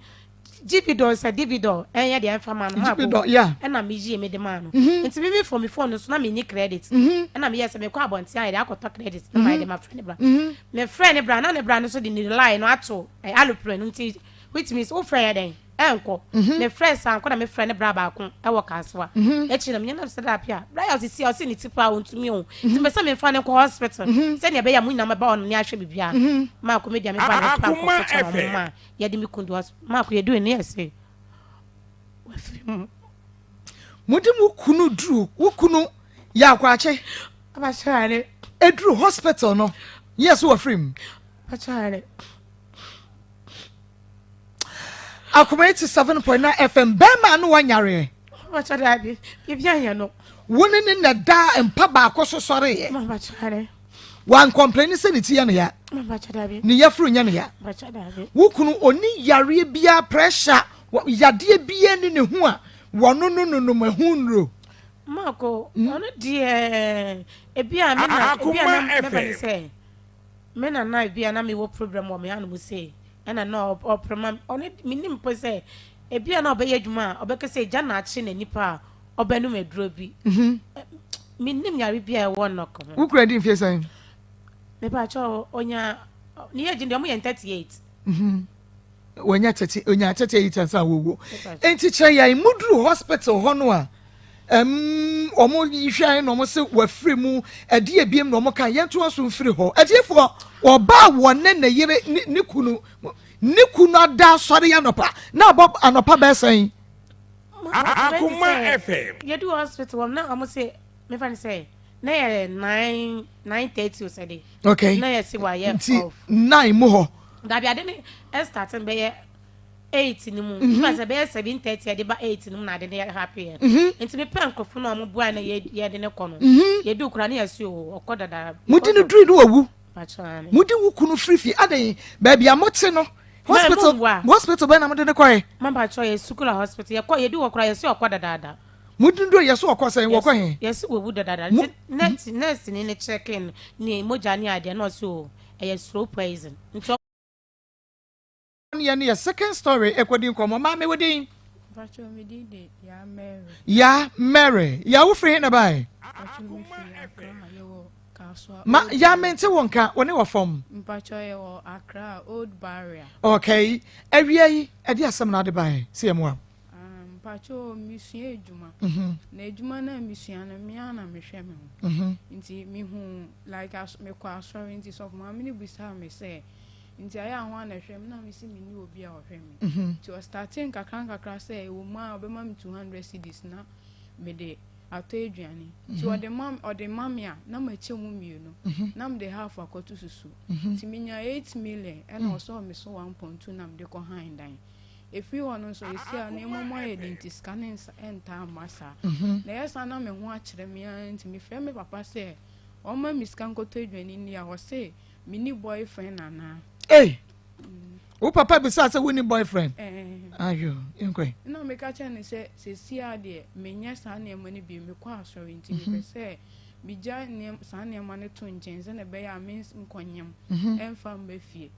Gpidol sɛ Dividol ɛnyɛ deɛ ɛmfa ma no maa Gpidol yeah. Ɛna meyie mede maa no. Nti me me phone me phone no so na menni credit. Ɛna meyɛ sɛ mekɔ abɔnten ayɛ de akɔtɔ credit na mayɛ de mafrɛ ne bra. Mefrɛ ne bra na ne bra no so de ne line no ato alopere no nti which means wofrɛ yɛ dɛn? Ɛnkɔ. Mefrɛɛ saa nko na mefrɛ ne bra baako wɔ Kasoa. Akyiri no menye no sɛ dabi a, bra yɛ ɔsisi a ɔse ne ti paa ɔntumi o. Nti mepɛ sɛ memfa no nkɔ hospital sɛnea ɛbɛyɛ a mo nyinaa mobɛba hɔnom ne ahwɛ biribiara. Maako me deɛ mefa no kora nkurɔfo kyɛn wɔn ma yɛde me kun du hospital. Maako yɛdui no yɛse wafiri mu. Mode mo kunu duru wo kunu yɛ akwakye. Abahyɛre. Eduru hospital no yɛse wafiri mu. Abahyɛre. Akoma 87.9 FM bɛrima no wanyareɛ. Ɔbɛkyɛ daabi biribi anyɛ no. Wo ne ne na daa mpa baako so sɔreeɛ. Wankɔmpleni sɛ ne ti yɛ ne ya. Ne yafuru nyɛ ne ya. Wo kunu ɔni yareɛ biara pressure yadeɛ biara ni ne ho a wɔno no nonom ɛho nnuro. Mako ɔno deɛ ebi a me na ebi a na mɛba ne sɛ. Me na na ebia na mewɔ problem wɔ me hanom sei, ɛna na ɔpere ma me. Ɔno menim mpo sɛ ebia na ɔbɛyɛ adwuma a ɔbɛka sɛ gya na akye n'ani paa a ɔbɛnom aduro bi. Mhm. Menim yare bi a ɛwɔ nnɔk ho. Wo kura di mfie sɛn? Mepakyɛ onya ne yɛ gye deɛ ɔmo yɛn 38. Mhm. Wɔnya 30 onya 38 ansa wɔwuo. Enti kyerɛ yɛn muduru hospital hɔ no a Ɛm, wɔn hwɛe na wɔn se wafiri mu, ɛde ebiem na wɔn ka yɛn to aso mfiri hɔ. Atiefoɔ, ɔbaa wɔ ne ne yere ne ne kunu ne kunu ada asɔre anɔpa na abɔ anɔpa bɛɛ sɛn. Akoma FM. Yɛdu hospital wɔn na wɔn se mefa ne sɛ na yɛ 9:30 o sɛ de. Okay. Na yɛ se wayɛ off. Nti 9 mu hɔ. Dabi ade ne ɛstart bɛyɛ. 8 no mu nfa sɛ bɛyɛ 7:30 ɛde ba 8 no mu na ade no yɛ happy yɛ nti mepɛ nkurɔfo no a wɔn boa na yɛde ne kɔ no yɛdu kura ne yɛsi o ɔkɔ dada. Mo di no duri no wawu mo di wo kunu firi fie adan baabi a mo te no hospital hospital bɛn na mo de ne kɔɛ. Mo mpatsɔ yɛ sukula hospital yɛkɔ yɛdu hɔ kora yɛsi ɔkɔ dadaada. Mo di no yɛsi ɔkɔ sɛn wɔkɔ he. Yɛsi wawu dadaada nti nurse nurse ni ne check in ne mogya ne adeɛ na ɔsi o ɛyɛ slow poison nti. Yɛ ne yɛ second story ɛkɔdi nkɔmmɔ. Maame wo din? Mpacho me din de Ya Mary. Ya Mary. Ya wo firi he na bae? Mpacho me firi Accra, yɛwɔ Kasoa. Ma ya mente wo nka, wo ne wɔ fam. Mpacho yɛwɔ Accra, Old Barrier. Okay, awia yi ɛde asɛm na ade bae sɛ yɛ mmoa? Ah, mpacho mesua adwuma. Mm-hmm. Na adwuma no a mesua no, me ara na mehwɛ me ho. Mm-hmm. Nti mehu like mekɔ asɔre nti sɔfo maame no bisaa me sɛ Nti ayɛ a hwan na ɛhwɛ me na mese menni obi a ɔhwɛ me. Nti ɔstartee nkakra nkakra sɛ ɛwɔ mu a ɔbɛma me 200 cedis na mede atɔ aduane. Nti ɔde ma ɔde ma me a na makyɛ mu mmienu na mede half akɔto susu. Nti menya 8 million ɛna ɔsɔɔ me so 1.2 na mede kɔ han dan. Ɛfiri hɔ no nso ɛsi a nneɛma mu ayɛ den nti sika no nsa ɛntaa mma saa. Na ɛyɛ saa na me ho akyerɛ me ara nti mefrɛ me papa sɛ ɔmma me sika nkɔtɔ aduane nni a ɔse Menni boyfriend anaa? Ei! Wo papa bisaa sɛ wonni boyfriend? Ɛɛ. Ayo, yɛnkɔ. Ɛna meka kyerɛ no sɛ seesei ara deɛ menyɛ saa nneɛma no bio, mekɔ asɔre nti mepɛ sɛ megya nneɛma saa nneɛma no to nkyɛn sɛdeɛ ɛbɛyɛ a menkɔnyem ɛmfa mma fie.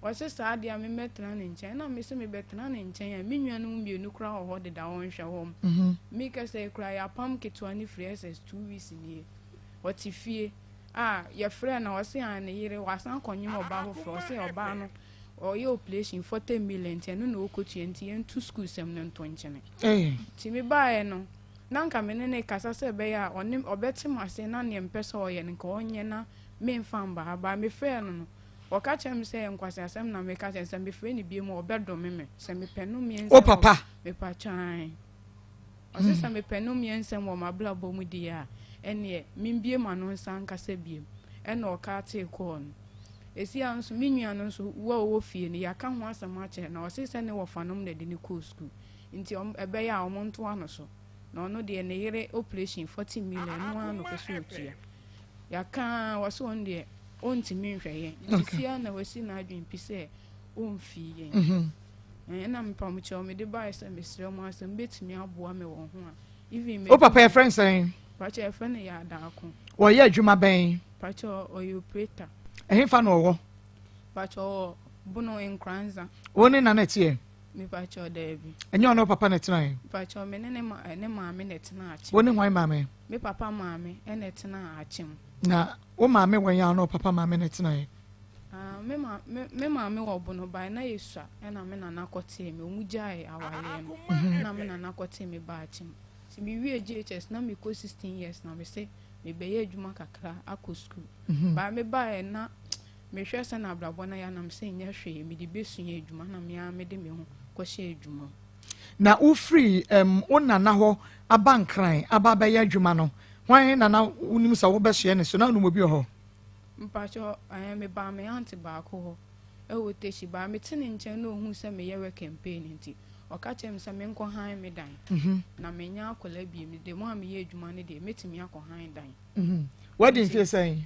Ɔse saa deɛ a memmɛtena ne nkyɛn. Ɛna mese mebɛtena ne nkyɛn a me nuanom mmienu koraa wɔ hɔ deda wɔnhwɛ wɔn. Mekasa yi koraa yɛapam ketewa no firi SS 2 weeks nie. Ɔte fie. a yɛfrɛɛ no a ɔse aa ne yere wasan akɔnyem ɔbaa foforɔ ɔse ɔbaa no ɔyɛ operation 40 million nti ɛno na ɔkɔtua nti yɛnto school sɛm no nto nkyene nti mebaeɛ no na nka me ne ne kasa sɛ ɛbɛyɛ a ɔne ɔbɛte m'ase na neɛ mpɛ sɛ ɔyɛ no nka ɔnyɛ na memfa mba ha baa mefrɛɛ no no ɔka kyerɛ me sɛ nkwaseasɛm na meka kyerɛ sɛ mefrɛ no bio mu ɔbɛdome me sɛ mepɛ no mmiɛnsa wo papa mepa kyan Ɔse sɛ mepɛ nomeɛ nsɛm wɔ m'abrabɔ mu deɛ a, ɛneɛ membue m'ano nsa nkasa biom. Ɛna ɔkatee kɔɔ no. Ɛsi ara nso me nua no nso wo a ɔwɔ fie no yɛaka ho asɛm akyerɛ no ɔse sɛ ne wɔfanom na ɛde no kɔɔ sukuu nti ɛbɛyɛ a wɔn ntoa no so na ɔno deɛ ne yere operation 40 million ɛno ara na ɔpɛ sɛ ɔtua. Yɛaka ara ɔse ɔno deɛ ɔntumi nhwɛ yɛn nti si ara na wasi n'adwene pi sɛ ɔmfii yɛn. Mm-hmm. Ɛna mepamokyɛw mede baeɛ sɛ mesrɛ mo asɛm bɛtumi aboa me wɔ ho a even Wo papa yɛfrɛ no sɛn? Pakyɛ yɛfrɛ no yɛ Adaako. Ɔyɛ adwuma bɛn? Pakyɛ ɔyɛ operator. Ɛhefa na ɔwɔ? Pakyɛ ɔwɔ Bono Nkoranza. Wo ne na na ɛteɛ? Mepakyɛ daabi. Ɛnyɛ ɔne wo papa na ɛtenae? Pakyɛ me ne ne ma ne maame na ɛtena Akyem. Wo ne hwan maame? Me papa maame na ɛtena Akyem. Na wo maame wɔ yɛn a ɔne wo papa maame na ɛtenae? Ah, me ma me me maame wɔ Bono bae na yɛsua ɛna me nana kɔtee me. Ɔmu gyae awareɛ no. Na me nana kɔtee me baa Akyem. Nti me wie JHS na mekɔ 16 years na mese mebɛyɛ adwuma kakra akɔ sukuu. Mhm. Baa me baeɛ na mehwɛ sɛ na abrabɔ no ayɛ na mese nyɛ hwee mede bɛsua adwuma na me ara mede me ho kɔhyɛ adwuma mu. Na wofiri um, wo nana hɔ aba Nkran aba abɛyɛ adwuma no, hwan na na wonim sɛ wobɛsoɛ ne so? Na wonim obi wɔ hɔ? Mpakyɛ ɛɛ mebaa me aunt baako hɔ ɛwɔ Teshie baa mete ne nkyɛn na ohuu sɛ meyɛ work campaign nti ɔka kyerɛɛ me sɛ menkɔ han me dan mhm. na menyɛ akwadaa biem de mo a meyɛ adwuma no deɛ mɛtumi akɔ han dan. Mhm. Wadi mfie sɛn?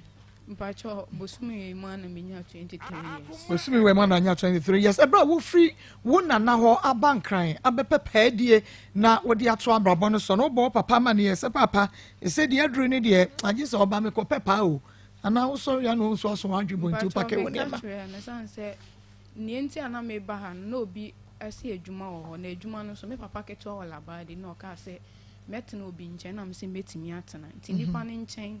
Mpakyɛ bosome wei mu ana menya 23 years. Bosome wei mu ana nya 23 years. Ɛberɛ a wofiri wo nana hɔ aba Nkran abɛpɛ paadie na wode ato abrabɔ no so no wobɔ wo papa amanneɛ sɛ papa ɛsɛ deɛ aduru ne deɛ agye sɛ ɔba mekɔpɛ paa o anaa wosɔre a na wo nso aso w'adwe bɔ nti wopake wo nneɛma. Mpakyɛ meka kyerɛ no sane sɛ nea nti a na meba ha no na obi asi adwuma wɔ hɔ na adwuma no nso me papa ketewa wɔ Labadi na ɔkaa sɛ mɛtena obi nkyɛn na mese mɛtumi atena nti nipa no nkyɛn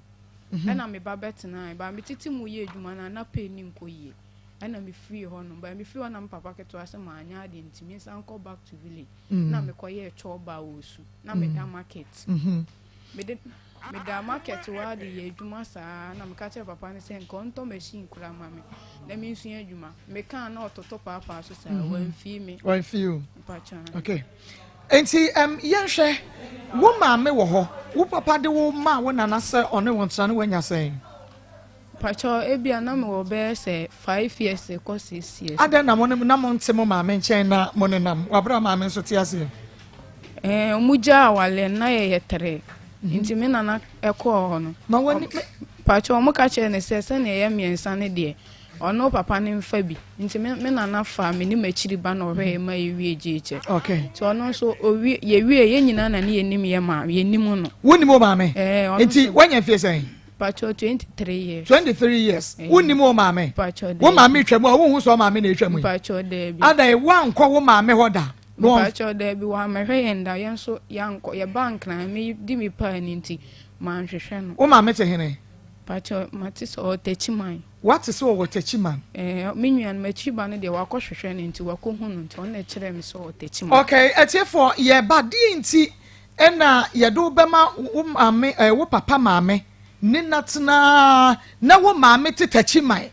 ɛna me ba bɛtenae ba metete mu yɛ adwuma no a na pay no nkɔ yie ɛna mefiri hɔ nom ba mefiri hɔ na me papa ketewa sɛ maanyɛ adeɛ nti mensan kɔ back to village na mekɔyɛɛ chɔba wɔ Osu na meda market mede Medaa market hɔ ara de yɛɛ adwuma saa na meka kyerɛɛ papa no sɛ nka ɔntɔ machine koraa ma me na mensua adwuma. Mekaa na ɔtotɔ paapaa so saa, mhm. wamfii me. Wamfii o. Mpakyɛ. Okay. Nti um, yɛnhwɛ wo maame wɔ hɔ, wo papa de wo maa wo nana sɛ ɔne wo ntena ne woanya sɛn? Pakyɛ ebia na mewɔ bɛyɛ sɛ 5 years kɔ 6 years. Adɛn na mo na monte mo maame nkyɛn na mo nenam wabra maame nso te aseɛ? Ɛɛ ɔmo gyaa awale no na yɛyɛ tere mhm. nti me nana ɛkɔɔ hɔ no. Ma wani me. Pakyɛ ɔmo ka kyerɛ ne sɛ sɛnea ɛyɛ mmiɛnsa ne deɛ ɔno papa ne nfa bi nti me me nana fa me ne m'akyiri ba na ɔhwɛ yɛ ma yɛwie JHS. Okay. Nti ɔno nso owie yɛwie yɛn nyinaa na ne yɛnim yɛ maame yɛnim no. Wonim wo maame? Ɛɛ ɔno nti wanya mfie sɛn? Pacho 23 years. 23 years. Eh. Wonnim wo maame? Pacho Wo maame twa mu a wonhu sɛ wo maame na etwa mu yi. Pacho daabi. Adan woankɔ wo maame hɔ da. Pacho daabi wɔammɛhwɛ yɛn da yɛn nso yɛankɔ yɛbaa Nkran me di me paa ni nti manhwehwɛ no. Wo maame te hene? Pacho mate sɛ ɔwɔ Techiman. Wate sɛ ɔwɔ Techiman? Eh, me nua no m'akyiri ba no deɛ wakɔhwehwɛ no nti wakɔhu no nti ɔno na ɛkyerɛɛ me sɛ ɔwɔ Techiman. Okay, atiefoɔ yɛba deɛ nti Ɛna yɛde wo bɛma wo maame ɛɛ wo papa maame ne na tena na wo maame te takyiman.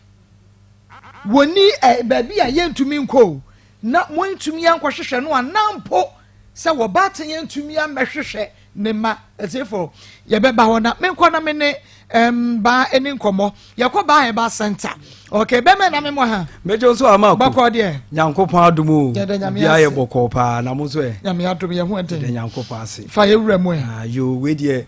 Wɔni ɛ baabi a yɛntumi nkɔ o na montumi ankɔhwehwɛ no anaa mpo sɛ wɔbaatan yɛntumi ammɛhwehwɛ ne mma. Atiefo yɛbɛba hɔ na menkɔ na me ne mbaa ɛni nkɔmmɔ. Yɛkɔ baa herbal center. Okay, bɛmɛ na memmɔ ha. Mɛgye nso ama ko. Bɔkɔɔ deɛ. Nyankopɔn adom o. Yɛda Nyame Obiara ase. yɛ bɔkɔɔ paa na mo nso ɛ. Nyame adom yɛ ho ɛden. Yɛda Nyankopɔn ase. Fa yɛ wura mu ɛ. Ah, yo, wei deɛ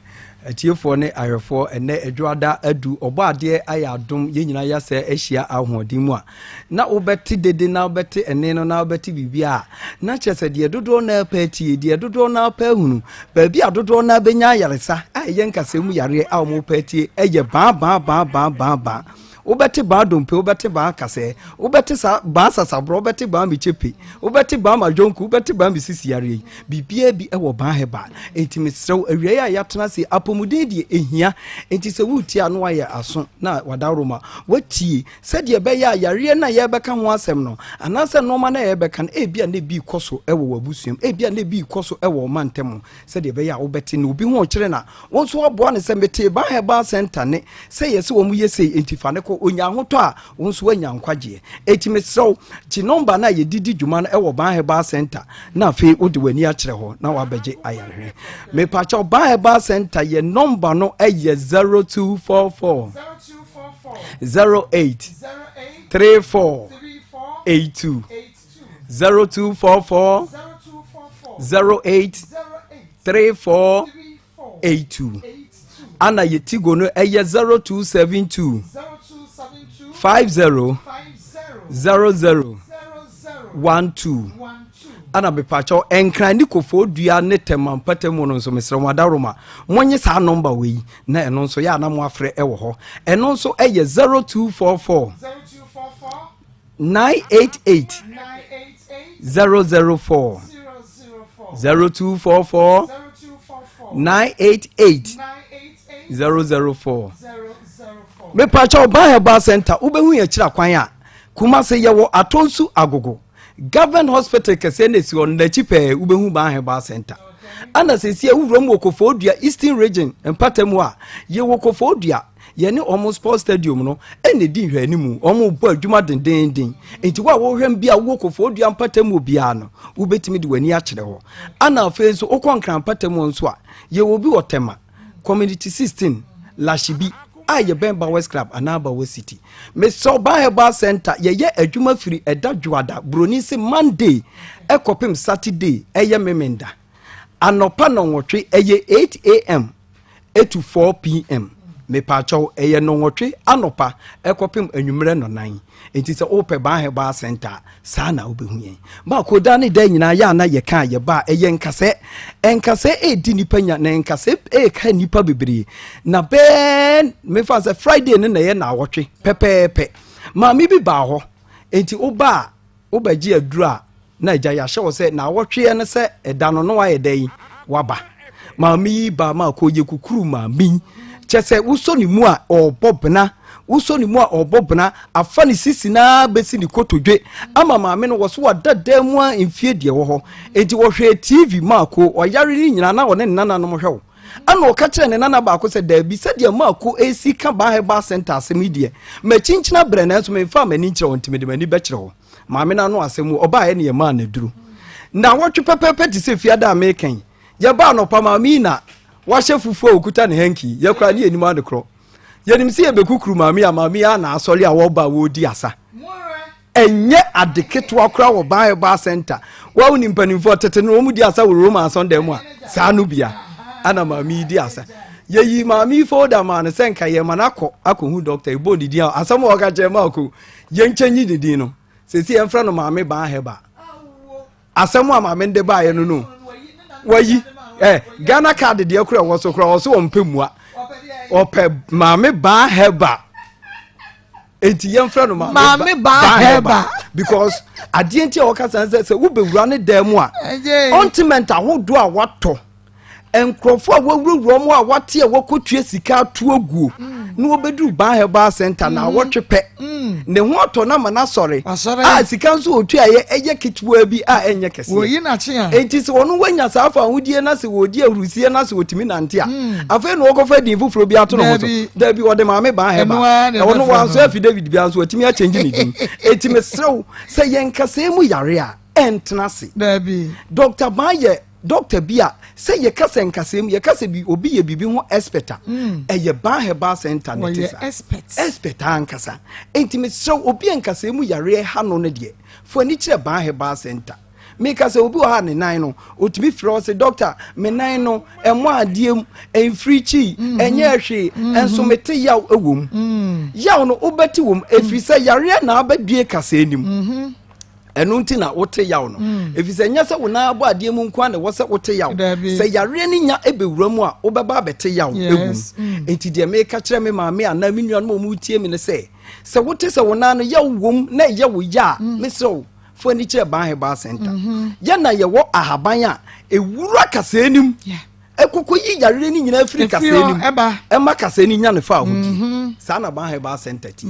atiefoɔ ne ahwɛfoɔ ɛnɛ adwoada adu ɔbɔ adeɛ ayɛ adom yɛn nyinaa yɛasɛ ahyia ahoɔden mu a na wobɛte dede na wobɛte ɛne no na wobɛte biribi a na kyerɛ sɛ deɛ dodoɔ no apɛ atie deɛ dodoɔ no apɛ ahunu baabi a dodoɔ no abɛnya ayaresa a ɛyɛ nkasɛɛ mu yareɛ a wɔpɛ atie ɛyɛ baa baa baa baa baa baa wobɛte baa dompe wobɛte baa kasɛɛ wobɛte sa baa sasaborɔ wobɛte baa mekyepe wobɛte baa madwonku wobɛte baa mesisi yareɛ yi biribiara bi wɔ baa herbal enti mesrɛ wo awia yi a yɛatena ase apɔmuden deɛ ɛhia enti sɛ woretie a na wayɛ aso na wadaworo ma watie Sɛdeɛ ɛbɛyɛ a yareɛ no a yɛrebɛka ho asɛm no, anaasɛ nnoɔma no a yɛrebɛka no, ebia na ebi rekɔ so wɔ w'abusua mu, ebia na ebi rekɔ so wɔ wo mantam, sɛdeɛ ɛbɛyɛ a wobɛte na obi ho rekyere no a, wo nso woaboa no sɛ metee Ban Herbal Center ne sɛ yɛse wɔn yɛ sei, enti fa no kɔ. Ɔnya ahotɔ a, wo nso woanya nkwagyeɛ. Enti mesrɛ wo, gye nɔmba no a yɛde di dwuma no wɔ Ban Herbal Center na afei wode w'ani akyerɛ hɔ na woabɛgye ayarehwɛ. Mepakyɛw, Ban Herbal Center yɛ nɔmba no yɛ 0244. 08. 34 82 0244 08 34 82 ana yɛ tigo no ɛyɛ 0272 50 00 12 ana mepakyɛw nkran ne kofoɔ dua ne tɛma mpata mu no nso mesrɛ mo adaworoma monye saa nɔmba wei na ɛno nso yɛ ana mo afrɛ ɛwɔ hɔ ɛno nso ɛyɛ 0244 988 004 0244 988 004 mepakyɛw ban herbal center wobɛhu yɛn akyira kwan a Kumase yɛwɔ Atonsu Agogo Government Hospital kɛseɛ na esi hɔ no n'akyi pɛɛ wobɛhu Ban Herbal Center. Ana sɛsi a wowura mu wɔ Kofoɔ Eastern Region mpata mu a yɛwɔ Kofoɔ Dua yɛne wɔn sports stadium no ɛna ɛdi nhwɛanimu wɔn bɔ adwuma dendenden nti wo a wɔhwɛ m bi a wowɔ Kofoɔ Dua mpata mu obiara no wobɛtumi de w'ani akyerɛ hɔ. Ana afei nso wokɔ Nkran mpata mu nso a yɛwɔ bi wɔ Tema Community 16 Lashibi a yɛbɛn Bowers Club anaa Bowers City. Mesrɛ wo Herbal Center yɛyɛ adwuma firi ɛda dwoada buroni se Monday ɛkɔpem Saturday ɛyɛ memenda. Anɔpa nɔnwɔtwe ɛyɛ 8am to 4pm. Mepaakyɛw ɛyɛ nɔnwɔtwe anɔpa ɛkɔpem anwummerɛ nɔnan. Nti sɛ wopɛ Ban Herbal Center a saa na wobɛhu yɛn. Baako da ne da nyinaa yɛ a na yɛka a yɛba a ɛyɛ nkasɛɛ. Nkasɛɛ ɛredi nnipa nya na nkasɛɛ ɛreka nnipa bebree. Na bɛɛ mefa sɛ Friday no na ɛyɛ naawɔtwe pɛpɛɛpɛ. Maame bi baa hɔ. Nti woba a wobɛgye aduro a na agya yɛahyɛ wo sɛ naawɔtweɛ no sɛ ɛda no na wayɛ dɛn waba. Maame yi baa ma akɔ yɛ kukuru maame yi. Kyɛ sɛ wosɔ ne mu a ɔrebɔ bena wosɔ ne mu a ɔrebɔ bena afa ne sisi no ara bɛsi ne kotodwe ama maame no wɔ so wada dan mu a mfie deɛ wɔ hɔ enti wɔhwɛɛ tv maako ɔyare no nyinaa na ɔne ne nananom hwɛ wo ɛna ɔka kyerɛ ne nana baako sɛ daabi sɛdeɛ maako ɛsi ka baa herbal center asɛm yi deɛ makyinkyina berɛ nanso memfa m'ani nkyerɛ wɔ nti mede m'ani bɛkyerɛ wɔ maame no ano asɛm mu ɔbaeɛ ne yɛmaa no aduru na wɔtwe pɛpɛpɛ te sɛ fiada a mekan yɛbaa nɔpa maame yi na wahyɛ fufuo a ɔkuta ne hanki yɛkora ne yɛnim adekorɔ yɛnim sɛ yɛbɛkukuru maame a maame a na asɔre a wɔba a wɔredi asa ɛnyɛ ade ketewa koraa wɔ ban herbal center wɔn ni mpanimfoɔ tete no wɔn di asa wɔ roma asɔndan mu a saa no bia ana maame yi di asa yɛyi maame yi folder maa no sɛ nka yɛ ma no akɔ akɔhu dɔkta ɛbɔ ne din a asɛm a ɔka kyerɛ ma akɔ yɛnkyɛnyi ne din no sɛsi yɛmfrɛ no maame ban herbal asɛm a maame no de baeɛ no no wayi eh, ghana card deɛ kora ɛwɔ so kora ɔso ɔmpɛ mua ɔpɛ maame baa hɛba enti yɛmfrɛ no maame baa hɛba because adeɛ nti a wɔka sɛ sɛ wobɛwura ne dan mu a ɔntiment ahodoɔ a watɔ nkurɔfoɔ a wɔawurawura wɔn a wɔate a wɔkɔtua sika ato aguo mm. na wɔbɛduru ban herbal center na mm. awɔtwe pɛ mm. ne ho atɔ no ama no asɔre a sika nso wɔtua yɛ ɛyɛ ketewa bi a ɛnyɛ kɛseɛ enti sɛ ɔno wanya saa afa ahodie na sɛ wɔdi ahurusie na sɛ wɔtumi nante a afei na wɔkɔfa din foforɔ bi ato no ho so daabi ɔde maame ban herbal ɛwɔ no wɔanso affidavit bia nso wɔatumi akyɛngye ne din enti mesrɛ wo sɛ yɛn mu yare a ɛntena ase dr ban yɛ Doctor bi a sɛ yɛka sɛ nkasɛɛ mu yɛka sɛ bi obi yɛ biribi ho expert a mm. ɛyɛ Ban Herbal Center ne te saa expert expert ankasa enti mesrɛ obi a nkasɛɛ mu yareɛ ha no no deɛ fo ani kyerɛ Ban Herbal Center meka sɛ obi wɔ ha ne nan no otumi frɛ ɔsɛ doctor me nan no ɛmɔ adeɛ mu ɛmfiri kyii mhm. ɛnyɛ hwee mhm. ɛnso mete yaw ɛwɔ mu mm. yaw no wobɛte wɔ mu ɛfiri sɛ yareɛ na abɛdue kasɛɛ nim mhm. ɛno nti na wote yaw no mm. ɛfiri sɛ ɛnyɛ sɛ wo nan abɔ adeɛ mu nko a na ɛwɔ sɛ wote yaw sɛ yareɛ no nya ɛbɛwura mu a wobɛba abɛte yaw ɛwɔ mu mm. nti deɛ meka kyerɛ me maame anaa me nuanom a wɔtie me no sɛ sɛ wote sɛ wo nan no yaw wom na ɛyɛ wo ya a mm. mesrɛ wo fo ani kyerɛ ban herbal center mm-hmm. yɛna yɛwɔ ahaban a ɛwura kasɛɛ no mu ɛkɔkɔ yi yareɛ no nyinaa firi kasɛɛ no mu ɛma kasɛɛ no nya ne fa ahodie mhm. saa na ban herbal center teɛ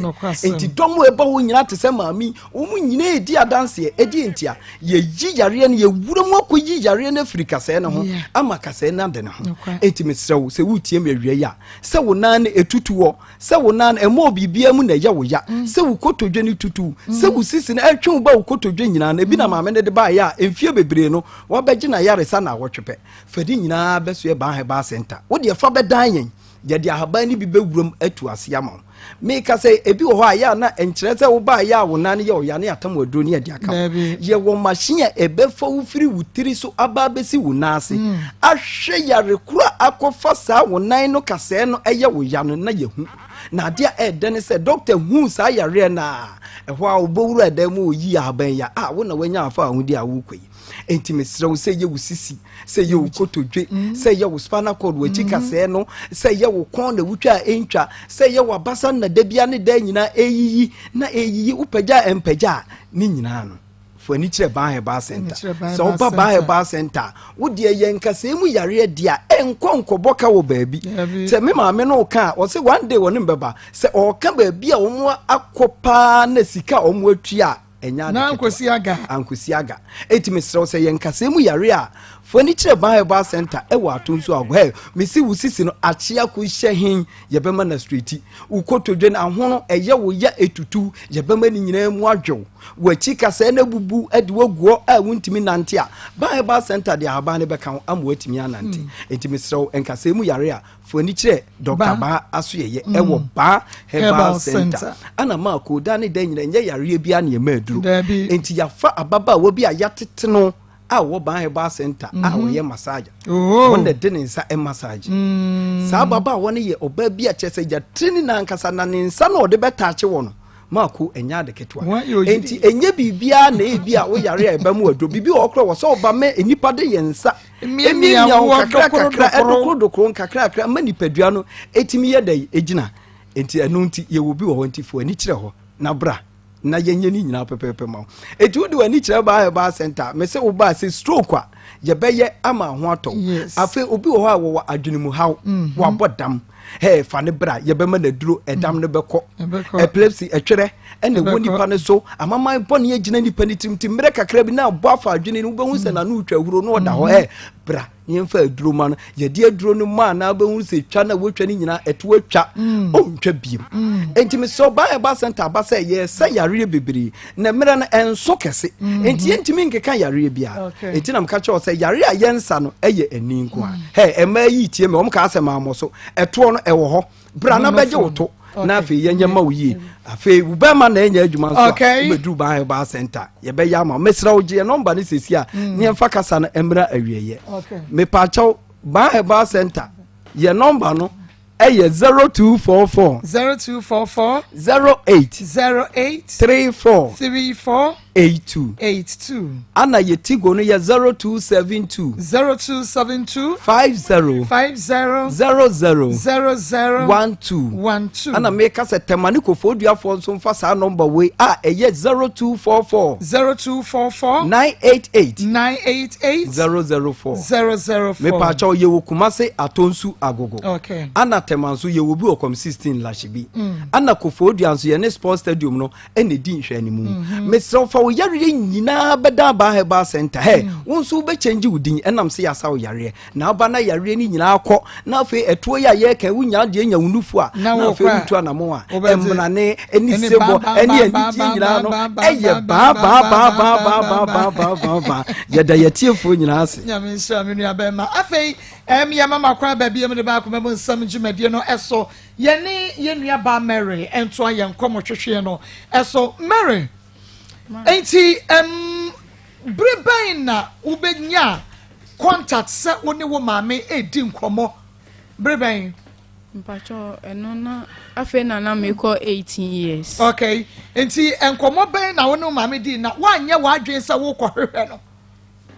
nti dɔm a ɛba hɔ nyinaa te sɛ maame wɔn nyinaa ɛdi adanseɛ ɛdi ntia yɛyi yareɛ no yɛwura mu akɔ yi yareɛ no afiri kasɛɛ no ho ama kasɛɛ no ade ne ho nti mesrɛ wo sɛ wotie me awia yi a sɛ wo nan no ɛtutu hɔ sɛ wo nan ɛmɔ biribiara mu na ɛyɛ wo ya mm. sɛ wo kotodwe no tutu mm. sɛ wo sisi no ɛtwe wo ba wo kotodwe nyinaa no ebi na mm. maame no de baeɛ a mfie bebree no wabɛgye na yaresa na awɔtwe pɛ Fa ne nyinaa bɛsoɛ Ban Herbal Center. Wo deɛ fa bɛdan yɛn. Yɛde ahaban no bi bɛwuram atu ase ama wo. Meka sɛ ebi wɔ hɔ a yɛ a na ɛnkyerɛ sɛ wobaa yɛ a wo nan yɛ ɔya ne atam aduro ne ɛde aka wo. Yɛwɔ machine a ɛbɛfa wo firi wo tiri so aba abɛsi wo nan ase mm. ahwɛ yare koro a akɔfa saa wo nan no kasɛɛ no ɛyɛ wo ya no na yɛhu. Na adeɛ a ɛɛdɛ ne sɛ dɔkta hu saa yareɛ no a ɛhɔ a wobɛwura dan mu ɔyi ahaban ya a wo na wanya afa ahodi a wokɔ yi. Enti mesrɛ wo sɛ yɛ wo sisi sɛ ɛyɛ wo kotodwe mm. sɛ ɛyɛ wo spinal cord w'akyi mm. kasɛɛ no sɛ ɛyɛ wo kɔn na wotwa a ɛntwa sɛ ɛyɛ w'abasa na da bia ne da nyinaa ɛyiyi na ɛyiyi wopagya a ɛmpagya a ne nyinaa no fo ani kyerɛ ban herbal center sɛ woba ban herbal center wo deɛ yɛ nkasɛɛ mu yareɛ deɛ a ɛnkɔ nkɔbɔ ka wɔ baabi sɛ me maame no ka a ɔsɛ one day wɔne mbɛba sɛ ɔka baabi a wɔn akɔ paa na sika a wɔn atua a ɛnyɛ ade Na ankosi aga. Ankosi aga. Eti mesrɛ wo sɛ yɛn nkasɛɛ mu yare a, fa ani kyerɛ Ban Herbal Center ɛwɔ Ato Nsu Ago. Hɛ, mesi wo sisi no akyea ko hyɛ hen, yɛbɛma no astreti. Wo kotodwe no ahono, ɛyɛ wo ya etutu, yɛbɛma ne nyinaa mu adwew. W'akyi kasɛɛ no abubu de wo agu hɔ a wontumi nante a, Ban Herbal Center de ahaban no bɛka ho ama woatumi anante. Enti mesrɛ wo, nkasɛɛ mu yare a, Fo ani kyerɛ Dɔkta Baa asoɛyɛ mm. ɛwɔ Baa Herbal Center. Ana maa koodaa ne dan nyina nyɛ yareɛ bi a ne ɛma aduro. Nti yafa ababaawa bi a yɛatete no a ɔwɔ Baa Herbal Center a mhm. ɔyɛ massage. Oh. Wɔn na de ne nsa massage. Mm. Saa ababaawa no yɛ ɔbaa bi a kyerɛ sɛ yɛatiri ne nankasa na ne nsa na ɔde bɛtaakye wɔ no maako ɛnyɛ ade ketewa nti ɛnyɛ biribiara na ebi a woyare a ɛba mu aduro biribi wɔ hɔ koraa wɔ sɛ ɔba mɛ nnipa de yɛn nsa Emiamia wo kakra kakra, ɛdokoro dokoro nkakra kakra ma nipadua no etumi yɛ dɛ egyina. Nti ɛno nti yɛwɔ bi wɔ hɔ nti fo ani kyerɛ hɔ na bra na yɛnyɛ ne nyinaa pɛpɛɛpɛ ma wo. Eti wode w'ani kyerɛ baa herbal center me sɛ wobaa sɛ stroke a yɛbɛyɛ ama ho atɔ wo. Afei obi wɔ hɔ a wɔwɔ adwene mu haw, mm-hmm. wabɔ dam. Hey, fa ne bra yɛbɛma no aduro ɛdam no bɛkɔ. Epilepsy ɛtwerɛ ɛna ɛwɔ nipa no so amaman bɔne agyina nipa no tirim ti mmerɛ kakra bi na abɔ afa adwene no wobɛhu sɛ mm. n'ano retwa ahuro na ɔda hɔ ɛ mm. bra ne yɛmfa aduro ma no yɛde aduro no ma anaa wobɛhu sɛ twa na wɔtwa no nyinaa ɛto atwa mm. ɔntwa biem enti mesɛ ɔbaa ɛba center aba sɛ yɛsɛ yareɛ bebree na mmerɛ no ɛnso kɛse mm-hmm. enti yɛntumi nkeka yareɛ biara enti na meka kyerɛ sɛ yareɛ a yɛnsa no ɛyɛ ani nko a hɛ ɛma yi tie me wɔm kaa sɛ mammɔ so ɛtoɔ no ɛwɔ hɔ bra na bɛgye wo to na afei yɛnyɛ ma wo yie afei wo bɛrima na ɛnyɛ adwuma nso a wobɛduru ban herbal center yɛbɛyɛ ama mesrɛ wo gye yɛ nɔmba no sɛsi a mm. ne yɛmfa kasa no mmra awieɛ mepaakyɛw ban herbal center yɛ nɔmba no ɛyɛ 0244 0244 08 08 34 34 82 82 Ana yɛ Tigo no yɛ 0272 0272 50 50 00 00 12 12 Ana meka sɛ Tɛma ne Kofoɔduafoɔ nso mfa saa nɔmba wei a ɛyɛ 0244 0244 988 988 004 004 Mepaakyɛw yɛwɔ Kumase Atonsu Agogo Okay. Ana Tɛma nso yɛwɔ bi wɔ Kɔm 16 Lashibi mm. Ana Kofoɔdua nso yɛne Sports Stadium no ɛna ɛdi nhwɛanimu mhm. mesrɛ wo fa wo yareɛ nyinaa bɛda abaa herbal center hɛ mm. wo nso wobɛkyɛngye wo din ɛnam sɛ yɛasa wo yareɛ na aba na yareɛ no nyinaa kɔ na afei ɛtoɔ yi a yɛreka wonya deɛ nya wo nufu a na afei wotu anamo a ɛmmenane ɛne sebɔ ɛne anigyeɛ nyinaa no ɛyɛ baabaabaabaabaabaabaabaabaa yɛda yɛtiefoɔ nyinaa ase nyame nhyira me nua bɛma afei ɛm yɛma makora baabi mu de baako mɛmu nsɛm dwumadie no ɛso Yɛne yɛn nuabaa Mary ntoa yɛn nkɔmmɔtwetweɛ no so. Mary, enti um, bere bɛn na wobɛnya contact sɛ wo ne wo maame redi nkɔmmɔ? Bere bɛn? Mpakyɛ ɛno na afei na na mekɔ 18 years. Okay, nti nkɔmmɔ bɛn na wo ne wo maame dii na woanyɛ w'adwene sɛ wokɔhwehwɛ no?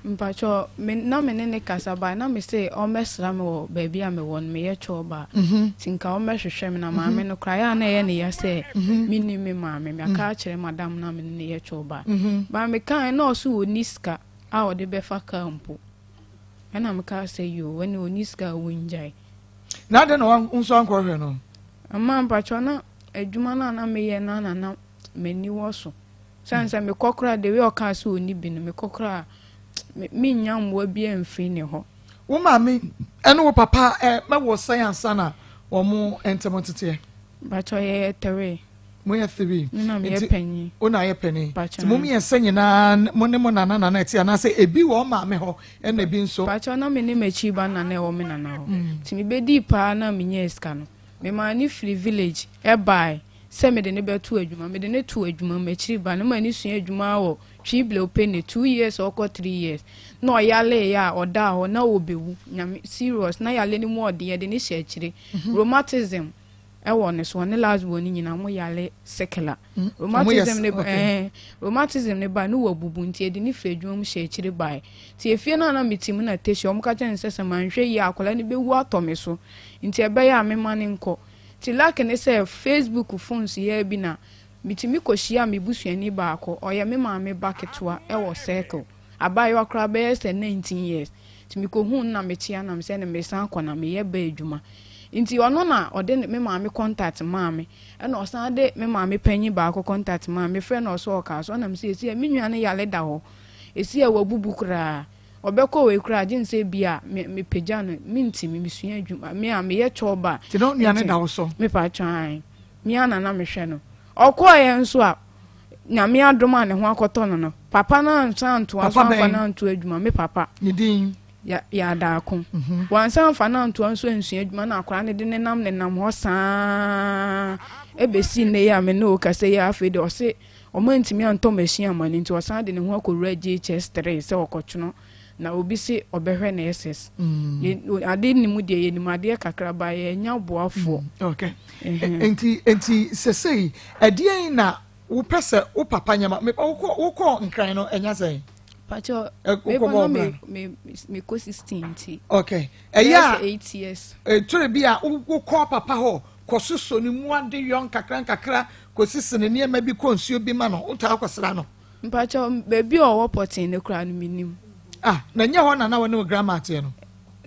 Mpakyɛw, me na me ne no kasa but na me se ɔmmɛsra me wɔ baabi a mewɔ no, meyɛ chɔɔ ba nti nka ɔmmɛhwehwɛ me na maame no koraa ɛyɛ a na ɛyɛ ne ya sɛ mennim me maame, maka akyerɛ madam no a me ne no yɛ chɔɔ ba but mekaeɛ na ɔse ɔnni sika a ɔde bɛfa car mpo ɛna mekaa sɛ yoo ɛne ɔnni sika a wɔngyae. Na adɛn na wo nso ankɔhwɛ no? Mma mpakyɛw na adwuma no a na meyɛ no na na m'ani wɔ so. Sane sɛ mekɔ koraa the way ɔkaa sɛ ɔnni bi no mekɔ koraa mennya mmoa biara mfiri ne hɔ. Wo maame ne wo papa mɛwo sɛn ansa na wɔn ntam nteteɛ? Mpakyɛ yɛyɛ three. Moyɛ 3. Me na meyɛ panyin. Wo na ayɛ panyin. Nti mo mmiɛnsa nyinaa mo ne mo nana nana ɛte anaasɛ ebi wɔ maame hɔ ɛna ebi nso. Pakyɛ na me ne m'akyi ba nana ɛwɔ me nana hɔ. Nti mebɛdii paa na menyaa sika no. Memaa no firi village ɛbae sɛ mede no bɛto adwuma. Mede no too adwuma mu akyiri ba no ma no sua adwuma wɔ Twi Bleopene 2 years ɔkɔ 3 years na ɔyaleeɛ a ɔdaa hɔ na ɔbɛwu. Nyame serious na yale no mu ɔden yɛde no hyɛ akyire. Rheumatism ɛwɔ ne so ɔne last born no nyinaa ɔmo yale sikila. Rheumatism ne ba ɛɛ rheumatism ne ba ne wabubu nti yɛde no firi adwuma mu hyɛ akyire bae. Nti efie no a na mete mu na Teshie ɔmo ka kyerɛ no sɛ sɛ manhwɛ yie a akwadaa no bɛwu atɔ me so nti ɛbɛyɛ a mema no nkɔ. Nti luck ne sɛ Facebook phones yi ara bi na metumi kɔhyiaa me busuani baako, ɔyɛ me maame ba ketewa wɔ circle, abaayewa koraa bɛyɛ sɛ 19 years. Nti mekɔhuu no na mekyea no na mesɛ ɛne meresan akɔ na meyɛ ba adwuma. Nti ɔno na ɔde me maame contact maa me ɛna ɔsan de me maame panyin baako contact maa me, mefrɛ no ɔsɛ ɔkaa so ɛna mesɛ ɛsi me nua no yare da hɔ, ɛsi a wabubu koraa. Ɔbɛkɔ wei koraa gye nsɛ bi a me mepagya no mentimi mesua adwuma me a meyɛ chɔba. Nti na onua no da wo so? Mepa kyɛw ae me ara na na mehwɛ no. Ɔkɔeɛ nso a Nyame adom a ne ho akɔtɔ no no papa no ansan antoa so amfa no anto adwuma me papa. Ne din? Ya Yadaako. Wansan amfa no antoa nso ansua adwuma na akwadaa no de nenam nenam hɔ saa ɛbɛsi nnɛ yi a me ne wo kasa yi a afei deɛ ɔse Wɔantumi antɔ machine amma no nti ɔsan de ne ho akɔwura JHS 3 sɛ ɔkɔtwono na obi se ɔbɛhwɛ no SS. Mm. Ade nni mu deɛ yɛnim adeɛ kakra ba yɛanya boafoɔ. Mm. Okay. Nti nti sesei ɛdeɛn na wopɛ sɛ wo papa nyɛ ma wokɔ wokɔ nkran no ɛnya sɛn? Pacho, meba na me me me kɔ 16 nti. Okay. Ɛyɛ a 8 years. Ɛtore bi a wokɔ papa hɔ kɔsosɔ ne mu ade yɔ nkakra nkakra Kɔsisi no nneɛma bi kɔ nsuo bi ma no, wotaa kɔsra no? Mpakyɛw, baabi a ɔwɔ pɔtee no koraa no mennim. Ah, na ɛnyɛ hɔ na na wo ne wo grandma teɛ no?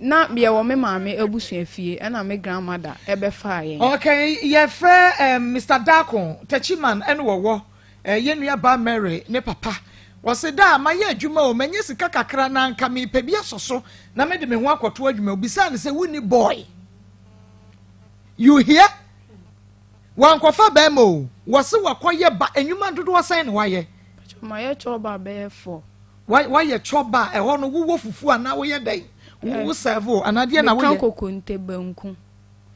Na yɛwɔ me maame abusua fie ɛna me grandmother ɛbɛfaa yɛn. Okay, yɛfrɛ um, Mister Darko, Techiman ɛna wɔwɔ, eh, yɛn nua baa Mary ne papa. Wɔse daa, mayɛ adwuma o, manya sika kakra na anka mepɛ bi asɔ so na mede me ho akɔto adwuma. Obisaa no sɛ, wonni boy? You hear? Wankɔfa bɛɛma o, wɔse wakɔ yɛ ba, nnwuma dodoɔ sɛn na wayɛ? Pacho mayɛ chɔba bɛyɛ 4. Wayɛ chɔba a, ɛhɔ no wowɔ fufuo anaa woyɛ dɛn? Wo serve o, anaa deɛ na woyɛ? Meka kokonte, banku,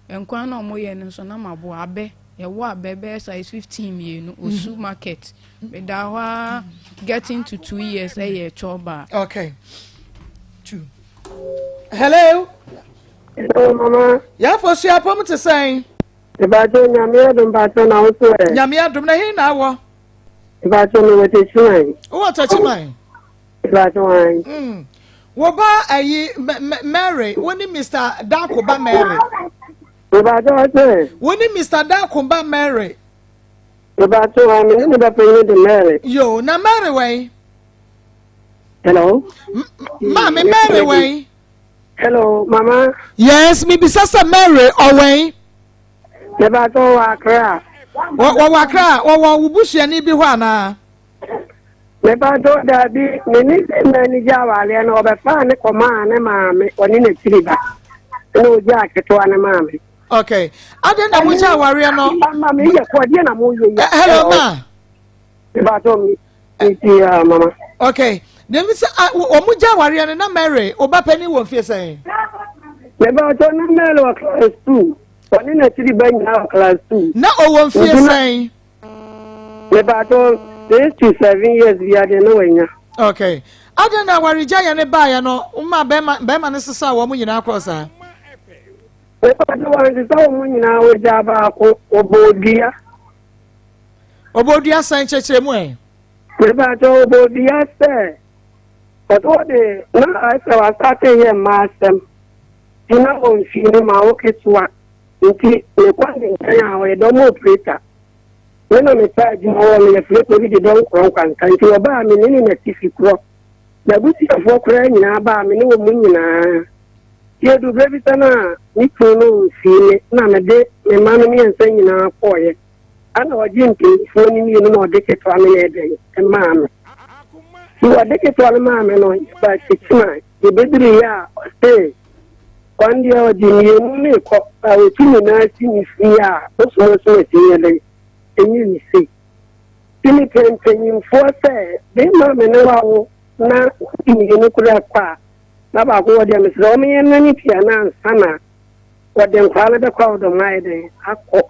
nkwan na ɔmo yɛ no nso na maboa, abɛ, yɛwɔ abɛ bɛyɛ size 15 mmienu, osu market, medaa hɔ ara getting to 2 years ɛyɛ chɔba. Okay, 2. Hello? Hello, mama. Yɛafo suapɔm te sɛn? Mpacho Nyame adom mpacho na wo so ɛ. Nyame adom na he na awɔ. Mpacho me wɔ Techiman. Wowɔ Techiman? Mpacho an. Mm. Wo ba ayi Mary, wo ne Mr. Darko ba Mary. Mpacho ɔsɛ. Wo ne Mr. Darko ba Mary. Mpacho an me ne ne ba panyin de Mary. Yo, na Mary wɛn? Hello. Maame Mary wɛn? Hello, mama. Yes, mi bisa sɛ Mary ɔwɛn. Meba sɛ ɔwɔ Accra. Wɔwɔ Accra, wɔwɔ wo busuani bi hɔ anaa? Meba sɛ daabi, me ne sɛ mma ni gya awareɛ no, ɔbɛfaa ne kɔmaa ne maame, ɔne n'akyiri ba. Ɛna ɔgyaa ketewa ne maame. Okay. Adɛn na mo gya awareɛ no? Mama, me yɛ kɔ, deɛ na mo yɛ yi. Hello, ma. Meba sɛ Nti ah, mama. Okay. Deɛ mi sɛ ah, wɔn gya awareɛ no na Mary ɔba panyin wɔ mfie sɛn? Mɛba ɔtɔ na Mary wɔ class two. Ɔne n'akyiri ba nyinaa wɔ class two. Na ɔwɔ mfie sɛn? Mɛba ɔtɔ 6 to 7 years bi adeɛ na wanya. Okay. Adɛn na awaregya yɛ ne baeɛ no ma bɛrima bɛrima no sesa wɔn nyinaa kɔɔ saa? Mɛba ɔtɔ wɔn sesa wɔn nyinaa wɔgya baako wɔbɔ dua. Ɔbɔdua sɛn kyerɛkyerɛ mu ɛ. Mepakyɛ ɔbɔdua sɛ ɔsɛ ɔde na ayɛ sɛ wasate yɛ mmaa asɛm nti na ɔmfii no ma wo ketewa nti mekɔ ne nkyɛn a ɔyɛ dɔm operator me na mepɛ adwuma wɔ no yɛfrɛ kɔ bi de dɔm korɔ nkwanta nti ɔbaa me ne ne natifi korɔ n'abusuafoɔ koraa nyinaa baa me ne wɔ mu nyinaa nti ɛdu berɛ bi sɛ no a ne kunu no mfii me na mede me mma no mmiɛnsa nyinaa kɔɔeɛ Ɛna ɔgye mpanyinfoɔ no mmienu na ɔde ketewa no yɛ dɛn maa me. Nti ɔde ketewa no maa me no yɛba kyekyem a yɛbɛduru yɛ a ɔse ɔn deɛ ɔgye mmienu no rekɔ a ɔtu nyinaa si ne fie a ɔsoma soma si nyɛ dɛn. ɛnyɛ ne sei. Nti mepɛ mpanyimfoɔ sɛ bɛrima me ne wawo na wode mmienu koraa kɔ a, na baako wɔ deɛ mesrɛ wɔn yɛn nane pii ana ansa na wɔde nkwadaa no bɛkɔ a wɔde wɔn ayɛ dɛn akɔ.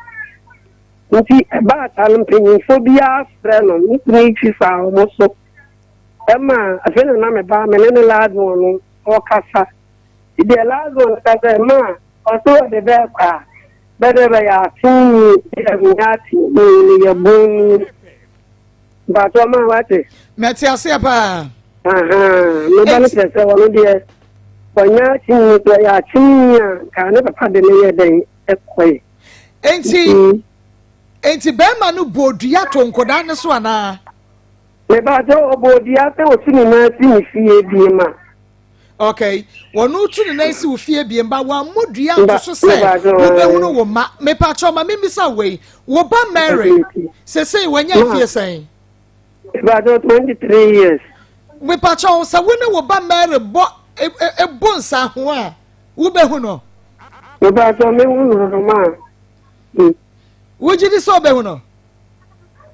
Nti ɛbaa saa no mpanyimfoɔ biara frɛ no, me kunu yi twi faa wɔn so. Ɛma afei na na me ba me ne ne last born no ɔkasa. Nti deɛ last born no ka sɛ ma ɔsɛ wɔde bɛɛkɔ a bɛdɛ bɛyɛ asenni deɛ menyɛ asenni meyɛ bonni. Mpakyɛ ma wate. Mɛte aseɛ paa. Ahaa me ba no kyerɛ sɛ ɔno deɛ ɔnyɛ asenni sɛ ɔyɛ asenni a nka ne papa de ne yɛ dɛn ɛkɔe. Enti enti bɛrima no bɔ dua to nkɔdaa no so anaa? Mepakyɛw, ɔbɔɔ dua sɛ otu ne nan si ne fie biem a. Okay, wɔn tu ne nan si wo fie biem ba wɔammɔ dua nto so sɛ wobɛhunu wo mma. Mepakyɛw, ma memmisa wei. Wo ba Mary, sesei wanya mfie sɛn? Mepakyɛw, 23 years. Mepakyɛw, sɛ wo ne wo ba Mary bɔ ɛbɔ nsaho a, wobɛhu no? Mepakyɛw, mehu no ma. Wogye di sɛ wobɛhu no?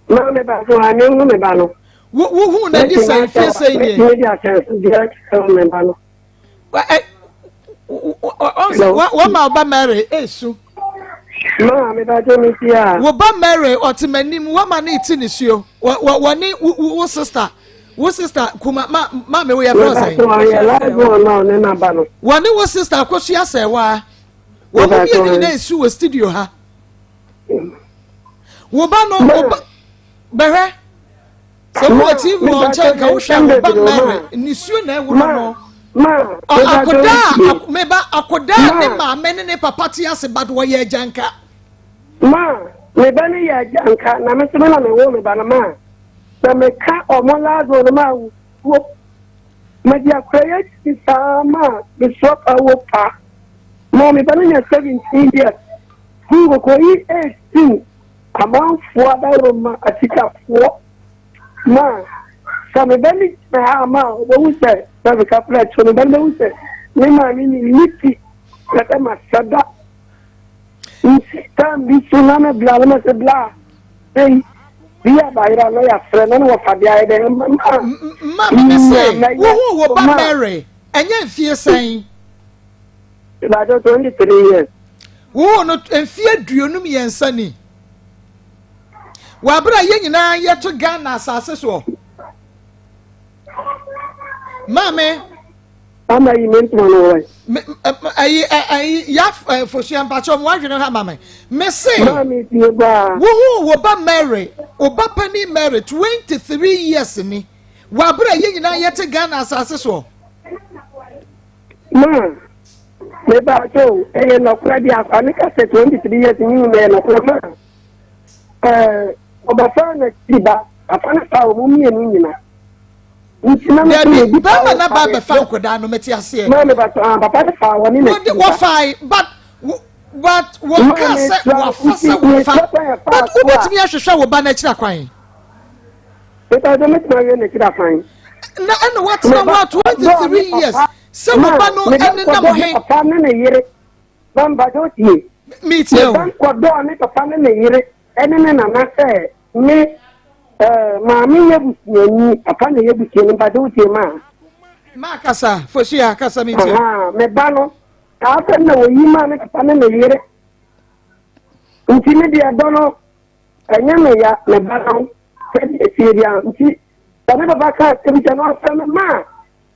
Maa me ba so a mehu me ba no. Wohu na di sɛ mfie sɛ nie. Mɛtumi de ahyɛnsodeɛ akyerɛ me ba no. Wɔma ɔba Mary esu. Maa me ba gye me si a. Wo ba Mary ɔte m'anim wɔma ne ti ne suo wɔne wo sista wo sista kuma ma ma me wo yɛ fɛn sɛn. Wɔne wo sista akosua sɛ waa wɔn mu mmienu nyinaa esu wɔ studio ha. Wo ba no, wo ba, bɛhwɛ. Sɛ wowɔ TV wɔ nkyɛn nka wohwɛ wo ba Mary, nisuo na ɛworo no. Akodaa, meba, akodaa ne maame ne ne papa te ase but wɔyɛ agyanka. Ma, me ba no yɛ agyanka na me nso me na mewo me ba no ma. Sɛ meka ɔmo last one ma awuo. Mede akora yɛ akyi saa ma mesua pa wo pa. Ma me ba no nya 17 years. Nkokoyi eesim amanfoɔ adaworoma asikafoɔ ma sɛ me ba no gyina ha ama a ɔbɛhu sɛ sɛ meka frɛ kyerɛ me ba no bɛhu sɛ ne maame nim ne ti na sɛ masɛ da nti tam bi so na me bla no mɛsɛ bla ei bi a bayera na yɛafrɛ na ne wɔfa de ayɛ dɛn ma ma me ne sɛ wohu wo ba Mary ɛnyɛ mfie sɛn Ìbàdàn 23 years. Wowoo no mfeɛ 23 ni. Wɔ abere a yɛn nyinaa yɛto Ghana asase soɔ. Maame. Ama yi me ntoma no wɔ. Ayi ayi ya fosua mpakyɛ wɔn adwene ha maame. Mese. Maame tie baa. Wohu wo ba Mary, wo ba panin Mary 23 years ni. Wɔ abere a yɛn nyinaa yɛte Ghana asase soɔ. Ma, mepaakyɛ o, ɛyɛ nɔkorɛ deɛ akwa ne ka sɛ 23 years ne nyina ɛyɛ nɔkorɛ ma ɛɛ ɔbɛfa n'akyiri ba papa no fa wɔn mmienu nyina nti na mese Dabi, medi bɛrima pa na ba abɛfa nkwadaa no mete aseɛ. Ma mepaakyɛ ah papa no fa wɔne n'akyiri ba. Wɔfae but but wɔka sɛ wafa sɛ wɔfa but wobɛtumi ahwehwɛ wo ba no akyiri akwan. Mepaakyɛ mɛtumi ahwɛ n'akyiri akwan. Na ɛna watena hɔ a 23 years sɛ wo ba no nenam he. Papa ne ne yere ba mpakyɛ otie. Metie o. Me ba nkɔdɔɔ ne papa ne ne yere ɛne ne nana sɛ me ɛɛ maame nyɛ busuani papa na ɛyɛ busuani mpakyɛ otie maa. Maa kasa Fosuya kasa metie. Me ba no saa asɛm na wɔyi maa ne papa ne ne yere nti me deɛ dɔ no ɛnyɛ me ya me ba no sɛdeɛ ɛteɛ biara nti sɛ me papa ka asɛm kyɛ no ɔfrɛ me ma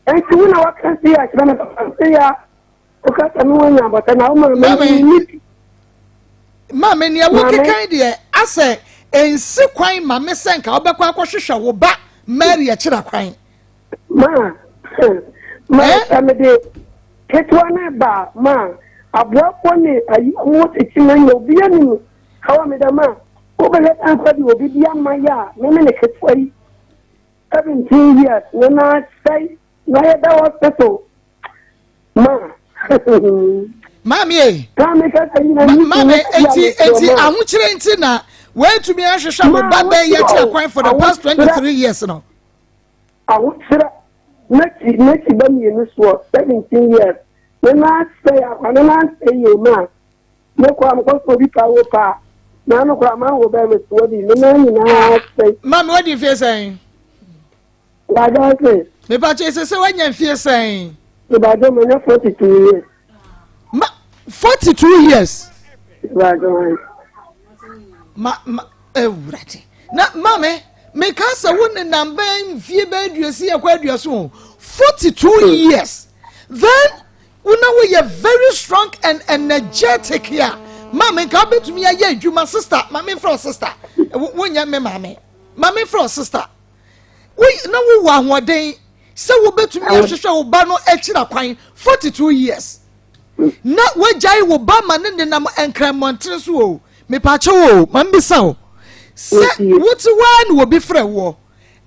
Enti wo na waka sei akyerɛ me papa sei a woka sɛ me wanya abɔtɛ na woma me ne bi. Maame nea wokekan deɛ asɛ nsi kwan ma me sɛ nka wobɛkɔ akɔhwehwɛ wo ba Mary akyira kwan. Ma ma eh? sɛ mede ketewa no ba ma aboafoɔ ne ayi ɔmo tete no nyɛ obi anim kawa me dɛ ma wobɛhwɛ dan kɔ de obi bi ama yɛ a meme ne ketewa yi 17 years ne nan asɛe na yɛda hospital ma. Maame e. Maame kasa nyina ni. Maame eti eti ahokyere nti na wɔatumi ahwehwɛ mo ba bɛn yɛ kyerɛ kwan for the past 23 years no. Ahokyerɛ n'akyi n'akyi ba mmienu soɔ 17 years ne nan asɛe akwa ne nan asɛe yɛ ma ne kɔ a mekɔ so obi pa wo pa. Naano koraa manwo bɛɛ me soa bi me nan nyinaa sɛe. Maame wadi mfie sɛn? Bàjẹ́ ase. Mepatwa ese sɛ wanya mfie sɛn? Ìbàjẹ́ mo nya 42 years. Ma 42 years. Ìbàjẹ́ wọn. Ma ma ewurade. Na maame meka sɛ wo nenam bɛn mfie bɛn aduosia kɔ aduoso 42 years. Then Wo na wo yɛ very strong and energetic a maame nka wobɛtumi ayɛ adwuma sister maame mfrɛ wo sister wonyɛ me maame maame mfrɛ wo sister wo na wowɔ ahoɔden sɛ wobɛtumi ahwehwɛ wo ba no akyira kwan 42 years na wagyae wo ba ma ne nenam nkran mmɔntene so o mepaakyɛw o ma mbisa o sɛ wote hɔ a na obi frɛ woɔ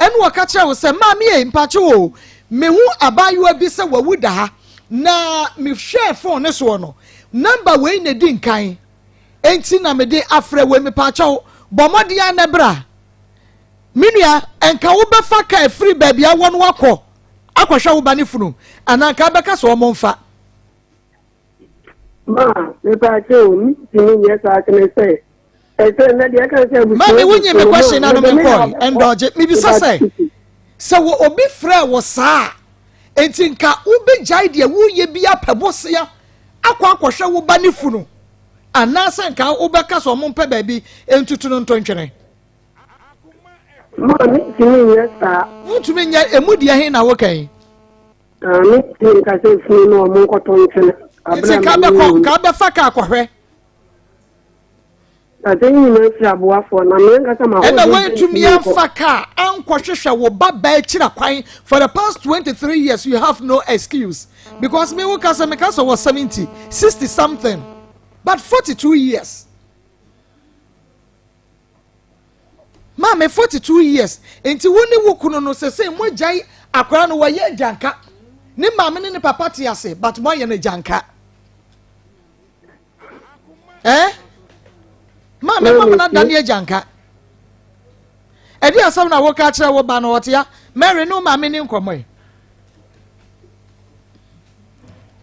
Ɛna ɔka kyerɛɛ wo sɛ, Maame ei, mpakyɛw o, mehu abaayewa bi sɛ wawu da ha, na mehwɛɛ fon no soɔ no, nɔmba wei na ɛdi nkan, enti na mede afrɛ wei, mepakyɛw, bɔ mmɔden ara na bra. Me nua, nka wobɛfa kaa firi baabi a wɔ no akɔ akɔhwɛ wo ba no funu, anaa nka wobɛka sɛ wɔmfa? Ma, mepakyɛw, mentumi nyɛ saa kyene sɛ, ɛsɛ nnɛ deɛ ɛka sɛ abusua Maame, wonyi me question na no menkɔe, ɛndɔgye. Mebisa sɛ, sɛ wɔ obi frɛ wo saa a, enti nka wobɛgyae deɛ woreyɛ bi apɛ bosea akɔ akɔhwɛ wo ba ne funu, anaasɛ nka wobɛka sɛ ɔmo mpɛ baabi ntutu no nto ntwene? Ma, mentumi nyɛ saa. Wontumi nyɛ, emu deɛ he na woka yi? Ah, me ntumi nka sɛ funu no ɔmo nkɔtɔ nkyene. Nti ka bɛkɔ ka bɛfa ka akɔhwɛ. Ase nyinaa firi aboafoɔ na me ankasa ma Ɛna woantumi amfa kaa ankɔhwehwɛ wo ba baa akyira kwan for the past 23 years you have no excuse because me wo ka sɛ meka sɛ wɔ 70 60 something but 42 years. Maame 42 years nti wo ne wo kunu no sese mo agyae akwaraa no wɔyɛ agyanka ne maame ne ne papa te ase but mo ayɛ no agyanka eh maame mama no adane agyanka ɛde asɛm na woka kyerɛ wo ba no ɔtea Mary ne wo maame ne nkɔmmɔ yi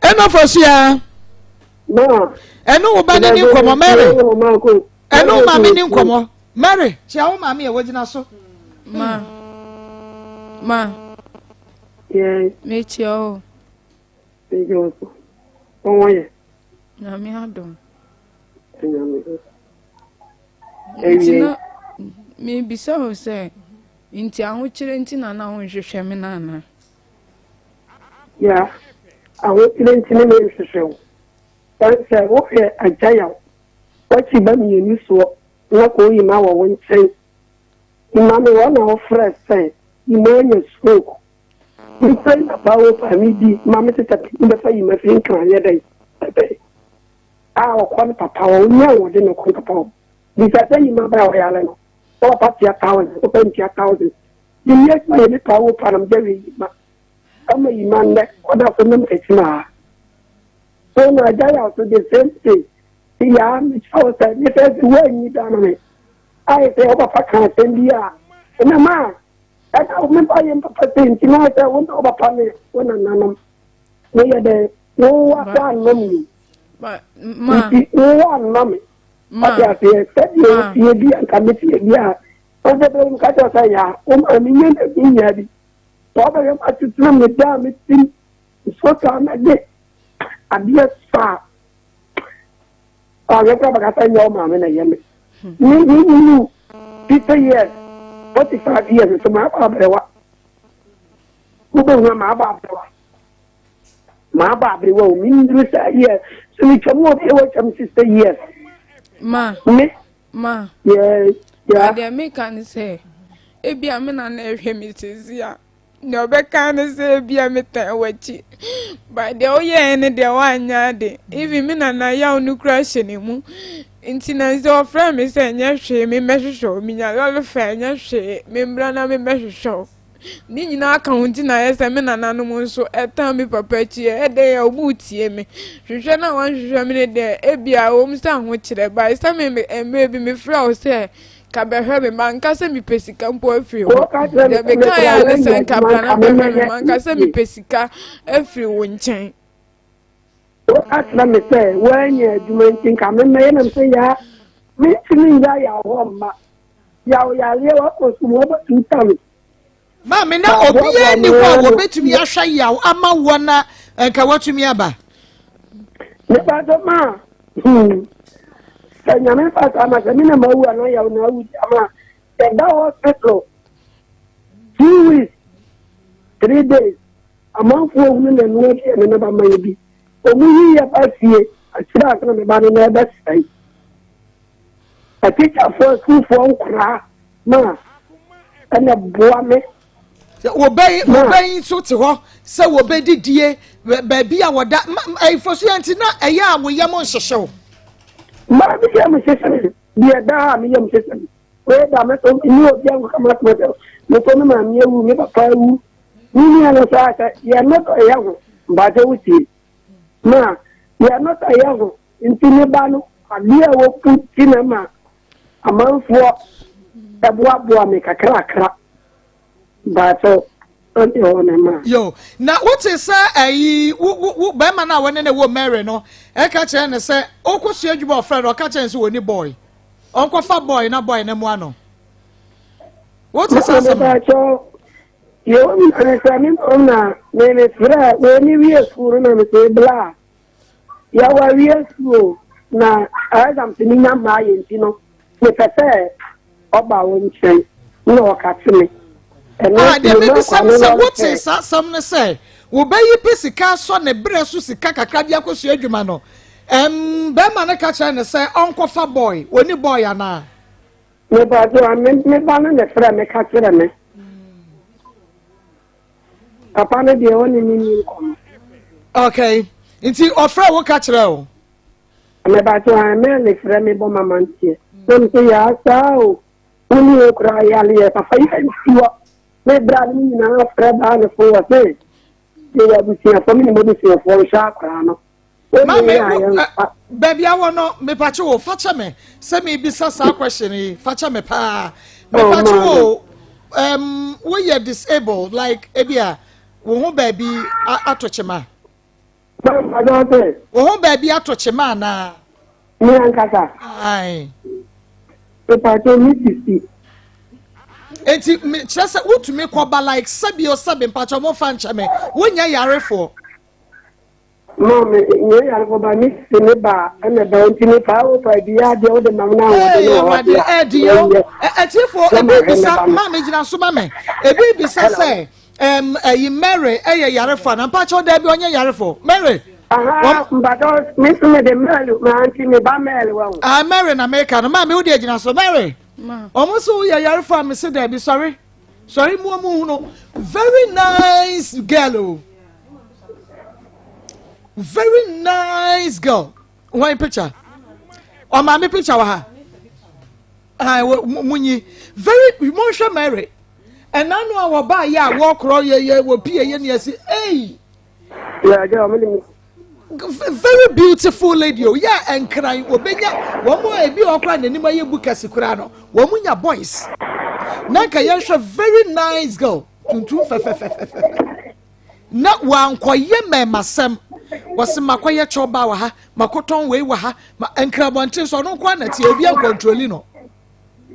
ɛna fɔsia ɛne wo ba ne ne nkɔmmɔ Mary Ɛne wo maame ni nkɔmmɔ. Mary, kyia wo maame a wagyina so. Ma. Ma. Yes. Mekyia o. Megye wo so. Wɔn yɛ. Nyame adom. Nyame. Nti na mebisa wo sɛ nti ahokyerɛ nti na na wonhwehwɛ me no anaa? Ya, ahokyerɛ nti ne menhwehwɛ wo. Sɛ wohwɛ agya yaw W'akyi ba mienu soɔ na kɔɔ Yima wɔ wo nkyɛn. Yima me wɔ na wo frɛ sɛ Yima anya stroke. Me pɛ na pa wo pa me di ma me sesa pii bɛfa Yima firi Nkran yɛ dɛn ɛbɛn a ɔkɔ ne papa hɔ ɔnya ahoɔden na ɔkɔ ne papa hɔ. Bisa sɛ Yima bra ɔyare no wo papa tua thousand wo pɛ ntua thousand. Yima adwuma yɛ me pa wo pa na me gya wie Yima ama Yima nnɛ ɔda so nam akyi maa. So na agya yɛ so the same thing. Yaa mekyerɛ wo sɛ ne sɛ sɛ woanyi da no me ayɛ sɛ wo papa ka asɛm bi a ɛna ma ɛna wo mepa yɛ mpapa sɛ nti na ayɛ sɛ wo na wo papa ne wo nananom meyɛ dɛ wowa woannɔ me nti wowa annɔ me ɔte aseɛ sɛdeɛ wotie bi a nka metie bi a wobɛbɛ mu ka kyerɛ sɛ yaa wo ma menyɛ na menya bi sɛ wobɛhwɛ matetena me da a metim nsuo taa mɛde adeɛ saa Ɔhwɛ kora bɛka sɛ nyɛ wo maame na ɛyɛ me. Me me wunu 50 years, 45 years nso maabɔ aberewa. Wobɛhu a maabɔ aberewa. Maabɔ aberewa o, menduru saa years. So metwam wɔ bi a wɔatwam 60 years. Ma. Me. Ma. Yeah, yeah. Adeɛ meka ne sɛ, ebia me na na ɛhwɛ me sisi a. Deɛ ɔbɛka ne sɛ ebia metan w'akyi but deɛ woyɛɛ ne deɛ woanyɛ ade even me nana yaw no kura hyɛ ne mu nti na sɛ ɔfrɛ me sɛ ɛnyɛ hwee memmɛhwehwɛ wo menya lɔre fɛ ɛnyɛ hwee memmra na memmɛhwehwɛ wo ne nyinaa ka ho nti na ayɛ sɛ me nananom nso ɛtan me papa akyi ɛdɛn a ɔmu tie me hwehwɛ na wɔnhwehwɛ me ne deɛ ebia wɔm sɛ ahokyerɛ but sɛ me mmerɛ bi mefrɛ wo sɛ Ka bɛhwɛ me, manka sɛ mepɛ sika mpo afiri hɔ. Deɛ mekaeɛ ara ne sɛ nka bra na bɛhwɛ me, manka sɛ mepɛ sika afiri wo nkyɛn. Woka kyerɛ me sɛ woanya adwuma nti nka memmɛyɛ nam sɛ yaa. Mentumi nya yaw hɔ mma. Yaw yareɛ wakɔ sum wɔbɛtu tam. Maame na obiara nni hɔ a wɔbɛtumi ahwɛ yaw ama woɔ na nka watumi aba. Mepa ma hmm, sɛ nyame fa saa ma sɛ me na mawu anaa yaw na awu di ama yɛda hospital 2 weeks 3 days amanfoɔ hunu na ɛnoa bi ɛne ne ba ma yɛ bi ɔmu yi yɛ ba fie akyerɛ ase na me ba no na ɛbɛsɛe atikyafoɔ asukuufoɔ nkoraa ma ɛna boa me. Wɔbɛyi wɔbɛyi nso te hɔ sɛ wɔbɛdidie baabi a wɔda ɛyifoso yɛn ti na ɛyɛ a wɔyɛ mo nhyehye o. Maa mi yɛ mo hyehyɛ mi deɛ daa mi yɛ mo hyehyɛ mi wei da mi so mi obi a nkɔka ma tuma sɛ mo so mi maame ewu mi papa ewu mi nua no saa sɛ yɛn nɔtɔ yɛ ho mbakyɛ wotie ma yɛn nɔtɔ yɛ ho nti ne ba no adeɛ a wɔpu ti na ma Amanfoɔ boaboa me kakrakra mpakyɛw ɔde hɔ na ma. Yo, na wote sɛ ayi wo wo wo bɛrima no a wɔne ne wɔ Mary no ɛka kyerɛ ne sɛ ɔkɔsua adwuma ɔfrɛ no ɔka kyerɛ ne sɛ wɔni boy ɔnkɔfa boy na boy no mmoa no wote sɛ asɛm no. Mpakyɛw yɛ wɔn nyinaa ne sɛ me mmom na me me frɛ wei ne wie sukuu no na me sɛ bla. Yɛawareɛ su o, na exams no nya mmaa yɛ nti no, mepɛ sɛ ɔba wo nkyɛn na ɔkate me. Ɛno Ah, deɛ nti mema mebisa akwadaa no no sɛ lɔre wote fare. saa asɛm no sɛ wobɛyi pɛ sika asɔ ne berɛ so sika kakra de akɔsua adwuma no ɛm bɛrima no ka kyerɛ no sɛ ɔnkɔfa boy ɔni boy anaa? Mepatwo, me ba no na ɛfrɛ me ka kyerɛ me. Papa no deɛ ɔne ne ni nkɔmɔ. Okay, nti ɔfrɛ wo ka kyerɛ o. Mɛba so a mɛle frɛ me bɔ mama nteɛ. Na me sɛ yaa saa o, wo ne yɛ kura yaleɛ papa yɛ nsuo. Me bra no nyinaa frɛ baa ne fo wɔ se yɛwɔ abusuafoɔ me ne mo abusuafoɔ nhwɛ akwaraa no. Maame, baabi awɔ no, mepakye wo, fakyɛ me sɛ mebisa saa question yi, fakyɛ me paa. Mepakye wo, um, woyɛ disabled, like ebi a, wo ho baabi ato kyema. Wo ho baabi ato kyema anaa? Me ankasa. Aye. Mepakye me sisi. Enti kyerɛ sɛ wotumi kɔba like sɛbi o sɛbi mpakyɛ mo fa nkyɛ me, wonyɛ yarefoɔ. Maame, nyɛ yarefo ba me si me ba ɛna ba nti me paa o paa bi adeɛ wode ma me na ahoɔden wɔ hɔ deɛ ɛdi o ɛtiefo ebi bisa maame gyina so ma me ebi bisa sɛ ɛm ɛyi Mary ɛyɛ yarefo ana mpakyɛw dɛbi ɔnyɛ yarefo Mary. Aha mpakyɛw me nso me de Mary ma nti me ba Mary wɔ ho. Ah Mary na meka no maame wo deɛ gyina so Mary wɔn nso woyɛ yarefo a me se dɛbi sɔre. Sɔre mu ɔmo hunu very nice girl o very nice girl wɔn picture ɔmaame picture wɔ ha ah mo nyi very mo nhwɛ Mary ɛna no a wɔbaa yɛ a wɔkorɔ yɛ yɛ wɔ pie yɛ ni ɛsi ɛyi. Very beautiful lady o yɛ nkran obenya wɔn a ebi wɔ koraa n'anim ayɛ bu kɛse koraa no wɔn nya boys na nka yɛnhwɛ very nice girl tuntum fɛfɛfɛfɛfɛ na wankɔyɛ mmɛɛmasɛm wɔsi makɔyɛ kyɔba wɔ ha makɔtɔn wei wɔ ha ma nkrabɔnten so ɔno nko ara na teɛ obi ankɔntroli no.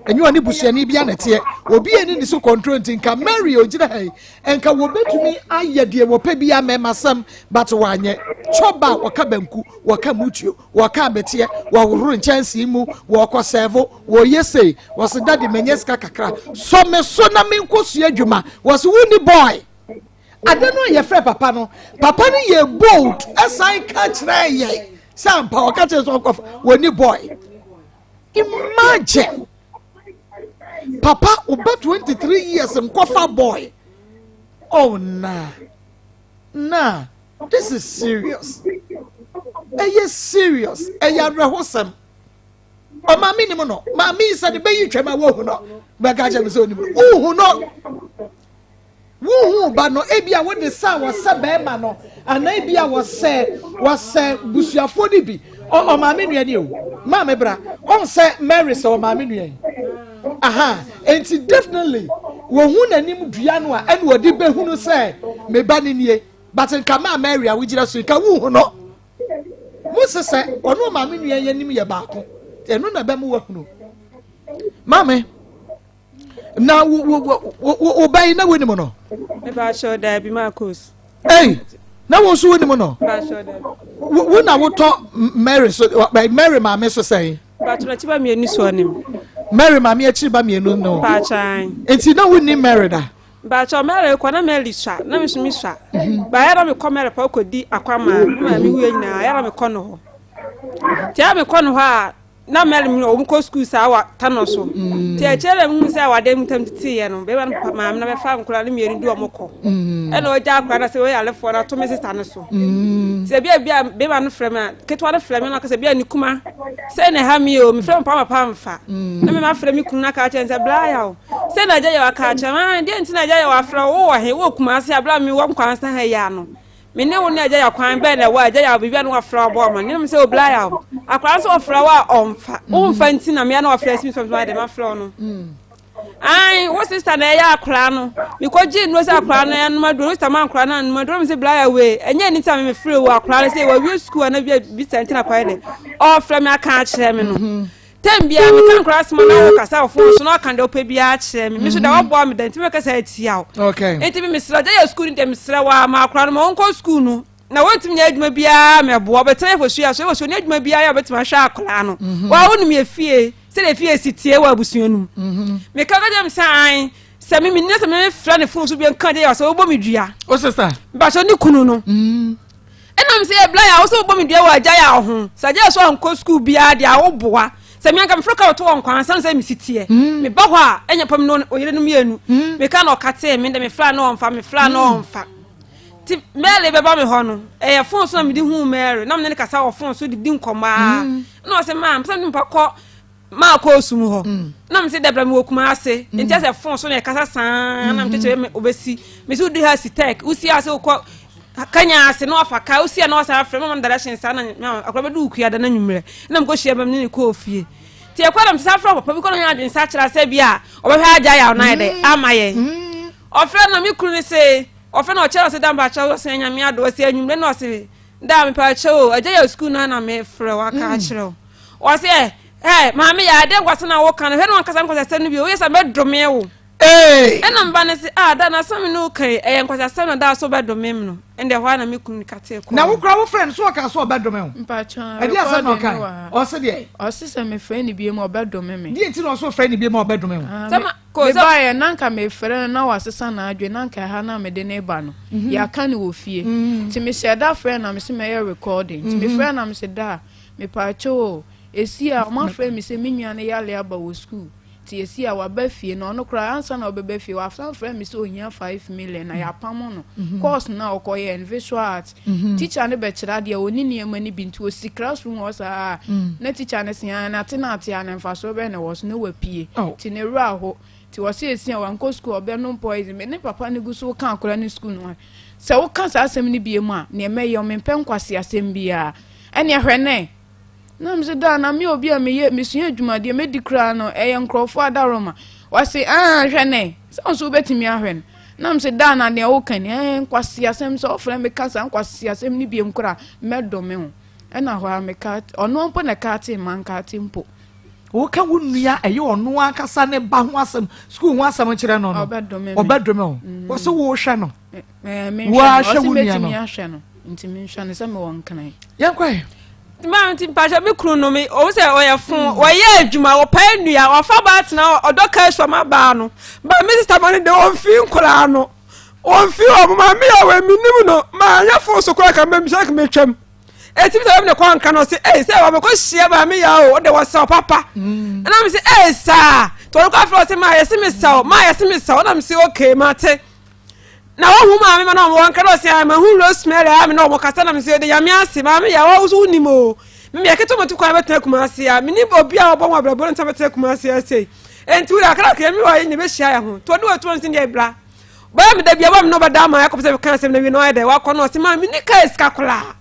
Ɛnyɛ ɔne busuani bi na ɛteɛ. Obi ani ne so control nti nka Mary ogyina ha yi nka wɔbɛtumi ayɛ deɛ wɔpɛ bi amɛmasɛm but wanyɛ. Chɔba wɔka banku, wɔka mutuo, wɔka abeteɛ, wɔhohoro nkyɛnsee mu, wɔkɔ sɛvo, wɔyɛ sei. Wɔse daddy manya sika kakra, sɔ me so na menkɔsua adwuma. Wɔse wonni boy. Ade no a yɛfrɛ papa no, papa no yɛ bold ɛsan ka kyerɛ yɛn sɛ ampa ɔka kyerɛ sɛ ɔnkɔfa wɔnni boy. Imagine papa ɔba 23 years nkɔfa boy oh nah nah this is serious ɛyɛ serious ɛyɛ awerɛhosɛm ɔmaame nim no maame yi sɛ ne bɛyi twɛm a wohu no bɛka kyerɛ me sɛ onim no wohu no Wohu ba no, ebia wode sɛ a wɔsɛ bɛrima no, anaa ebia wɔsɛ wɔsɛ busuafoɔ no bi. Ɔmaame nua ni o, maame bra, ɔn sɛ Mary sɛ ɔmaame nua yi. Aha, enti definitely wɔhu n'anim dua no a ɛna wɔde bɛhunu sɛ me ba no nie. But nka maa Mary a wogyina so yi, nka wohu no. Mo sɛ sɛ ɔno ɔmaame nua yi anim yɛ baako. Ɛno na ɛbɛma wahunu. Maame, na wo wo wo wo wo ba yi na wonim no? Mepakyɛw daabi Marcos. Ei, na wo nso wonim no? Mepakyɛw daabi. Wo wo na wotɔ Mary so Mary maame so sɛn? Mepakyɛw n'akyi ba mmienu so ɔnim. Mary maame akyiri ba mmienu no. Mepakyɛw. Nti na wonni Mary da? Mepakyɛw Mary kɔ na Mary sua na me nso me sua. Mhm. Ba yɛ na mekɔ Mary pa kɔdi akwama me maame wuiɛ nyinaa yɛ na mekɔ no hɔ. Nti a mekɔ no hɔ a na Mary mu wɔn kɔ sukuu saa wɔ Tano so. Mm. Nti akyire na mehu sɛ awadeɛ mu ntam teteeɛ no bɛrima no maame no bɛfa nkwadaa no mmienu de wɔn kɔ. Mm. Ɛna ɔgya akwadaa no sɛ wɔyɛ alefoɔ no ato me sista no so. Mm. Nti ebi a bi a bɛrima no frɛ me a ketewa no frɛ me na ɔka sɛ bi a ne kuma sɛ na ɛha mi o mefrɛ me papa papa mfa. Na mema frɛ me kunu no aka akyerɛ no sɛ bla yaw sɛ na agya yɛ aka akyerɛ me ah deɛ nti na agya yɛ wafrɛ wo wɔ he wɔ Kumase a bla me wɔ Nkwansa ha yi ano. Me ne wo ne agya yaw kwan bɛn na ɛwɔ a agya yaw biribi a na wafrɛ wo abɔ ama ne sɛ obla yaw akwadaa nso wɔfrɛ wo a ɔmfa womfa nti na mea na wafrɛ asi me sɛ ɔde mafrɛ wo no ai wo sista na ɛyɛ akwadaa no mekɔgye nnuro sɛ akwadaa no ɛnom aduro wo sista ma akwadaa no anom aduro me sɛ bla yaw wei ɛnyɛ ne nti a memefrɛ wo akwadaa no sɛ wawie sukuu ana bi bisa nti na akwadaa dɛ ɔfrɛ me aka akyerɛ me no Tɛm biara meka nkora asɛm a na wokasa wɔ fon so na ɔka deɛ wopɛ biara kyerɛ me. Me nso deɛ waboa me da nti mɛkasa atia wo. Okay. Nti me mesrɛ gya yɛ sukuu no deɛ mesrɛ wo a ma akora no ma ɔnkɔ sukuu no na wɔntumi nyɛ adwuma biara mɛboa ɔbɛtena yɛ fosua so yɛ fosua ne adwuma biara yɛ ɔbɛtumi ahwɛ akora no. Mhm. Wa wonim yɛ fie sɛdeɛ fie si tie wɔ abusua no mu. Mhm. Meka ka kyerɛ me sɛ an sɛ me menni sɛ mefrɛ ne fon so bi nka deɛ yɛ sɛ wobɔ me dua. O sista. Mpakyɛ ne kunu no. Mm. Ɛna me sɛ yɛ bla yɛ a wosɛ wobɔ me dua wɔ agya yɛ ho sɛ agya yɛ so ankɔ sukuu biara deɛ a woboa sɛ me anka meforo ka wɔto wɔ nkwa ansa sɛ mesi teɛ mm. meba hɔ a ɛnyɛ pam no ɔyere no mmienu mm. meka na ɔkatee me de mefra na ɔmfa mefra na mm. ɔmfa nti Mary bɛba me hɔ no ɛyɛ fon so na mede huu Mary na mene ne kasa wɔ fon so de di nkɔmmɔ a na ɔsɛ maa mpɛ sɛ mpa kɔ maa kɔ osu mu hɔ mm. na mese dɛbrɛ mewɔ kuma ase mm. nti asɛ fon so na ɛkasa saa na mekyekyere me obɛsi mese wodi ha si tech wosi ase wokɔ kanya ase na wafa ka wosi a na wasan afrɛ mama direction saa na akora bɛdu wokua da na nwummerɛ na mekɔ hyia bɛm ne ne kɔɔ fie nti ɛkɔ na mese afrɛ papa bi kɔ na ɔnyɛ adwene sa kyerɛ sɛ bi a ɔbɛhwɛ agya yaw na ayɛ dɛ mm. ama yɛn ɔfrɛ na me kunu ne se ɔfrɛ na ɔkyerɛ ɔse da mpakyɛ ɔsɛ nyame ado ɔsɛ anwummerɛ na ɔse da mepakyɛ o agya yɛ sukuu no na mefrɛ waka akyerɛ wo Ɔse ɛ ɛ maame yɛ adeɛ nkwasa na woka no hwɛ na wankasa nkwasasɛm no bi woyɛ sɛ mɛdome wo. Ɛna mba no se ah da na asɛm ne woka yi ɛyɛ nkwasasɛm na daa so wobɛdome me no ɛnde ɛhɔ ara na me kunu katee kɔɔ. Na wo koraa wo frɛ no so ɔkaa sɛ ɔbɛdome wo? Mpakyɛw Ɛdeɛ asɛm na recording ɔkae? no wɔ ha. Ɔse deɛ? Ɔse sɛ mefrɛ no bio mu a ɔbɛdome me. Deɛ nti na ɔse wofrɛ no bio mu a ɔbɛdome wo? Ah, Sɛ me ma ko sɛ. mebaeɛ na anka mefrɛ no na wasesa n'adwene na anka ɛha no a mede no reba no yɛaka no wɔ fie nti mehyɛɛ da frɛɛ no na mese mɛyɛ recording nti mefrɛɛ no na mese daa Mepaakyɛw o, esi a wɔafrɛ me sɛ me nua no yare aba wɔ sukuu, nti esi a waba fie na ɔno koraa ansa na ɔbɛba fie wasan frɛ me sɛ ohia 5 million na yɛapamo no. Course no a ɔkɔyɛɛ no, visual art, teacher no bɛkyerɛ adeɛ a ɔnni nneɛma no bi nti ɔsi classroom hɔ saa a na teacher no se aa nate na ate a na mfasoɔ bɛn na ɛwɔ so na wapue nti ne werɛ aho nti ɔse esi a wankɔ sukuu a ɔbɛnom poison. Me ne papa no gu so reka akwadaa no sukuu no ho sɛ woka saa asɛm no bio a neɛ mɛyɛ wo mempɛ nkwaseasɛm biara. Ɛneɛ hwɛ nɛ, na mese daa na me obi a meyɛ mesua adwuma deɛ mɛdi koraa no ɛyɛ nkurɔfoɔ adaworoma. Wɔse aa hwɛ nɛ, sɛ wo nso wobɛtumi ahwɛ no. Na mese daa na deɛ woka ni ɛɛ nkwaseasɛm sɛ wofrɛ me ka saa nkwaseasɛm no biom koraa mɛdome wo. Ɛna hɔ ara meka ɔno mpo na ɛka manka ate mpo. Woka wo nua ɛyɛ ɔno ankasa ne ba ho asɛm sukuu ho asɛm kyerɛ no no ɔbɛdome me. Ɔbɛdome wo. Wɔse wohwɛ no. Woahwɛ wo nua no. Ahwɛ no nti menhwɛ no sɛ mewɔ nkran. Yɛnkɔ ɛ. Maa nti mpakyɛ me kunu no me ɔwɔ sɛ ɔyɛ fo wɔyɛ adwuma wɔpae nnua wɔfa baa tena ɔdɔ ka asua ma baa no ba me sista ma no de ɔmfi nkoraa no ɔmfi wɔn ma me a wɔ menim no ma anyɛ fo so koraa ka mɛmisa ka mɛtwam ɛtumi sɛ wɔn ne kɔ nka no ɔse ei sɛ wɔn kɔ hyia ma me yɛ o ɔde wɔsɛw papa ɛna me sɛ ei saa tɔn kɔ afɛ ɔse ma yɛse me sɛw ma yɛse me sɛw ɛna me sɛ okay ma te na wɔhu maame ma na wɔn nka na ɔsɛ ama hu Rosemary a me na wɔn kasa na me sɛ de nyame ase maame yɛ wɔn nso wonim o me yɛ ketewa matu kwan bɛtena Kumase a me ni obi a ɔbɔ wɔn abrabɔ no nsa bɛtena Kumase ase enti wura akara kra mi wɔ yɛ nyɛ bɛhyia yɛ ho to ɔde wɔn tuo nsi deɛ bra bɛyɛ me da bia wɔn me na ɔbɛda ama akɔpɛ sɛ meka asɛm na wie na ɔyɛ dɛ wakɔ na ɔsɛ maame ni kaa sika koraa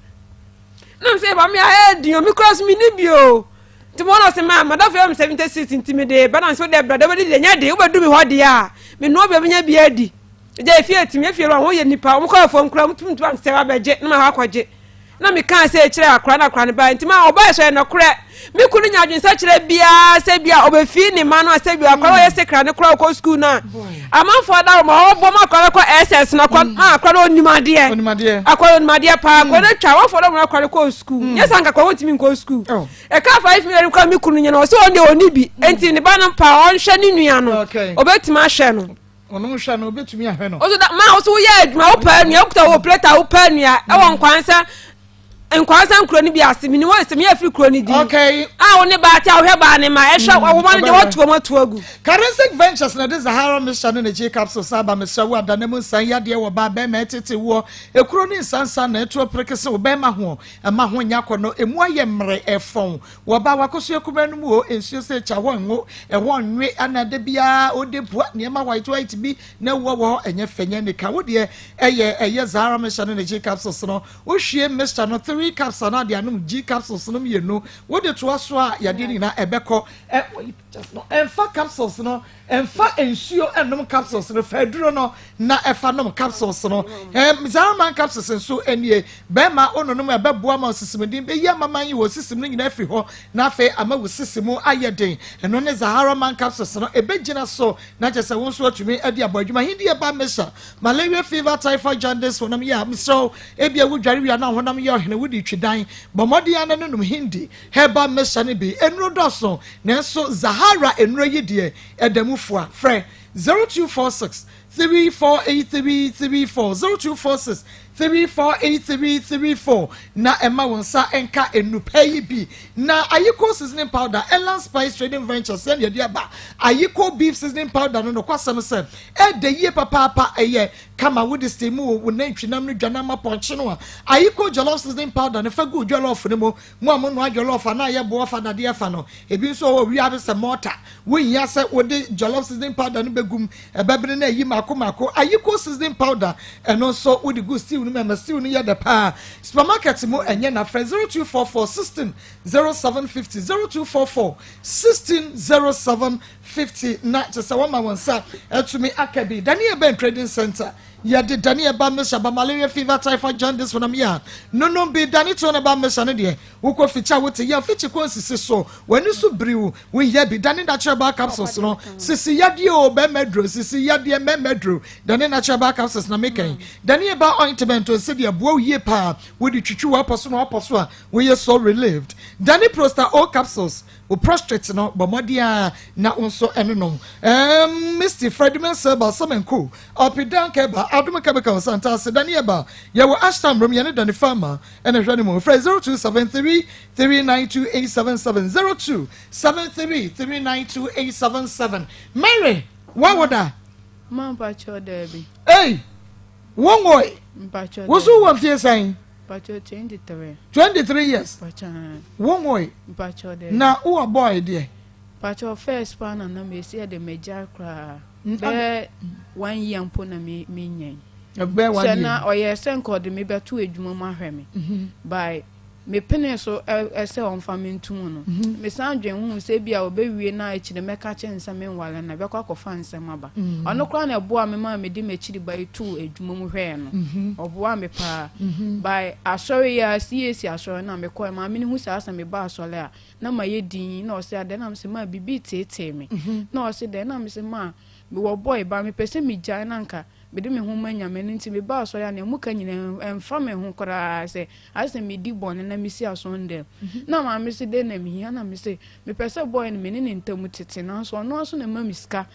na me sɛ maame ayɛ den o me kura so me ni bi o Nti mo na ɔse maa madamfo yɛ me 76 nti me de ba na nso de bra de wobɛdi deɛ nyɛ de wobɛdu me hɔ deɛ a me noa bi ɔbɛnya bi adi gya efie etimi efie wura ho yɛ nipa wɔn kɔ afuom kura wɔn tum tum ansɛ wabɛgye na ma hɔ akɔgye. Na mekaa sei kyerɛɛ akora no, akora no bae. Nti ma ɔbae so ɛyɛ nɔkorɛ. Me kunu nya adwensakyerɛ biara sɛ bi a ɔbɛfii ne ma no a sɛ bi akora ɔyɛ sekra no koraa ɔkɔ sukuu no a amanfoɔ ada wɔn ɔbɔ ma akora bɛkɔ SS no akora ma akora no ɔnim adeɛ akora no ɔnim adeɛ paa akora no atwa amanfoɔ da wɔn akora no kɔ sukuu nyɛ saa nka akora wɔntumi nkɔ sukuu ɛka 5 million kora me kunu nyɛ no ɔsɛ ɔno deɛ ɔni bi nti ne ba no pa ɔnhwɛ ne nua no ɔbɛtumi ahwɛ no. Ɔno nhwɛ no obetumi ahwɛ no. Ɔso da maa ɔso woyɛ adwuma wopɛ anua wokuta wɔ plate a wopɛ anua ɛwɔ nkwansa nkwansa nkuro no bi ase mini wɔn sɛ meyɛ firi kuro no din. Okay. A wo ne baa te a wohwɛ baa ne ma ɛhwɛ wɔn no deɛ wɔtu wɔn atu agu. Karensic Ventures na ɛde Zahara mixture ne ne G capsules aba mesrɛ wo adana mu nsan yadeɛ wɔ baa bɛrima ɛtete woɔ ekuro ne nsansan na ɛtoɔ perekese wo bɛrima ho ɛma ho nyɛ akɔnɔ emu ayɛ mmerɛ ɛfɔn Wɔ ba w'akosua kumaa no mu o, nsuo sɛ kya hɔ nwo, ɛhɔ nwe, ana da biara ode pua nneɛma white white bi na ɛwɔ wɔ hɔ, ɛnyɛ fɛ nyɛ nika. Wo deɛ ɛyɛ ɛyɛ Zahara mixture ne ne G capsules no, wo hwie mixture no 3 cups anaa de anom G capsules no mmienu, wo de toa so a yadeɛ no nyinaa ɛbɛkɔ. Ɛ wɔyi pictures no, ɛnfa capsules no, ɛnfa nsuo ɛnom capsules no, fa aduro no na ɛfa nom capsules no. Ɛm Zahara man capsules nso nie. Bɛrima ononom a ɛbɛboa ma osisimuden bɛyi amaman yi wɔ osisim no nyinaa afiri hɔ na afei ama wo sisi mu ayɛ den. Ɛno ne Zahara man capsules no. Ɛbɛgyina so na kyerɛ sɛ wo nso atumi de abɔ adwuma. Hindi ɛba Mesa, malaria, fever, typhoid, jaundice, honam yɛ a, mesrɛ wo, ebia wodware wie a na honam yɛ ɔhene, wode twi dan. Bɔ mmɔden ara na nonom Hindi herbal mixture no bi. Nnuro dɔɔso, nanso Zahara nnuro yi deɛ, ɛda mu fua. Frɛ 0246 348334 0246 348334 na ɛma wo nsa nka nnupɛ yi bi. Na Ayiko seasoning powder, Elan Spice Trading Ventures yɛn na yɛde aba. Ayiko beef seasoning powder no nokwasɛm sɛ ɛdɛ yie papaapa, ɛyɛ kama wode steam wo wo nantwinam no dwanam apɔnkye no a. Ayiko jollof seasoning powder no fa gu jollof no mu. Mo a monoa jollof a na ayɛ boɔ fa dadeɛ fa no, ebi nso wɔ hɔ wia sɛ mɔɔta. Wonhia sɛ wode jollof seasoning powder no bɛgu mu, ɛbɛbene na ayi mako mako. Ayiko seasoning powder, ɛno nso wode gu stew no mu ɛma stew no yɛ dɛ paa. Supermarket mu ɛnyɛ na frɛ 0244 16 0750, 0244 16 0750 na kyerɛ sɛ wɔma wɔn nsa atumi aka bi. Daniel Ben Trading Center. Yɛde dane ɛba Mesha ba malaria fever typhoid jaundice honam yɛ a nonom bi dane to no ba Mesha no deɛ wokɔ fikyi a wote yɛ fikyi kɔ nsisi so w'ani so biriw wohia bi dane natural bar capsules no sisi yadeɛ o bɛrima aduro sisi yadeɛ mɛrima aduro dane natural bar capsules na mekɛn dane ɛba ointment o nsi deɛ boa wo yie paa wode twitwi w'apɔ so na w'apɔ so a woyɛ so relieved dane prosta o capsules Wo prostrate no, bɔ mmɔden ara na wo nso ɛnonom. Ɛɛm, Misty, Freddie Mensah, Samenko, Alpidan Keba, Adom Chemical, Santase, Dani Eba, yɛwɔ Ashtown Rom, yɛne Dani Farmer ɛna ɛhwɛ no mu. Frɛ 0273 392 877, 0273 392 877. Mary, woawo da? Ma mpakyɛw daabi. Ei, wonwoe? Mpakyɛw Wo so daabi. wɔ mfie sɛn? Mpakyɛw 23. 23 years. Mpakyɛw. Wonwoe? Mpakyɛw daabi. Na wowɔ boy deɛ? Mpakyɛw first paa na na mesi ɛde magyae koraa. Bɛyɛ one year mpo na me menyae. Bɛyɛ one year. Sɛ na ɔyɛ sɛ nka ɔde me bɛto adwuma mu ahwɛ me. By mepenee so sɛ ɔmfa me nto mu no, mesan dwen ho sɛ ebia ɔbɛwie na akyire mɛka akyerɛ no sɛ menware no, ɛbɛkɔ akɔfa nsɛm aba. Ɔno koraa na ɛboaa me maa mede m'akyiri ba yi too adwuma mu hwɛɛ no. Ɔboaa me paa. By asɔre yi ara, CAC asɔre no a mekɔe, maame no hu saa sɛ meba asɔre a, na mayɛ dinn, na ɔse adɛn? Na mese maa biribi reteetee me. Na ɔse dɛn? Na mese maa mewɔ boy ba, mepɛ sɛ megyae na anka mede me ho ma Nyame no nti meba asɔre a nea moka nyinaa ɛmfa me ho koraa sɛ ayɛ sɛ medi bɔne na mesi asɔndɛm. Na maame se dɛn na mehia na mese mepɛ sɛ boy no me ne ne ntam tete nanso ɔno ara nso na ɛma me sika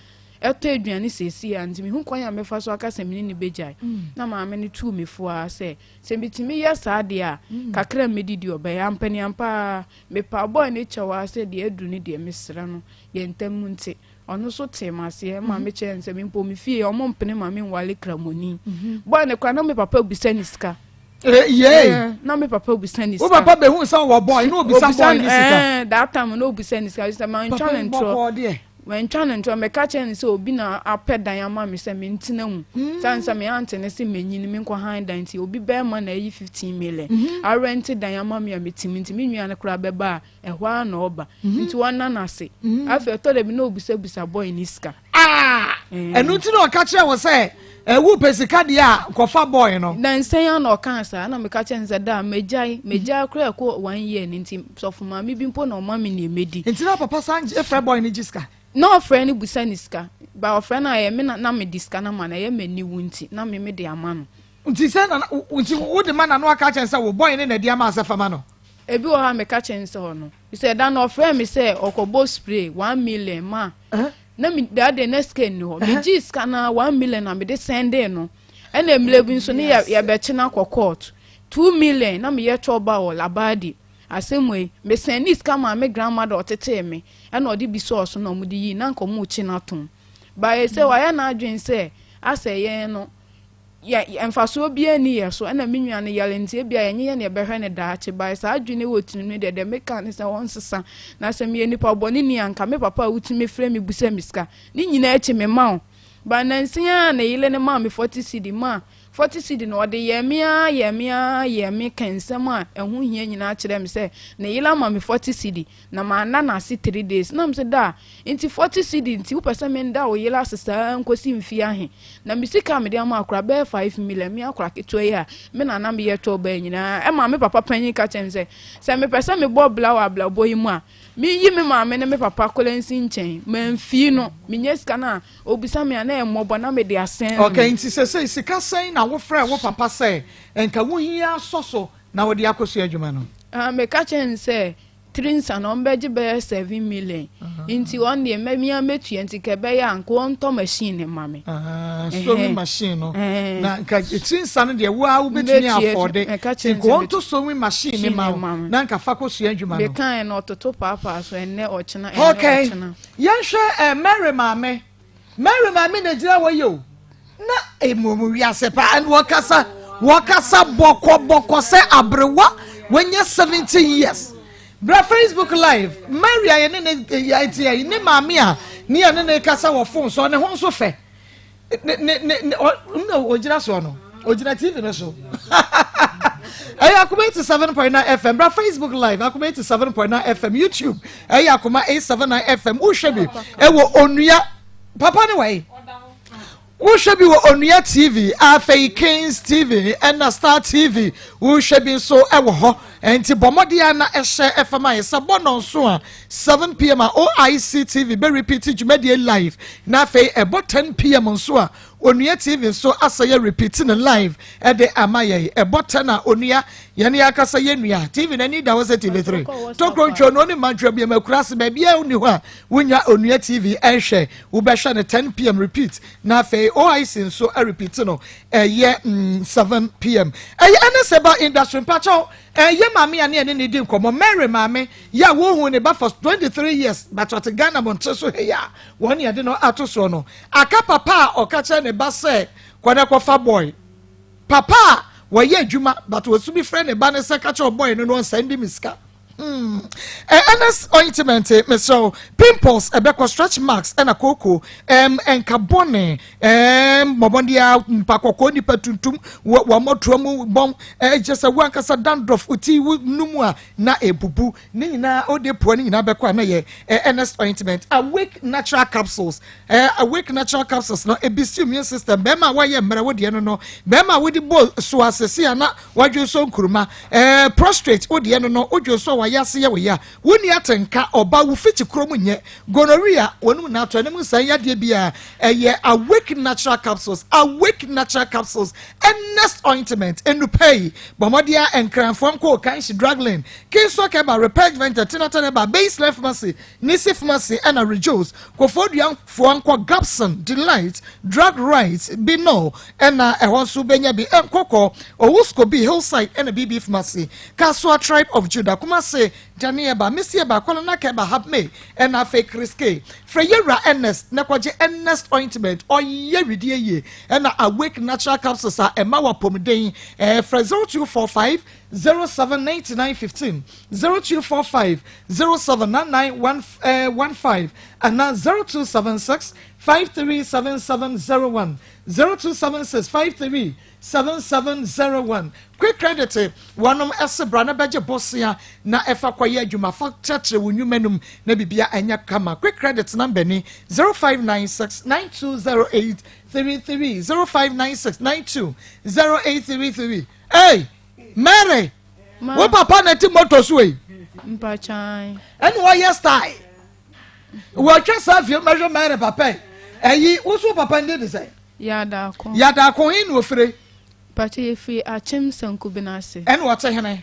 ɛtɔ aduane seesei a nti mehu kwan a mɛfa so aka sɛ me ne no bɛgyae. Na maame no tuu me fo ara sɛ sɛ metumi yɛ saa deɛ a kakra a mɛdidi ɔbɛyɛ. Ampaneampa ara mepaa boy no kyɛw ara sɛ deɛ aduru no deɛ mesrɛ no yɛn ntam nte. Ɔno nso tee m'aseɛ ma me kyerɛɛ no sɛ me mpo me fie ɔmo mpene ma me nwale kramoni. Boy no koraa na me papa bisa ne sika. Eh, yay. Eh, na me papa bisa ne Wo sika. papa behu sɛ wɔ boy na obisa boy ne sika. Eh, that time na obisa ne sika. Sɛ mantwa Papa ne yi ntorɔ. bɔkɔɔ deɛ. Mantwa ne ntorɔ. Meka kyerɛ no sɛ obi na apɛ dan ama me sɛ mentena mu. Sane sɛ me aunty no se menyin menkɔ han dan nti obi bɛrima na ayi 15 million. Arɛnte dan ama me a metim nti me nua no koraa bɛba a Ɛhɔ ara na ɔba. Nti ɔnna no ase. Afei ɛtɔ da bi na ɔbisabisa boy no sika. Ah! Ɛno nti na ɔka kyerɛ wo sɛ ɛwu pɛ sika deɛ a kɔfa boy no. Nansa yi ara na ɔkaa saa na meka kyerɛ no sɛ daa magyae magyae koraa ɛkɔ one year no nti sɔfo maame bi mpo na ɔma me nea medi. Nti na papa san gye frɛ boy no gye sika? Na ɔfrɛ no busa ne sika ba ɔfrɛ no a ɛyɛ me na na mede sika no ama no ɛyɛ m'aniwu nti na me mede ama no. Nti sɛ na nti wode ma na na waka kyerɛ no sɛ wo boy no na ɛde ama sɛ fa ma no? Ebi wɔ hɔ a meka kyerɛ no sɛ ɔno sɛ da no ɔfrɛɛ me sɛ ɔkɔbɔ spray 1 million ma na me that day na sika nni hɔ megyee sika no 1 million na mede sɛndee no. Ɛna mmerɛ bi nso ne yɛ yɛbɛkye no akɔ court 2 million na meyɛ chɔba wɔ Labadi asɛm wei mesɛndee sika maa me grandmother ɔtetee me ɛna ɔde bi sɔɔ so na ɔmo de yii na nka ɔmo rekye no atom baeɛ sɛ wayɛ n'adwene sɛ asɛ yɛn no yɛ mfasoɔ biara nni yɛ so ɛna me nua no yare nti ebia yɛnye yɛn na yɛbɛhwɛ no daakye bae saa adwene wɔ tirim no deɛ deɛ meka ne sɛ ɔnsesa na sɛ meyɛ nipa bɔne ni a nka me papa a wotumi frɛ me busa me sika ne nyinaa akyi me ma wo ba nansi a ne yere no maa me 40 cedi ma 40 cedi no ɔde yɛɛ me ara yɛɛ me ara yɛɛ me ka nsɛm a ɛho hia nyinaa kyerɛ me sɛ ne yere ama me 40 cedi na manna n'ase 3 days na me sɛ da nti 40 cedi nti wopɛ sɛ menda wo yere ase saa nkosi mfie ahe na me sika a mede ama akora bɛyɛ 5 million me akora ketewa yi a me nana meyɛ twɛ ɔbaa nyinaa ɛma me papa panyin ka kyerɛ me sɛ sɛ mepɛ sɛ mebɔ bla wɔ abrabɔ yi mu a meyi me maame ne me papa kola nsi nkyɛn mamfii no menyɛ sika no a obisa me a na ɛmmɔbɔ na mede asɛn no. Okay, nti sɛsɛi sika sɛn na wofrɛ wo papa sɛ nka wohia asɔ so na wode akɔsua adwuma no? Ah, meka kyerɛ no sɛ tiri nsa na ɔmbɛgye bɛyɛ 7 million nti ɔn deɛ mɛmia mɛtua nti ka ɛbɛyɛ a nka ɔntɔ machine ne ma me. Sewing machine no na nka tiri nsa no deɛ wo a wobɛtumi afɔde nti nka ɔntɔ sewing machine ne ma wo na nka fa kɔsua adwuma no. Mekae no ɔtoto paapaa so ɛnnɛ ɔkyena ɛnnɛ ɔkyena. Yɛnhwɛ Mary maame. Mary maame na gyina hɔ yi o. Na emu wiase paa ɛna wɔkasa wɔkasa bɔkɔbɔkɔ sɛ aberewa wɔnyɛ 70 years. Bra Facebook live. Mary a yɛne ne yɛte yɛ ne maame a ne yɛne ne kasa wɔ phone so ne ho nso fɛ. Ne ne ne ne ɔ na ogyina soɔ no ogyina TV no so. Ɛyɛ Akoma 87.9 FM. Bra Facebook live, Akoma 87.9 FM. YouTube ɛyɛ Akoma 879 FM. Wohwɛ bi ɛwɔ Onua papa ne wɔ yi. Wohwɛ bi wɔ Onua TV, afei Kings TV ɛna Star TV. Wohwɛ bi nso ɛwɔ hɔ. Nti bɔ mmɔden a na ɛhyɛ ɛfam a yɛsɛ bɔ nɔnso a 7 p.m. a OIC TV bɛ repeat dwumadie live. Na afei ɛbɔ 10 p.m. nso a Onua TV nso asɛ yɛ repeat no live ɛde ama yɛn. Ɛbɔ 10 a Onua yɛn yɛ akasa yɛ nua TV n'ani da hɔ sɛ TV3. Tokuro ntwa no ne mantwa bi ma kura ase baabi a onni hɔ a wonya Onua TV ɛnhwɛ. Wobɛhwɛ no 10 p.m. repeat na afei OIC nso repeat no ɛyɛ 7 p.m. Ɛyɛ ɛne sɛ ba industry mpakyɛw ɛyɛ maame a ne ɛne ne di nkɔmmɔ. Mary maame yɛ a wohu ne ba for 23 years but ɔte Ghana mmɔnten so hei a wɔn yɛde no ato soɔ no aka papa a ɔka kyerɛ ne ba sɛ kɔnɛ kɔfa boy. Papa a wɔyɛ adwuma but wɔsu bi frɛ ne ba ne sɛ ka kyerɛ boy no no ɔnsa ndi me sika. Ns ointment mesrɛ pimples ɛbɛkɔ, stretch marks ɛna kooko ɛnka bɔne mmɔbɔdeɛ nipa kɔkɔɔ nipa tuntum wɔ mmɔtoa mu bɔn ɛkyɛ sɛ wo ankasa dandruff ti wo num a na ebubu ne nyinaa ɔde poa ne nyinaa bɛkɔ a na yɛ ns ointment. Awake natural capsules, Awake natural capsules no ebi si immune system. Bɛrima a wɔayɛ mmerɛ wo deɛ no bɛrima a wode bɔ so asese a na wadwo nso nkuruma prostate wo deɛ no wodwo nso a wayɛ ase yɛ wo ya wonni atenka ɔba wo fikyi kurom nyɛ gonorrhea wɔnum na ato anim nsan yadeɛ bi a ɛyɛ Awake natural capsules. Awake natural capsules, Ernest ointment enupa yi bɔmmɔden a nkranfoɔ nkɔ Kanshi Draglin Kinso Keba Repair Venture Tinata Neba Baseline Pharmacy Nisi Pharmacy ɛna Rejos Kofoduafoɔ nkɔ Gapson Delight Drug Right Bino ɛna ɛhɔ nso bɛnya bi nkɔkɔ Owusko bi Hillside ɛna BB Pharmacy Kasoa Tribe of Judah Kumase Danieba Misieba Kolona Keba Habme ɛna afei Kriske frɛ yɛwura Ernest na kɔgye Ernest ointment ɔyɛ widie yie ɛna Awake natural capsules a ɛma wɔ apɔmuden frɛ 0245 07 99 15, 0245 07 99 15 ana 0276 537701. 0276 53 7701. Quick Credit wɔnom ɛse bra na bɛgye bosea na ɛfa kɔyɛ adwuma fa kyerɛkyerɛ wo nnwuma no mu na bibia ɛnyɛ kama. Quick Credit number ni 0596 9208 33 0596 920833. Hey! Mary! Wo papa na ti moto so yi. Mpakyan. Ɛna wɔyɛ style. Wɔtwa saa fie mɛhwɛ Mary papa yi. Ɛyi wo so papa ndi de sɛ. Yadaako. Yadaako he na ofire. Mpakyɛ yɛfiri Akyem Sankubena ase. Ɛna ɔte hene.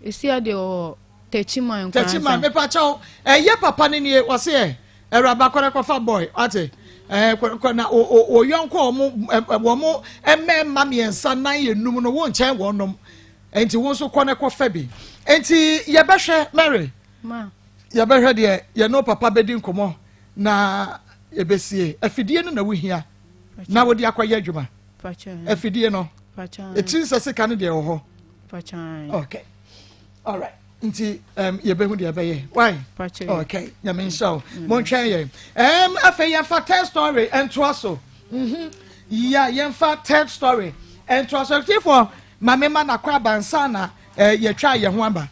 Esi adeɛ wɔ Techiman Nkoranza. Techiman mepakyɛw ɛyɛ papa no nie ɔse ɛ awuraba kɔ na kɔfa boy wate ɛɛ kɔ kɔ na o o o yɔnko a wɔn ɛ wɔn mmarima mmiɛnsa nan enum no wo nkyɛn wɔn nom nti wo nso kɔ na kɔfa bi nti yɛbɛhwɛ Mary Ma. yɛbɛhwɛ deɛ yɛne wo papa bɛdi nkɔmɔ na yɛbɛsie afidie no na wohia na wode akɔyɛ adwuma afidie no ɛtiri sɛ sika no deɛ wɔ hɔ okay all right nti um, yɛbɛhu deɛ ɛbɛyɛ why okay nyame nhyira wo mm. montwɛn yɛn um, afei yɛmfa third story ntoa so mm -hmm. ya yɛmfa third story ntoa so atifoɔ ma mema nakɔ abansa na eh, yɛtwa yɛn ho aba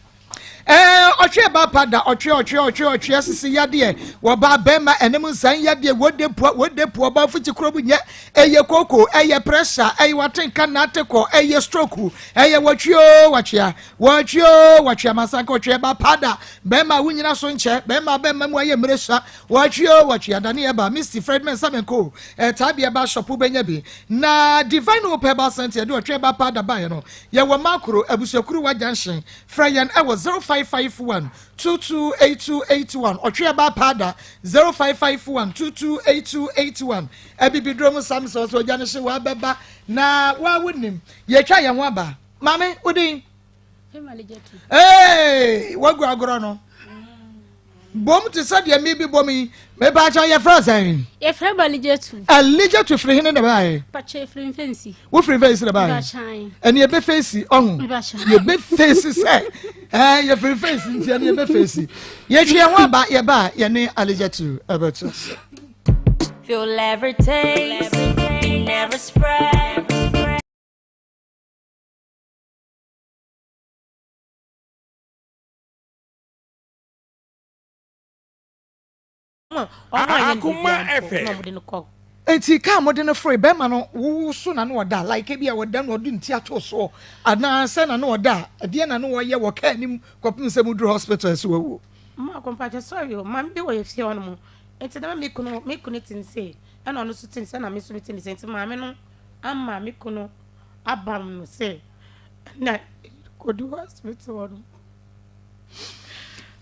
Ɛɛ ɔtwe ba pa da ɔtwe ɔtwe ɔtwe ɔtwe asisi yadeɛ wɔba bɛrima ɛnam nsan yadeɛ wɔde pua wɔde pua ɔba fiti kuro mu nyɛ ɛyɛ koko ɛyɛ pressure ɛyɛ watenka nate kɔ ɛyɛ stroke ɛyɛ wɔtwe o wɔtwea wɔtwe o wɔtwea masanka ɔtwe ba pa da bɛrima wonyina so nkyɛ bɛrima bɛrima mu ayɛ mmerɛ sua wɔtwe o wɔtwea dane ɛba Misty Fred Mensah Menko ɛtaa bi ɛba shop bɛnya bi na Divine Hope Herbal Center yɛde ɔtwe ba pa da baeɛ no yɛwɔ Makuro abusuakuru wa junction Frɛ yɛn wɔ 0551 228281, Ɔtweaba Paada 0551 228281, Abibiduro mu Sam sɛ ɔsɛ ogya no hye waa bɛba na waa wonim. Yɛtwa yɛn ho aba. Maame, wo din? Hey, wagu agorɔ no. Bom te sɛ deɛ mebi bom yi. Mepaakyɛ yɛfrɛ sɛn? Yɛfrɛ bɔ Alijatu. Alijatu firi hene na ɛbaeɛ? Pakyɛ firi mfɛnsi. Wo firi mfɛnsi na ɛbaeɛ? Ɛne yɛbɛ fɛnsi ɔho. Yɛbɛ fɛnsi sɛ ɛɛ yɛfiri mfɛnsi nti ɛne yɛbɛ fɛnsi. Yɛtwe yɛn ho aba yɛba a yɛne Alijatu ɛbɛto so. Feel every taste, never spread. Akoma FM. Enti kaa mode no foroe bɛrima no wo so na na ɔda like ebi a ɔda na ɔde ne ti ato soɔ anaa sɛ na na ɔda a ɛdeɛ na na ɔyɛ wɔ kaa anim kɔpem sɛ moduru hospital ɛsɛ wawuo. Mma mpakyɛ sorry o maame bi wɔ yɛ fie hɔ nom nti na me kunu me kunu te ne sei ɛna ɔno nso te ne sei ɛna me nso me te ne sei nti maame no ama me kunu abam no sei ɛna kɔdu hospital hɔ nom.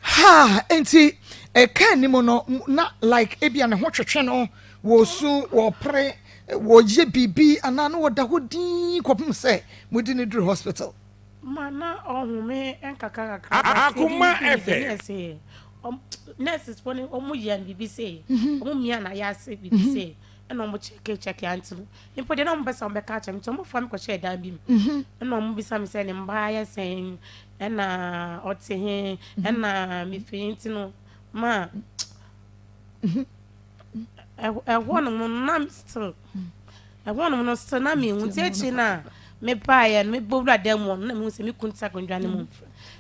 Ha nti ɛka anim no na like ebia ne ho twetwe no wɔsu wɔpere wɔyɛ biribi anaa na wɔda hɔ dinn kɔpem sɛ mode no duru hospital. Ma na ɔhome nkakra kakra. Akoma FM. Nurses fo no wɔn yɛ no biribi sei wɔn mia na yɛ ase biribi sei ɛna wɔn kyɛke kyɛke ante no mpo deɛ na wɔn pɛ sɛ wɔn bɛka akyerɛ me nti wɔn fa me kɔhyɛ dan bi mu ɛna wɔn bisa me sɛ ne mba yɛ sɛn. Ɛna ɔte he, ɛna mefiri nti no ma ɛhɔ nom na still ɛhɔ nom no still na mehu nti akyiri no a mebaeɛ no mebɔ wura dan mu na mehu sɛ me kun te akonnwa no mu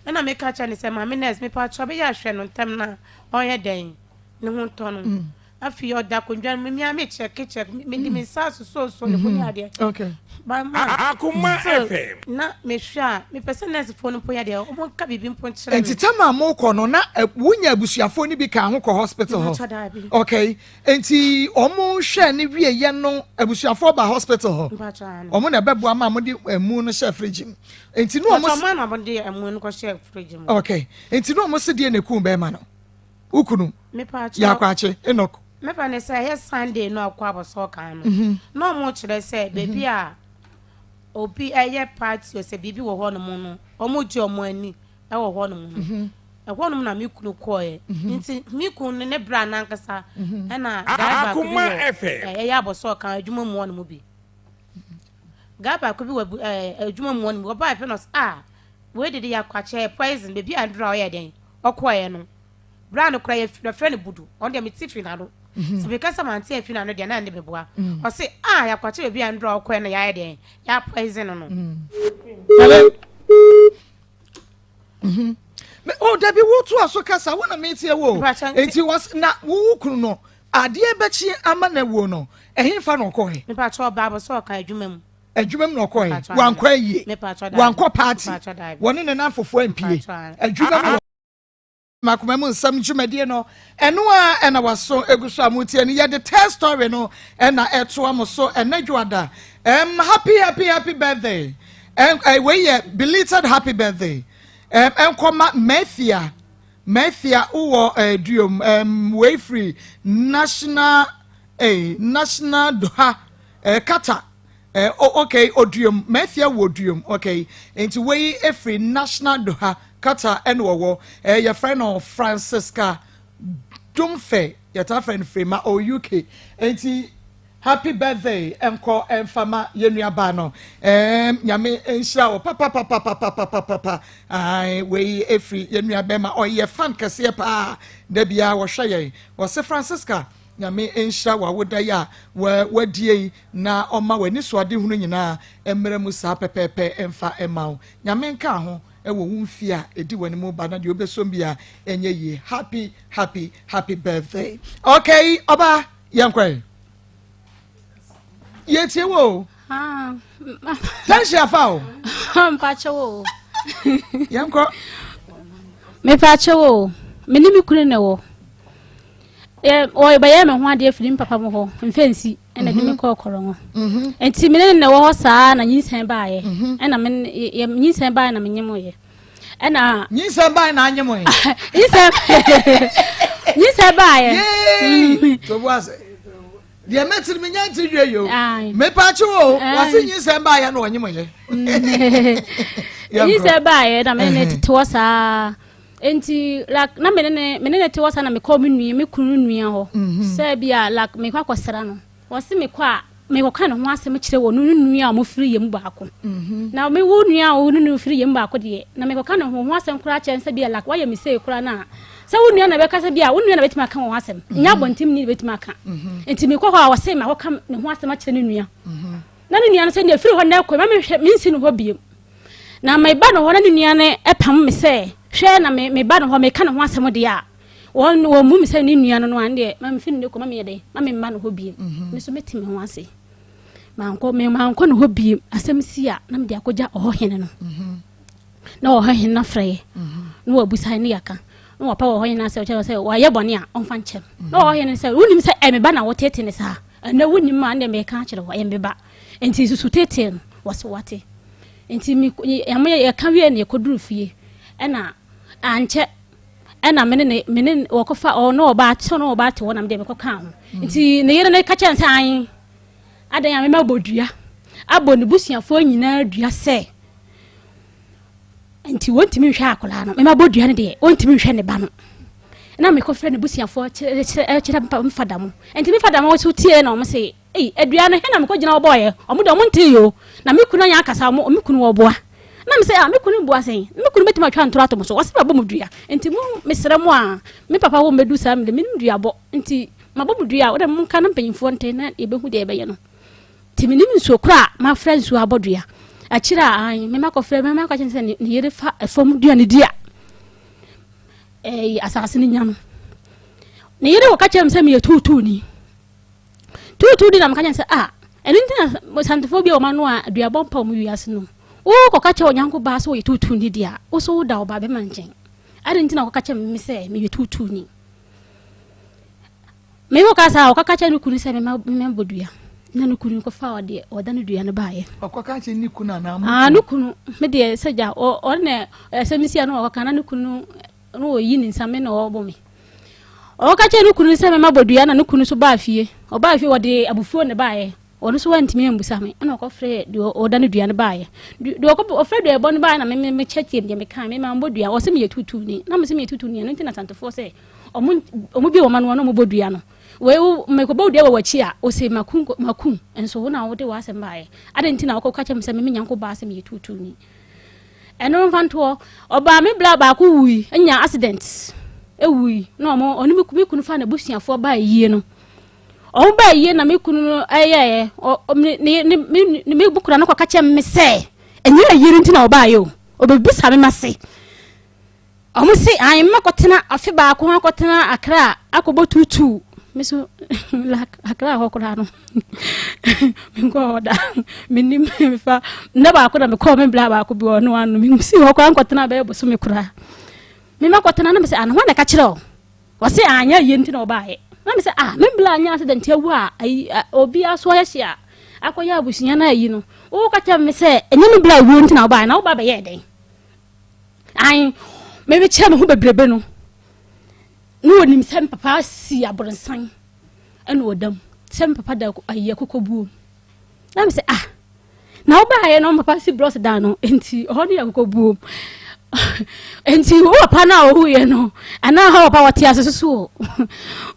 ɛna meka kyerɛ ne sɛ maame nurse mepa kyɛ ɔbɛyɛ ahwɛ no ntɛm na ɔnyɛ dɛn ne ho ntɔ no Afei ɔda akonnwa no mu, me ara me kyɛke kyɛke, me de me nsa asosɔsosɔ ne ho ne adeɛ. Okay. Ba ma. Akoma Still, FM. na mehwɛ a, mepɛ sɛ nɛɛsefoɔ no mpo yɛ deɛ, wɔn nka biribi mpo nkyerɛ me. Nti tam a mokɔ no na eh, wonya abusuafoɔ no bi kaa ho kɔ hospital hɔ? Mepakyɛ daabi. Okay. Nti wɔn hwɛ ne wieɛ no abusuafoɔ ba hospital hɔ? Mepakyɛ aane. Wɔn na ɛbɛboa ma mode amu no hyɛ fridge mu. Nti na wɔn. Mepakyɛ wɔn na wɔde amu no kɔhyɛ fridge mu. Okay. Nti na wɔn se deɛ na ekum bɛrima no? Wo kunu yɛ akwakye Enoch. Mepa ne sɛ ɛyɛ Sunday no akɔ abɔsɔ kan no mhm. na ɔmo kyerɛ sɛ baabi a obi ɛyɛ party ɔsɛ biribi wɔ hɔ nom no ɔmo gye ɔmo ani ɛwɔ hɔ nom no mhm. ɛhɔ nom na me kunu kɔɛ mhm. nti me kunu no ne bra nankasa ɛna guy baako bi wɔ ɛyɛ abɔsɔ kan adwuma mu hɔ nom bi guy baako bi wɔ adwuma mu hɔ nom ɔbaa pɛ na ɔsɛ ah wei dede yɛ akwakyɛ poison baabi a ndura ɔyɛ dɛn ɔkɔɛ no. Bra no koraa yɛfrɛ no Budu, ɔno deɛ mete firi n'ano. Sɛ meka sɛ mante amfiri n'ano deɛ na ɛnde meboa. Ɔse ah yɛakɔkyɛ baabi a ndura ɔkɔɛ no yɛayɛ deɛn yɛapoison no no. Hello. Mm-hmm. Oh, dabi woto aso kasa wo na metie wo. Enti was na wo kunu no adeɛ bɛkye ama na wuo no ɛhefa na ɔkɔɛ? Mepakyɛ ɔbaa bɔ sɛ ɔka adwuma mu. Adwuma mu na ɔkɔɛ. Wankɔ ayie. Wankɔ party. Wɔne ne nanfofoɔ ampie. Adwuma mu. Makoma mu nsɛm dwumadie no ɛno a ɛna waso egu so a motie no yɛde tell story no ɛna ɛtoa mo so ɛnɛ dwoada um, happy happy happy birthday ɛn wei yɛ belated happy birthday um, ɛnkɔma mafia mafia wowɔ uh, duom um, wei firi national eh, national doha eh, kata Eh, oh, okay, Oduom, Mafia wɔ Oduom, okay. Nti wei efiri National Doha, Qatar ɛna ɔwɔ. Eh, yɛfrɛ no Francisca Dumfe, yɛtaa frɛ no Frema, ɔwɔ UK. Nti happy birthday ɛnkɔ ɛmfa ma yɛn nuabaa no. Eh, Nyame nhyira wo papapapapapapapa. Ae, wei efiri yɛn nua bɛma, ɔyɛ fan kɛseɛ paa. Da biara wɔhwɛ yɛn. Wɔse Francisca, Nyame nhyira w'awoda yi a w'adie yi na ɔma w'anisoadehunu nyinaa mmra mu saa pɛpɛɛpɛ mfa mma wo. Nyame nka ho wɔ wo mfie a ɛdi w'anim ba na deɛ wobɛsom biara ɛnyɛ yie. Happy happy happy birthday. Okay, ɔbaa yɛnkɔ ɛ. Yɛtie wo o. Ah, Tension afa o. Mpakyɛ wo o. Yɛnkɔ. Mepakyɛ wo o. Me ne me kunu na ɛwɔ. Ɔbɛyɛ me ho adeɛ firi me papa mu hɔ mfɛnsi ɛna de me kɔɔ kɔrɔŋɔ mhm. nti me ne ne wɔ hɔ saa na nyinsɛn baayɛ mhm. ɛna me yɛ nyinsɛn baayɛ na me nyem yɛ ɛna. nyinsɛn baayɛ na anyem yɛ. nyinsɛn nyinsɛn baayɛ. yee tobu ase deɛ mɛtiri mi nya ntiri dwe yi o mepakye o wɔsi nyinsɛn baayɛ na ɔnyem yɛ. nyinsɛn baayɛ na me ne tete hɔ saa. Enti like na me ne ne me ne ne te hɔ saa na mekɔ me nua me kunu nua hɔ mhm. sɛ bi a like mekɔ akɔsra no wɔse mekɔ a mekɔka ne ho asɛm kyerɛ wɔ no ne nua a wɔfiri yɛ mu baako mhm. na me wo nua a wo ne no firi yɛ mu baako deɛ na mekɔka ne ho ho asɛm koraa kyerɛ sɛ bi a like wayɛ me sei koraa no a sɛ wo nua na bɛka sɛ bi a wo nua na bɛtumi aka wɔn asɛm mhm. nyɛ abɔnten ni na bɛtumi aka nti mekɔ hɔ a wɔse makɔka ne ho asɛm akyerɛ ne nua na ne nua no sɛ deɛ firi hɔ na ɛkɔ ma mehwɛ mensi no hɔ biem Na meba no hɔ na ne nua no pam me sɛ, Hwɛ, na me, meba no hɔ, meka ne ho asɛm deɛ a, wɔn, wɔmmu me sɛ ne nua no no a, ɛndeɛ, ma mefiri ne kɔ, ma meyɛ dɛn, ma memma no hɔ biem. Mhm. Me nso mete me ho ase. Mankɔ, me mankɔ ne hɔ biem. Asɛm si a, na mede akɔgya ɔhɔ hene no. Mhm. Na ɔhɔ hene no afrɛ yɛ. Mhm. Na wabusa ne yɛaka. Na wapa wɔ hɔ hene asɛ, ɔkyerɛ sɛ wayɛ bɔne a, ɔmfa nkyɛm. Na ɔhɔ hene sɛ, wonim sɛ ɛyɛ me ba na wotete ne saa? Ɛnɛ wonim a, ɛndeɛ meka akyerɛ wo, ɛyɛ me ba. Nti susu tetee no, wɔse wate. Nti me yɛmo yɛka wie na yɛkɔduru fie ɛna ankyɛ ɛna me ne ne me ne wɔkɔfa ɔno ɔbaa kyɛ ɔno ɔbaa te hɔ na me deɛ mekɔkaa ho. Mm. Nti ne yere no ka kyerɛ no sɛ an adan a mema bɔ dua abɔ ne busuafoɔ nyinaa dua sɛ nti wɔntumi nhwɛ akwadaa no mema bɔ dua no deɛ wɔntumi nhwɛ ne ba no na mekɔfrɛ ne busuafoɔ kyerɛ kyerɛ mfa da mo nti mefa da mo so tie na wɔn se Ei, adua no, he na mekɔgyina hɔ bɔɔeɛ? Ɔmo deɛ ɔmo ntee o. Na me kunu anyɛ akasa, ɔmo, me kunu ɔboa. Na me sɛ, ah, me kunu boa sɛn? Me kunu bɛtumi atwa ntorɔ ato mo so. Ɔse mabɔ mo dua. Nti mo, mesrɛ mo a, me papa hɔ mmɛdu saa mmerɛ, menim dua bɔ. Nti mabɔ mo dua a, wodɛ monka na mpanyimfoɔ nte na yɛbɛhu deɛ yɛbɛyɛ no. Nti menim nsuo korɔ a mafra nsuo abɔ dua. Akyire a, ae, me makɔfrɛ, me makɔkyerɛ no sɛ ne, ne yere fa fam dua no di a, ɛɛ, asase no nya no. Ne yere kɔka kyerɛ me sɛ meyɛ tuutuuni. Tuutuu di na meka kyerɛ sɛ ah ɛno nti na santefoɔ bi a wɔn ano a aduabɔ mpa wɔn wiase no wokɔka kyerɛ onyanko baa sɛ wɔyɛ tuutuu ni deɛ a wo so woda ɔbaa bɛma nkyɛn ade nti na wɔkɔka kyerɛ me sɛ meyɛ tuutuu ni me kɔka saa ɔkɔka kyerɛ ne kunu sɛ mema mema bɔ dua na ne kunu kɔfa ɔdeɛ ɔda ne dua no baayɛ ɔkɔka kyerɛ ne kunu anaa mo ah ne kunu me deɛ sɛ gya ɔne na ɛsɛm si a na ɔkɔka na ne kunu Na ɔyi ne nsa me na ɔrebɔ me. Ɔka kyerɛ ne kunu sɛ mɛma bɔdua na ne kunu nso baa fie. Ɔbaa fie ɔde abufuo na ɛbaeɛ. Ɔno nso wantumi ambusa me ɛna ɔkɔfrɛ deɛ ɔda ne dua no baeɛ. Deɛ ɔfrɛ deɛ ɛbɔ no baeɛ na me me kyerɛkyerɛ deɛ meka me ma mbɔ dua. Ɔsɛ meyɛ tuutuuni na mesɛ meyɛ tuutuuni ɛno nti na Asantefoɔ sɛ ɔmo ɔmo bie wɔn ano na ɔmo bɔ dua no. Wei wo mekɔbɔ dua wɔ w'akyi a ɔsɛ maku maku nso wo na wode w'asɛm baeɛ. Adɛn nti na wokɔka kyerɛ me sɛ me me nyanko baa sɛ meyɛ tuutuuni. Ɛno mfa ntoɔ, ɔbaa me bra baako wui nya accident. ewui na ɔmo ɔne me kunu fa n'abusuafoɔ baa yie no. Ɔmo baa yie na me kunu no ɛyɛɛ ɔ ne ne ne ne me kura no kɔka kyerɛ me sɛ ɛnyɛ ayie no nti na ɔbaayɛ o. Ɔbɛbisa me ma se. Ɔmo se ae mma kɔtena afe baako akɔtena Accra akɔbɔ tuutuu. Me so like Accra hɔ koraa no menkɔɔ hɔ da menim mefa nna baako na mekɔɔ me bla baako bi wɔ no ano mensi hɔ koraa nkɔtena bɛyɛ bosome koraa. Mema kɔtena na me sɛ ana hɔ na ɛka kyerɛ o. Wɔse anyɛ yie nti na ɔbaeɛ. Na me sɛ ah me bla anyɛ accident awu a ayi obi aso ayɛ hye a akɔyɛ abusua no ayi no. Woka kyerɛ me sɛ ɛnyɛ me bla wuo nti na ɔbaeɛ na woba bɛyɛɛ dɛn? Ae, merekyerɛ me ho bebrebe no, na wɔnim sɛ me papa si aborɔnsan ɛna ɔda mu, sɛ me papa da ayi akokɔbuo mu. Na me sɛ, ah, na wobaeɛ no papa si brɔs dan no, nti ɔhɔ no yɛ akokɔbuo mu. Nti wo papa no a ɔwuiɛ no, anaa hɔ papa wɔte ase soso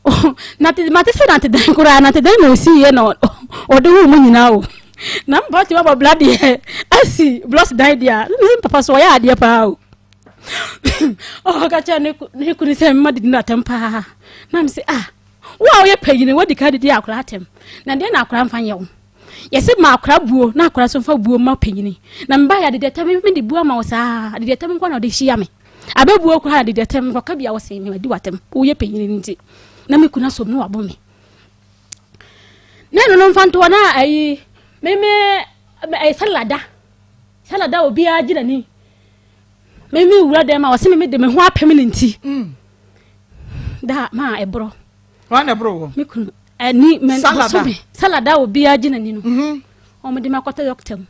o. Na mate sɛ nantedan koraa, nantedan na ɔsiiɛ na ɔde wo mu nyinaa o. Na me papa tumi abɔ bla deɛ asi blɔs dan deɛ a ne papa so ɔyɛ adeɛ paa o. Ɔka kyerɛ ne kunu sɛ mma didi no atɛm paa. Na me sɛ ah wo a woyɛ panyin wodi ka didi akora atɛm na deɛ na akora mfa nyɛ wo. Yɛsɛ ma akora buo na akora so mfa buo ma panyini. Na meba yɛ adedi atɛm me de buo ama wo saa adedi atɛm nko na ɔde hyia me. Abɛbuo koraa adedi atɛm kɔka bi a wɔsɛn me adi w'atɛm woyɛ panyin nti. Na me kunu asom no wabɔ me. Na ɛno no mfa ntoɔ na ayi meme ɛyɛ salada salada obiara gye n'ani meme wura dɛm a ɔsɛ meme de me ho apem ne nti mm. da ma ɛborɔ wɔn na ɛborɔ wɔ me kunu ɛni mɛ bosome salada obiara gye n'ani no mhm. wɔn de me akɔtɔ dɔkta mu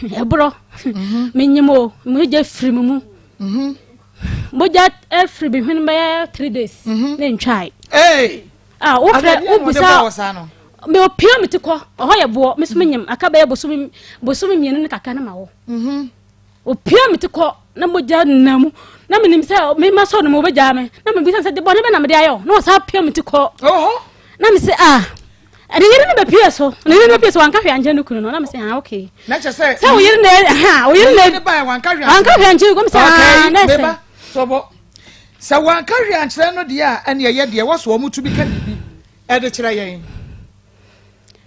ɛborɔ mhm. menyim o mogya firi me mu mhm. mogya firi me hwene bɛyɛ 3 days mhm. ne ntwae ah, wofrɛ wobisa me opia me ti kɔ ɔhɔ yɛ boɔ me so menyim aka bɛyɛ bosome bosome mmienu ne kakra ne ma wɔ opia me ti kɔ na mogya nna mu na menim sɛ mema sɔ no mu wobɛgyaa me na mebisa sɛ de bɔne bɛ na mede ayɛ na ɔsaa pia me ti kɔ na me sɛ ah ɛne yere no bɛpie so ne yere no bɛpie so wanka hwee ankyerɛ ne kunu no na me sɛ ah okay na kyerɛ sɛ sɛ wo yere na ha wo yere na wanka hwee wanka hwee ankyerɛ kɔm sɛ ah na sɛ sɔbɔ sɛ wanka hwee ankyerɛ no deɛ a ɛne ɛyɛ deɛ wɔso wɔn tumi ka biribi ɛde kyerɛ yɛn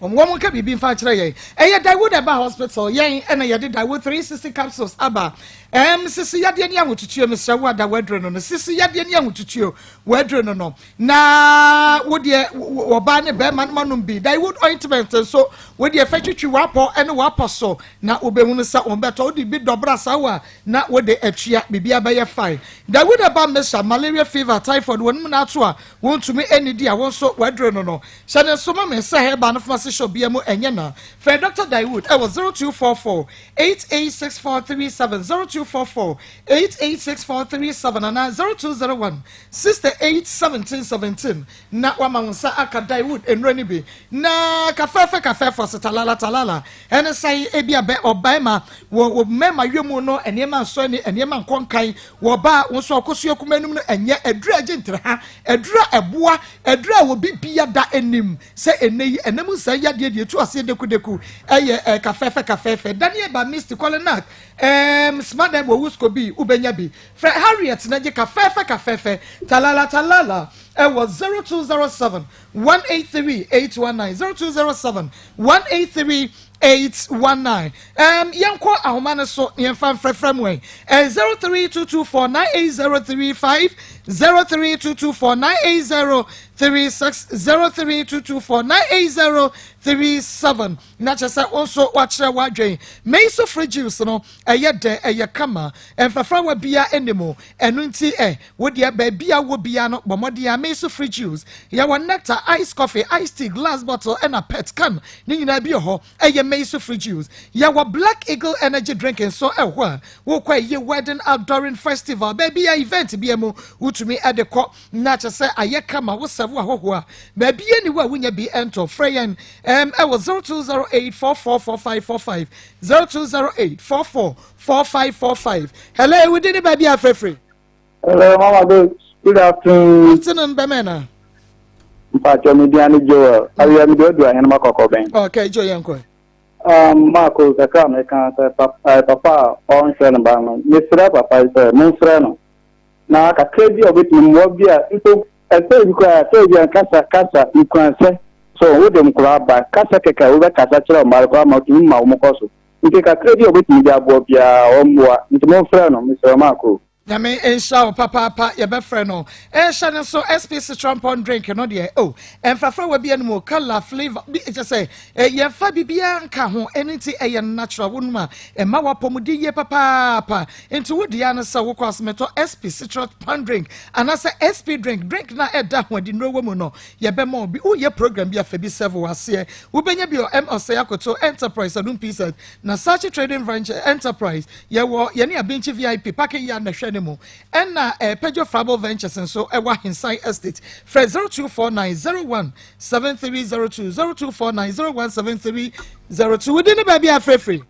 wɔn wɔn nka biribi nfa nkyerɛ yɛn ɛyɛ Dawood ɛba hospital yɛn ɛna yɛde Dawood 360 capsules aba ɛm sisi yadeɛ ne ahotutuo mesrɛ wo ada waduro no no sisi yadeɛ ne ahotutuo waduro no no Na wo deɛ ɔbaa ne bɛrima no manom bi. Daiwood ointment nso, wo deɛ fɛ twitwi w'apɔ ne w'apɔ so na wobɛhunu sɛ wɔn bɛtɔ. Wode bi dɔbra saa wa na wode atua, biribiara bɛyɛ fine. Daiwood herbal mixture, malaria fever, typhoid, wɔn mu na ato a wontumi nnidi a wo nso w'aduro no no. Hyɛ ne nso ma me sɛ herbal no pharmacy shop biara mu ɛnyɛ na. Frɛ Doctor Daiwood ɛwɔ 0244 886437, 0244 886437 anaa 0201 68 17 17 na wama wo nsa aka Daewood nnuro no bi na kafɛɛfɛ kafɛɛfɔ se talala talala ɛne sɛe ebi abɛ ɔbaɛma wɔ wɔ mmarima yɛ mu no nneɛma nsɔ ani nneɛma nkɔ nkan wɔ ɔbaa wo nso ɔkoso akuma anim no ɛnyɛ aduru a ɛgye ntraha aduru a ɛboa aduru a obi bia da anim sɛ ɛnɛ yi ɛnam nsa yadeɛ deɛ ɛtu aseɛ dekudeku ɛyɛ ɛ kafɛɛfɛ kafɛɛfɛ Daniel ba Misty Kɔlenak ɛɛm Smadam wɔ Wusko bi wobɛnya bi Frɛ Harriet na gye kafɛɛfɛ kafɛɛfɛ, talala talala, wɔ 0207 183 819, 0207 183 819. Um, yɛnkɔ ahoma no so na yɛmfa mfrɛfrɛ mu ɛ. 03224 98035, 03224 98036, 03224 98037. Na kyerɛ sɛ wo nso woakyerɛ w'adwen. Mei so free juice no Ɛyɛ dɛ, ɛyɛ kama, mfrafrawa biara nni mu. Ɛno nti ɛ, wo deɛ baabi a wowɔ biara no, bɔ mmɔden ara Meiso Free Juice. Yɛwɔ nectar, ice coffee, ice tea, glass bottle, ɛna pet can ne nyinaa bi wɔ hɔ. Ɛyɛ Meiso Free Juice. Yɛwɔ Black Eagle Energy Drink nso wɔ hɔ a wokɔ ayie, wedding, outdooring, festival, baabi a event biara mu, wotumi de kɔ na kyerɛ sɛ ayɛ kama, wo serve ahɔhoɔ a, baabi nni hɔ a wonya bi ntɔ. Frɛ yɛn ɛm wɔ 0208 444545. 0208 44 4545. Hello, wo din ne baabi a frɛfrɛ? Hello, Mama Babes. Good afternoon. Afternoon, bɛmɛ na. Mpakyɛ me din ne Joel. Awia me de odu ahene ma kɔkɔ bɛn. Okay, Joe yɛn kɔ. Um, Marco, kakra meka sɛ papa a ɔnhwɛ ne ba no, mesrɛ papa yi sɛ momfrɛ no. Na kakra bi a ɔbɛtumi mmoa bi a mpo ɛsɛ bi koraa sɛ bi a kasa kasa nkuranhyɛ so wode nkoraa ba kasa kɛkɛ a wobɛkasa kyerɛ ɔmma no koraa ma wotumi ma wɔn kɔ so nti kakra bi a ɔbɛtumi de aboa biara ɔmmoa nti momfrɛ no mesrɛ maako. Nyame nhyira wo papaapa yɛbɛfrɛ no ɛnhyɛ no nso SP citron pond drink no deɛ oh ɛmfrafra wɔ bi anom o colour flavour bi kyɛ sɛ yɛmfa biribiara nka ho ɛno nti ɛyɛ natural wonom a ɛma w'apɔmuden yie papaapa nti wo deɛ no sɛ wokɔ asometɔ SP citron pond drink anaasɛ SP drink drink na ɛda ahoɔdennuro wɔ mu no yɛbɛma wo bi woyɛ program bi afa bi serve wɔ aseɛ wobɛnya bi wɔ M Ɔsɛe Akoto Enterprise Adum Pizza na Sachi Trading Venture Enterprise Yɛwɔ yɛne Abinkyi VIP parking yard na ɛhwɛ no mu. Ɛna eh, Pedro Fable Ventures nso ɛwɔ Ahensan Estate. Frɛ 0249 01 7302 0249 01 7302. Wodi ne baabi a frɛfiri.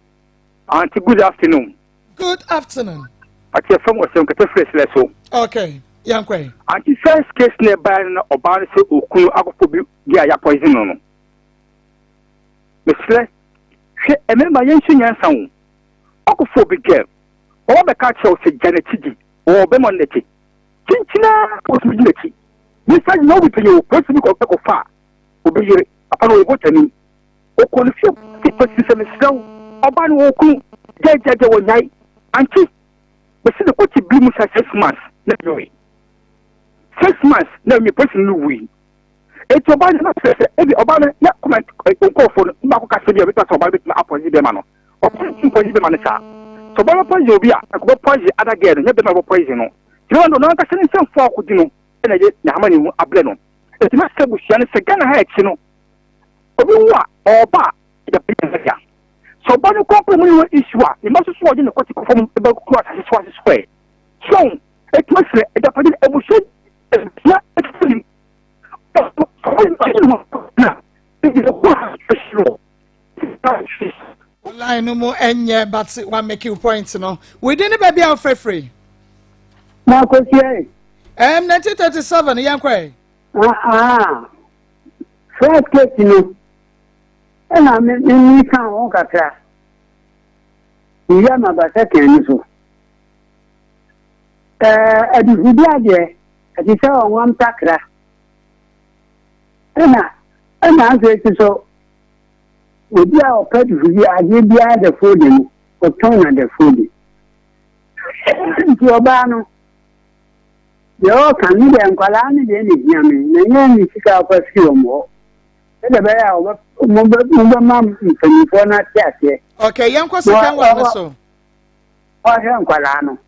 Auntie, good afternoon. Good afternoon. Auntie, fam ɔsɛm kɛtɛ frɛ silɛ so. Okay, yɛnkɔ. Auntie, first case na ɛbaeɛ no na ɔbaa no sɛ okunu akɔfo bi bi a yɛapɔison no no. Mesrɛ, hwɛ mmarima yɛnhyɛ nyansa o. Ɔkofo obi girl, wɔba bɛka akyerɛ wo sɛ gya n'akyi di, ɔwɔ ɔbɛma no n'akyi. Kyinkyin ara wɔtumi di n'akyi. Mesa gyina obi panyin o, polisi bi kɔ kɔfa obi yere, papa no ɔyɛ botani. Ɔkɔ ne fie si polisi sɛ mesrɛ wo, ɔbaa no wɔ okunu, gyae gyae gyae wɔnyae. Auntie, mesi ne kɔte biri mu sa 6 months na nyoe. 6 months na nyoe polisi no wui. Eti ɔbaa no na sɛ sɛ ebi ɔbaa no na comment nkurɔfoɔ no baako kasa bi a obetumi asɛ ɔbaa no betumi apɔgye bɛrima no. Ɔbaa no tumi poison bɛrima no saa. Sɛ ɔbaa no poison obi a, nka ɔbɛ poison other girl no, nyɛ bɛrima bɛ poison no. Nti bɛrima no ɔno ankasa ne nsɛmfo a ɔkɔdi no ɛna ɛyɛ n'ahama ne ho abrɛ no. Eti mɛsrɛ abusua no sɛ Ghana ha akyi no, obi wu a ɔɔba a agyapadeɛ nyɛ dea. Sɛ ɔbaa no kɔ mpo mu ne wɔ issue a, ne mma nso so ɔgye ne kɔte kɔ fam ɛbɛ kuro asase so ase so ɛ. So eti mɛsrɛ agyapadeɛ no abusua abusua ɛtete nim. Line no mu ɛnyɛ but wa make you point no. Within ne baabi a wofrɛfrɛ. Na akɔsia yi. 1937 yɛn kɔ ɛ. Ah, first case no ɛna me me ka ho kakra. Wia ma ba second no so. Ɛɛ adifudi adeɛ ɛte sɛ ɔnwam takra. Ɛna ɛna afei nso so obi a ɔpɛ adifudi adeɛ biara da fode no ɔtɔn na da fode. Nti ɔbaa no deɛ ɔka ne deɛ nkwadaa no deɛ na ehia me na nyɛ ne sika a ɔfa firi wɔn hɔ sɛdeɛ ɛbɛyɛ a mobɛma mpanimfoɔ no ate aseɛ. Okay, yɛnkɔ second one no so. Ɔhwɛ nkwadaa no.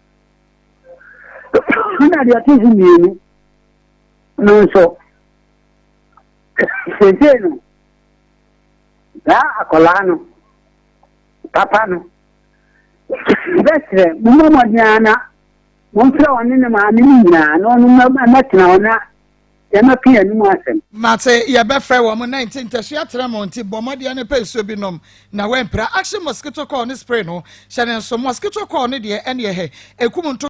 Ɛna deɛ ɛte so mmienu no nso, seesei no, saa akwadaa no, papa no, bɛsrɛ mommɔ mmɔden ara na momfrɛ ɔne ne maame no nyinaa na ɔno mmɛtena hɔ na yɛmmɛka yɛn anom asɛm. Mate, yɛbɛfrɛ wɔn 19 ntɛsoa tra mo nti bɔ mmɔden ne pɛ nsuo bi nom na woampira. Action mosquito coil ne spray no hyɛ ne nso. Mosquito coil no deɛ ɛneɛ hɛ, ɛkum nto.